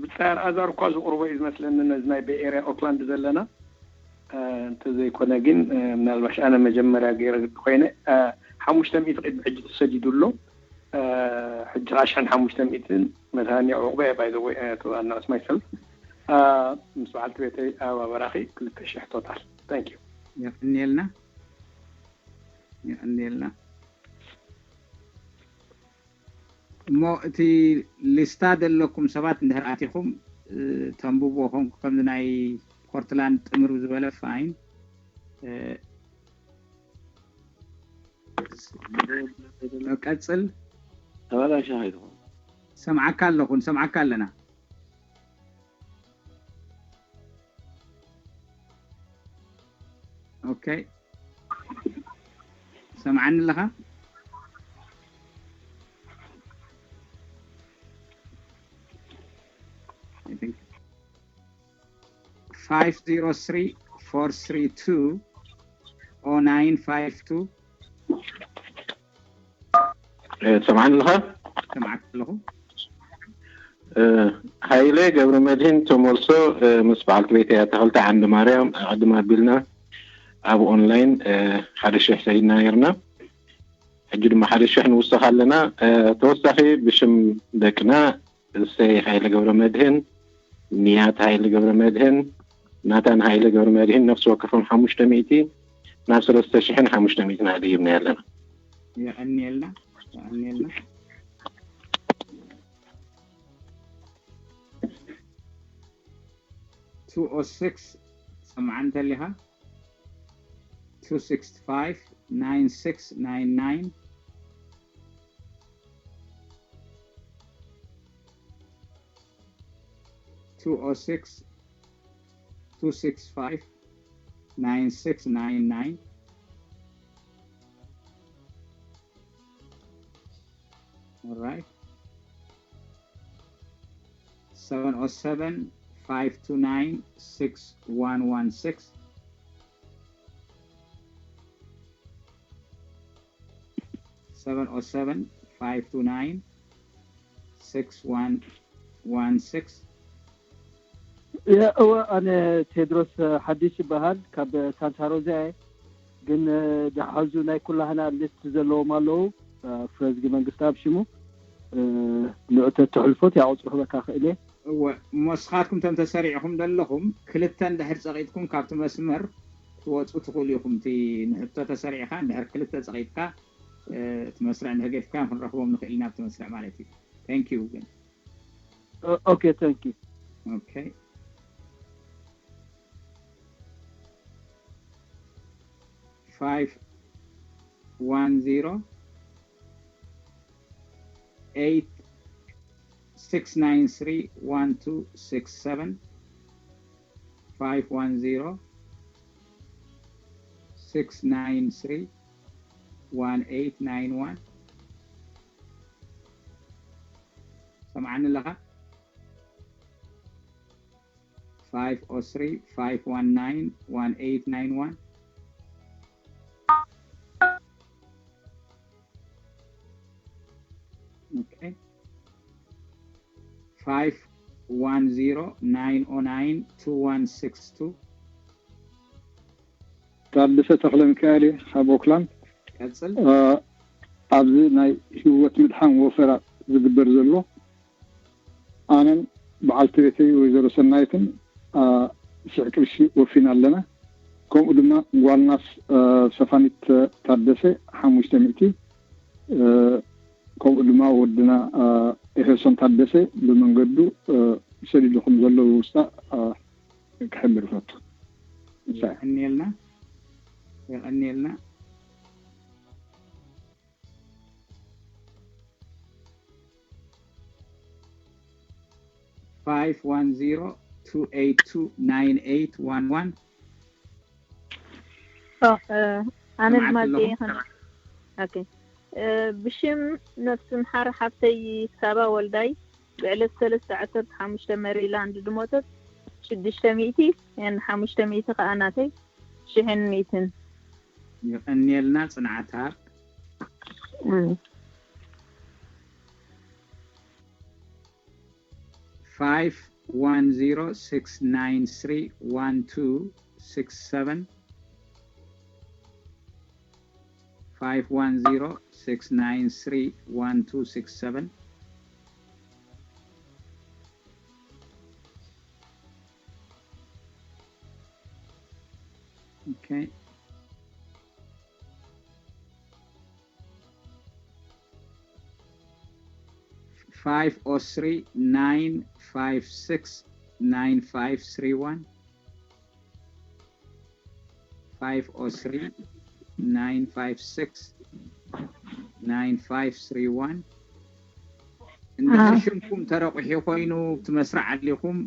ብጻይ ኣልኣዛር እኳ ዝቕርቦ እዩ ዝመስለኒ ነዚ ናይ ቤይ ኤርያ ኦክላንድ ዘለና እንተዘይኮነ ግን ምናልባሽ ኣነ መጀመርያ ገይረ ግዲ ኮይነ ሓሙሽተ ሚእቲ ቅድሚ ሕጂ ተሰዲዱ ኣሎ ሕጂ ከዓ ሽሕን ሓሙሽተ ሚእትን መድሃኒ ዕቑበ ባይ ዘ ወይ ኣናውስ ማይሰልፍ ምስ በዓልቲ ቤተይ ኣበባ በራኺ ክልተ ሽሕ ቶታል ታንክ ዩ የቐንየልና የቐንየልና እሞ እቲ ሊስታ ዘለኩም ሰባት እንድሕር ኣቲኹም ተንብብዎ ኮንኩ ከምዚ ናይ ፖርትላንድ ጥምር ዝበለ ፋይን ቀጽል ተበላሻ ከይትኾን ሰምዓካ ኣለኹ ንሰምዓካ ኣለና ኦኬ ሰምዓኒ ኣለኻ I think five zero three four three two oh nine five two ትሰምዓኒ ኣለኻ? ሰምዓካ ኣለኹ። ሃይለ ገብረ መድህን ተመልሶ ምስ በዓልቲ ቤተይ ኣተኸልቲ ዓንዲ ማርያም ኣቐድም ኣቢልና ኣብ ኦንላይን ሓደ ሽሕ ሰዲድና ነርና። ሕጂ ድማ ሓደ ሽሕ ንውሰኽ ኣለና። ተወሳኺ ብሽም ደቅና እሰይ ሃይለ ገብረ መድህን፣ ንያት ሃይለ ገብረ መድህን፣ ናታን ሃይለ ገብረ መድህን ነፍሲ ወከፎም ሓሙሽተ ሚእቲ ናብ ሰለስተ ሽሕን ሓሙሽተ ሚእትን ኣድይብና ኣለና። የቐንየልና የቐንየልና። two oh six ሰምዓ እንተሊኻ two six five nine six nine nine two oh six two six five nine six nine nine All right. seven oh seven five two nine six one one six seven oh seven five two nine six one one six እወ ኣነ ቴድሮስ ሓዲሽ ይበሃል ካብ ሳንታ ሮዛ እየ ግን ዝሓዙ ናይ ኩላህና ሊስት ዘለዎም ኣለዉ ፍረዝጊ መንግስቲ ኣብ ሽሙ ንዑ ተተሕልፎት ያቁፅሩ ክበካ ክእል እየ እወ እሞ ስኻትኩም ተም ተሰሪዕኹም ዘለኹም ክልተ እንድሕር ፀቂጥኩም ካብቲ መስመር ክትወፁ ትኽእሉ ኢኹም። እቲ ንሕቶ ተሰሪዕካ እንድሕር ክልተ ፀቒጥካ እቲ መስርዕ እንድሕር ገፊፍካ ክንረኽቦም ንኽእል ኢና ኣብቲ መስርዕ ማለት እዩ። Thank you ግን Okay, thank you. Okay. Five one zero eight six nine three one two six seven. Five one zero six nine three one eight nine one. ሰምዓኒ ኣለኻ? Five oh three five one nine one eight nine one. Okay. Five one zero nine oh nine two one six two. ታደሰ ተኽለ ሚካኤል እየ ካብ ኦክላንድ። ቀጽል። ኣብዚ ናይ ህይወት ምድሓን ወፈራ ዝግበር ዘሎ ኣነን በዓልቲ ቤተይ ወይዘሮ ሰናይትን ሽሕ ቅርሺ ወፊና ኣለና። ከምኡ ድማ ጓልናስ ሰፋኒት ታደሰ ሓሙሽተ ሚእቲ፣ ከምኡ ድማ ወድና ኤፌሶን ታደሰ ብመንገዱ ሰዲዱ ከም ዘሎ ውስጣ ክሕብር ይፈቱ። የቐንየልና፣ የቐንየልና። Five one zero two eight two nine eight one one. ኣነ ድማ ዜና ኦኬ። ብሽም ነፍሲ ምሓር ሓፍተይ ሳባ ወልዳይ ብዕለት ሰለስተ ዓሰርተ ሓሙሽተ መሪላንድ ድሞተት ሽዱሽተ ሚእቲ ን ሓሙሽተ ሚእቲ ከኣ ናተይ ሽሕን ሚእትን። የቐንየልና ጽንዓት ሃብ። Five one zero six nine three one two six seven. Five one zero six nine three one two six seven. Okay. Five oh three nine five six nine five three one. Five oh three nine five six nine five three one. እንድሕር ሽምኩም ተረቑሒ ኮይኑ እቲ መስርዕ ኣሊኹም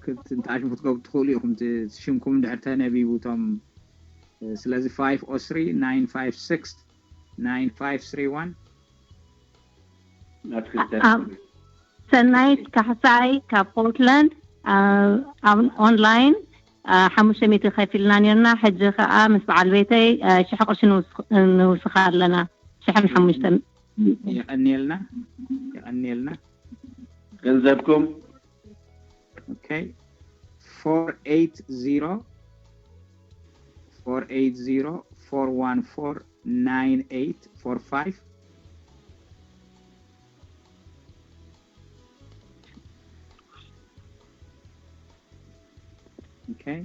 ክትንጣሽሙ ክትገብሩ ትኽእሉ ኢኹም። ሽምኩም እንድሕር ተነቢቡ እቶም ስለዚ five oh three nine five six nine five three one። ሰናይት ካሕሳይ ካብ ፖርትላንድ ኣብ ኦንላይን ሓሙሽተ ሚእቲ ከፊልና ነርና። ሕጂ ከኣ ምስ በዓል ቤተይ ሽሕ ቅርሺ ንውስኻ ኣለና። ሽሕን ሓሙሽተን። የቐንየልና፣ የቐንየልና። ገንዘብኩም Okay. Four eight zero four eight zero four one four nine eight four five. Okay.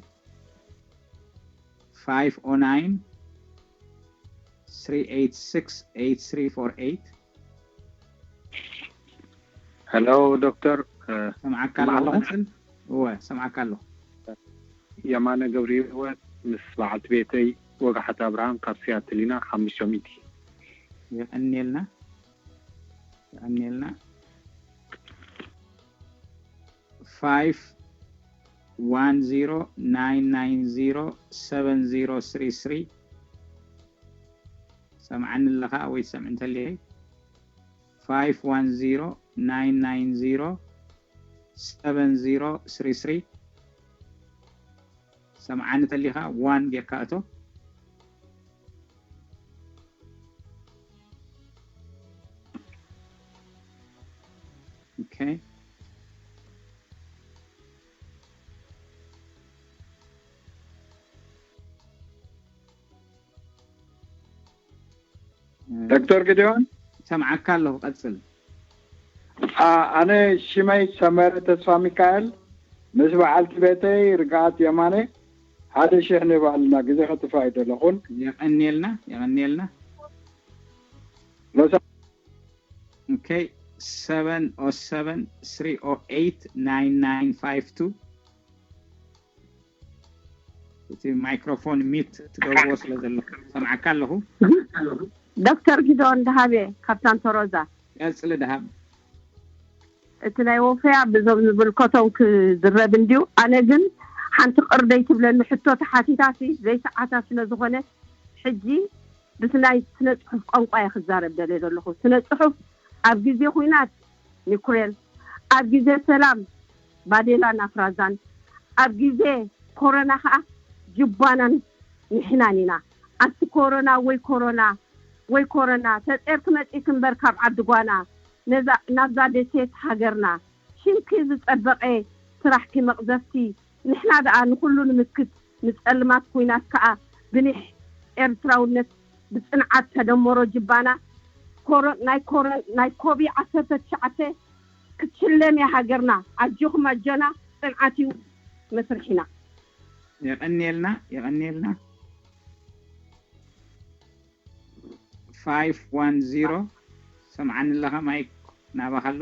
Five oh nine three eight six eight three four eight. ሄሎ ዶክተር፣ ሰምዓካ ኣለኹ። ቀጽል። እወ፣ ሰምዓካ ኣለኹ። የማነ ገብረህይወት ምስ በዓልቲ ቤተይ ወግሓት ኣብርሃም ካብ ሲያትል ኢና። ሓሙሽተ ሚእቲ። የቐንየልና፣ የቐንየልና። Five one zero nine nine zero seven zero three three. ሰምዓኒ ኣለኻ ወይ ትሰምዒ እንተልየ? Five one zero nine nine zero seven zero three three። ሰምዓኒ ተሊኻ ዋን ጌርካ እቶ። Okay. ዶክተር ግዲዮን ሰምዓካ ኣለኹ፣ ቀጽል። ኣነ ሽመይ ሰመረ ተስፋ ሚካኤል ምስ በዓልቲ ቤተይ ርግኣት የማነ ሓደ ሽሕ ንባዕልና ግዜ ከጥፋእ ኣይደለኹን። የቐንየልና፣ የቐንየልና። ሎሳ Okay, seven oh seven three oh eight nine nine five two። እቲ ማይክሮፎን ሚት ትገብርዎ ስለ ዘለኹ ሰምዓካ ኣለኹ። ዶክተር ጊዶን ደሃቤ ካብ ሳንታ ሮዛ። ቀጽሊ ደሃብ። እቲ ናይ ወፈያ ብዞም ዝምልከቶም ክዝረብ እንድዩ። ኣነ ግን ሓንቲ ቅርደይ ትብለኒ ሕቶ ተሓቲታሲ ዘይሰዓታ ስለ ዝኾነ ሕጂ ብስናይ ስነ ጽሑፍ ቋንቋ እየ ክዛረብ ደልየ ዘለኹ። ስነ ጽሑፍ ኣብ ግዜ ኹናት ዩክሬን፣ ኣብ ግዜ ሰላም ባዴላን ኣፍራዛን፣ ኣብ ግዜ ኮሮና ከዓ ጅባናን ንሕናን ኢና። ኣቲ ኮሮና ወይ ኮሮና ወይ ኮሮና ተጼርኪ መጺኪ እምበር ካብ ዓዲ ጓና ነዛ ናብዛ ደሴት ሃገርና ሽምኪ ዝጸበቐ ስራሕኪ መቕዘፍቲ ንሕና ደኣ ንኹሉ ንምክት ንጸልማት ኩናት ከኣ ብኒሕ ኤርትራውነት ብጽንዓት ተደመሮ ጅባና ኮሮ ናይ ኮሮ ናይ ኮቢ ዓሰርተ ትሽዓተ ክትሽለም እያ ሃገርና ኣጆኹም ኣጆና ጽንዓት እዩ መስርሒና። የቐንየልና የቐንየልና። ፋይፍ ዋን ዚሮ ሰምዓኒ ኣለኻ? ማይክ ናባኻ ኣሎ።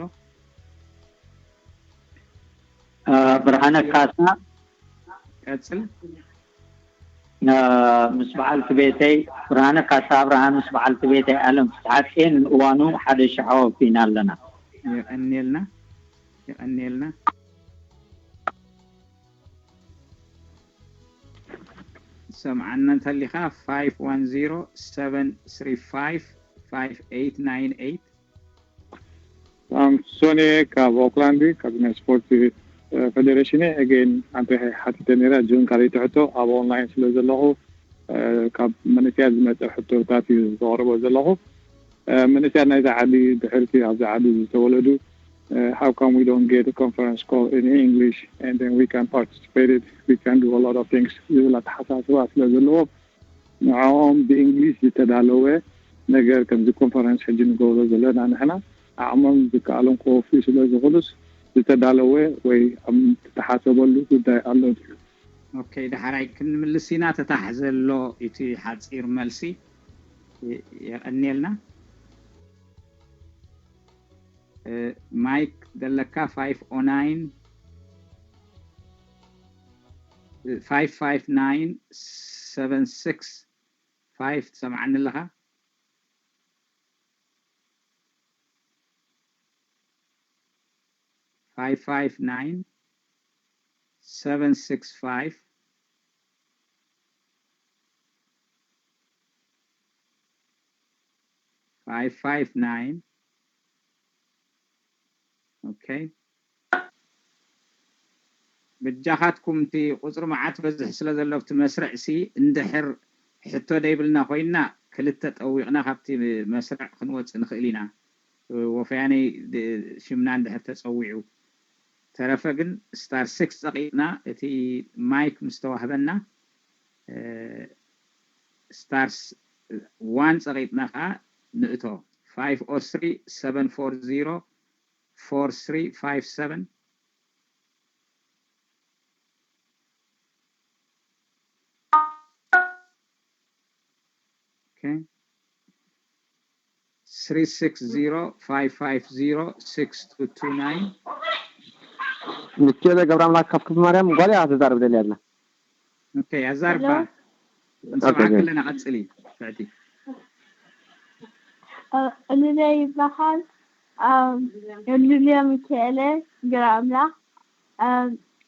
ብርሃነ ካሳ ቀጽል። ምስ በዓልቲ ቤተይ ብርሃነ ካሳ ኣብርሃ ምስ በዓልቲ ቤተይ ኣለም ፍትሓጼን እዋኑ ሓደ ሽሕ ኣወፊና ኣለና። የቐንየልና የቐንየልና። ሰምዓና እንተሊኻ ፋይፍ ዋን ዚሮ ሰቨን ስሪ ፋይፍ ፋይፍ ኤይት ናይን ኤይት። ሳምሶን እየ ካብ ኦክላንድ ካብ ናይ ስፖርት ፌዴሬሽን እየ። Again ኣንተ ሓቲተ ነይራ ጁን ካልኣይቲ ሕቶ ኣብ ኦንላይን ስለ ዘለኹ ካብ መንእሰያት ዝመፀ ሕቶታት እዩ ዘቕርቦ ዘለኹ። መንእሰያት ናይዛ ዓዲ ድሕርቲ ኣብዛ ዓዲ ዝተወለዱ how come we don't get a conference call in English and then we can participate it, we can do a lot of things ዝብል ኣተሓሳስባ ስለ ዘለዎም ንዕኦም ብእንግሊሽ ዝተዳለወ ነገር ከምዚ ኮንፈረንስ ሕጂ ንገብሮ ዘለና ንሕና ዓቕሞም ዝከኣሎም ክወፍዩ ስለ ዝኽእሉስ ዝተዳለወ ወይ ኣብ ተተሓሰበሉ ጉዳይ ኣሎ ድዩ? ኦኬ፣ ዳሕራይ ክንምልስ ኢና። ተታሕ ዘሎ እቲ ሓፂር መልሲ የቐንየልና። ማይክ ደለካ ፋይፍ ኦ ናይን ፋይፍ ፋይፍ ናይን ሰቨን ሲክስ ፋይፍ ትሰምዓኒ ኣለኻ? ፋይፍ ፋይፍ ናይን ሰቨን ሲክስ ፋይፍ ፋይፍ ፋይፍ ናይን። ኦኬ፣ በጃኻትኩም እቲ ቁፅሪ መዓት በዝሕ ስለ ዘሎ ኣብቲ መስርዕ ሲ እንድሕር ሕቶ ደይብልና ኮይና ክልተ ጠዊቕና ካብቲ መስርዕ ክንወፅእ ንኽእል ኢና። ወፈያነይ ሽምና እንድሕር ተፀዊዑ ተረፈ ግን ስታር ሲክስ ፀቂጥና እቲ ማይክ ምስ ተዋህበና ስታር ዋን ፀቂጥና ከዓ ንእቶ ፋይፍ ኦ ስሪ ሰቨን ፎር ዚሮ ፎር ስሪ ፋይፍ ሰቨን። Okay. ስሪ ሲክስ ዚሮ ፋይፍ ፋይፍ ዚሮ ሲክስ ቱ ቱ ናይን። ምክኤለ ገብረ ኣምላክ ካብ ክፍለ ማርያም ጓል እያ ክትዛረብ ደልያ ኣላ። ኦኬ፣ ኣዛርባ ንሰማዕኪ ኣለና። ቀጽሊ ፍዕቲ። ሉልያ ይበሃል። ሉልያ ሚካኤለ ገብረ ኣምላክ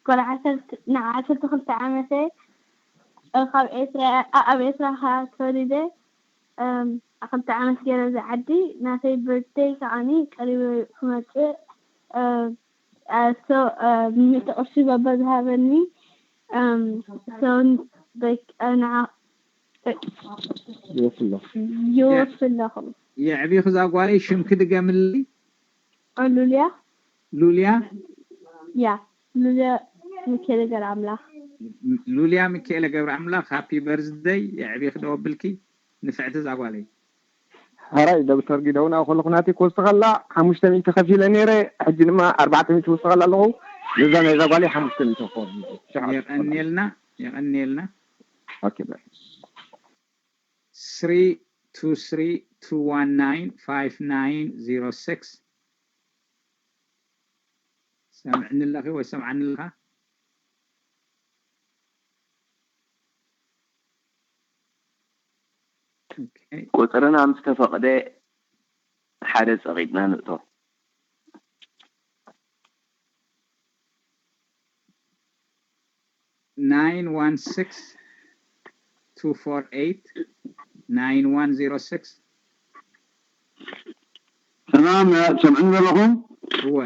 ጓል ዓሰርተ ንዓሰርተ ክልተ ዓመተ ካብ ኤርትራ ኣብ ኤርትራ ተወሊደ ክልተ ዓመት ገይረ እዚ ዓዲ ናተይ ብርደይ ከዓኒ ቀሪበ ክመፅእ ምእቲ ቅርሺ ባባ ዝሃበኒ ሰውን ንዓ ይወፍሎ ይወፍለኹ የዕቢኹ እዛ ጓለይ ሽምኪ ድገምልይ ሉልያ ሉልያ ያ ሉልያ ሚካኤለ ገብረ ኣምላኽ ሉልያ ሚካኤለ ገብረ ኣምላኽ ሃፒ በርዝደይ የዕቢኺ ደወብልኪ ንፍዕቲ እዛ ጓለይ ሕራይ ዶክተር ጊደውና ከለኹ ናተይ ክወስኸላ ሓሙሽተ ሚእቲ ከፊለ ነይረ ሕጂ ድማ ኣርባዕተ ሚእቲ ክወስኸላ ኣለኹ ነዛ ናይዛ ጓለይ ሓሙሽተ ሚእቲ ክኸውን የቐንየልና የቐንየልና። Okay, bye. Three two three two one nine five nine zero six። ሰምዕኒ ኣለኺ ወይ ሰምዓኒ ኣለኻ? Okay። ቁፅርና ምስ ተፈቕደ ሓደ ፀቒጥና ንእቶ። Nine one six two four eight nine one zero six። ሰላም፣ ሰምዕኒ ዘለኹም? እወ።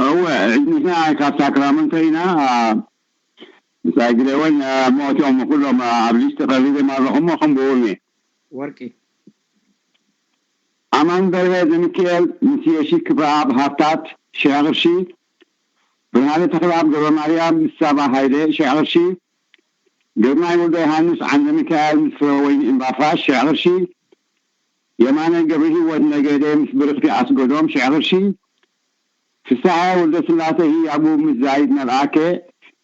እወ፣ ንሕና ካብ ሳክራመንቶ ኢና። ምሳይ ግደ እውን ሞት እዮም ኩሎም ኣብ ሊስት ቀሪቦም ኣለኹም፣ ከንብቡኒ። ወርቂ። ኣማን በርሀ ዘሚካኤል ምስ የሺ ክብረኣብ ሃብታት ሽሕ ቅርሺ፣ ብርሃነ ተኽለኣብ ገብረማርያም ምስ ሳባ ሃይለ ሽሕ ቅርሺ፣ ግርማይ ወልደ ዮሃንስ ዓንደ ሚካኤል ምስ ፍረወይኒ እምባፋሽ ሽሕ ቅርሺ፣ የማነ ገብረሂወት ነገደ ምስ ብርኽቲ ኣስገዶም ሽሕ ቅርሺ፣ ፍስሓ ወልደ ስላሴ ህያቡ ምስ ዛይድ መልኣከ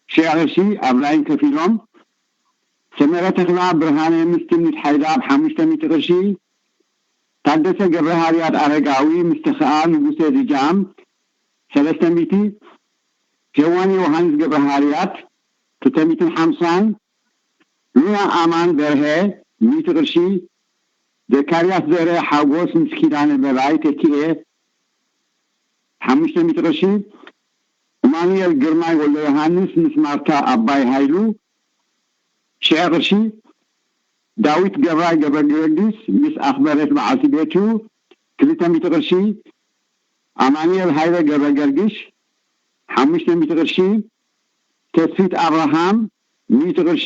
ሽሕ ቅርሺ ኣብ ላይን ከፊሎም፣ ሰመረ ተኽላ ብርሃነ ምስ ትምኒት ሓይላ ብ ሓሙሽተ ሚእቲ ቅርሺ፣ ታደሰ ገብረሃርያት ኣረጋዊ ምስ ተኽኣ ንጉሰ ድጃም ሰለስተ ሚእቲ፣ ሄዋን ዮሃንስ ገብረሃርያት ክልተ ሚእትን ሓምሳን፣ ሉና ኣማን በርሀ ሚእቲ ቅርሺ፣ ዘካርያስ ዘርአ ሓጎስ ምስ ኪዳነ በላይ ተኪኤ ሓሙሽተ ሚእቲ ቅርሺ፣ እማኑኤል ግርማይ ወልደ ዮሃንስ ምስ ማርታ ኣባይ ሃይሉ ሽሕ ቅርሺ፣ ዳዊት ገብራይ ገብረ ጊዮርጊስ ምስ ኣኽበረት በዓልቲ ቤቱ ክልተ ሚእቲ ቅርሺ፣ ኣማኑኤል ሃይለ ገብረ ገርግሽ ሓሙሽተ ሚእቲ ቅርሺ፣ ተስፊት ኣብርሃም ሚእቲ ቅርሺ፣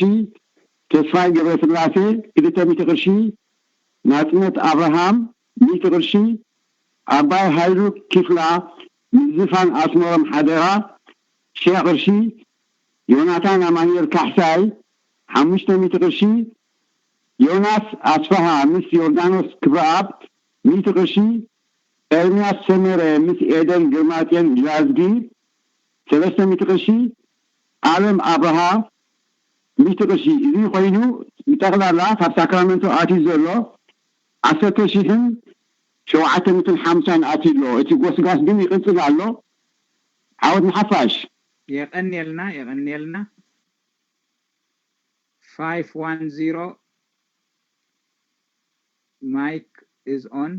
ተስፋይ ገብረስላሴ ክልተ ሚእቲ ቅርሺ፣ ናጽነት ኣብርሃም ሚእቲ ቅርሺ፣ ኣባይ ሃይሉ ኪፍላ ምስ ዝፋን ኣስመሮም ሓደራ ሽሕ ቅርሺ፣ ዮናታን ኣማኑኤል ካሕሳይ ሓሙሽተ ሚእቲ ቅርሺ፣ ዮናስ ኣስፍሃ ምስ ዮርዳኖስ ክብረኣብ ሚእቲ ቅርሺ፣ ኤርምያስ ሰመረ ምስ ኤደን ግርማጽዮን ጃዝጊ ሰለስተ ሚእቲ ቅርሺ፣ ኣለም ኣብርሃ ሚእቲ ቅርሺ። እዚ ኮይኑ ብጠቕላላ ካብ ሳክራመንቶ ኣትዩ ዘሎ ዓሰርተ ሺሕን ሸውዓተ ሚእትን ሓምሳን ኣትዩ ኣሎ። እቲ ጎስጋስ ግን ይቕጽል ኣሎ። ዓወት ንሓፋሽ። የቐንየልና፣ የቐንየልና። Five one zero mic is on።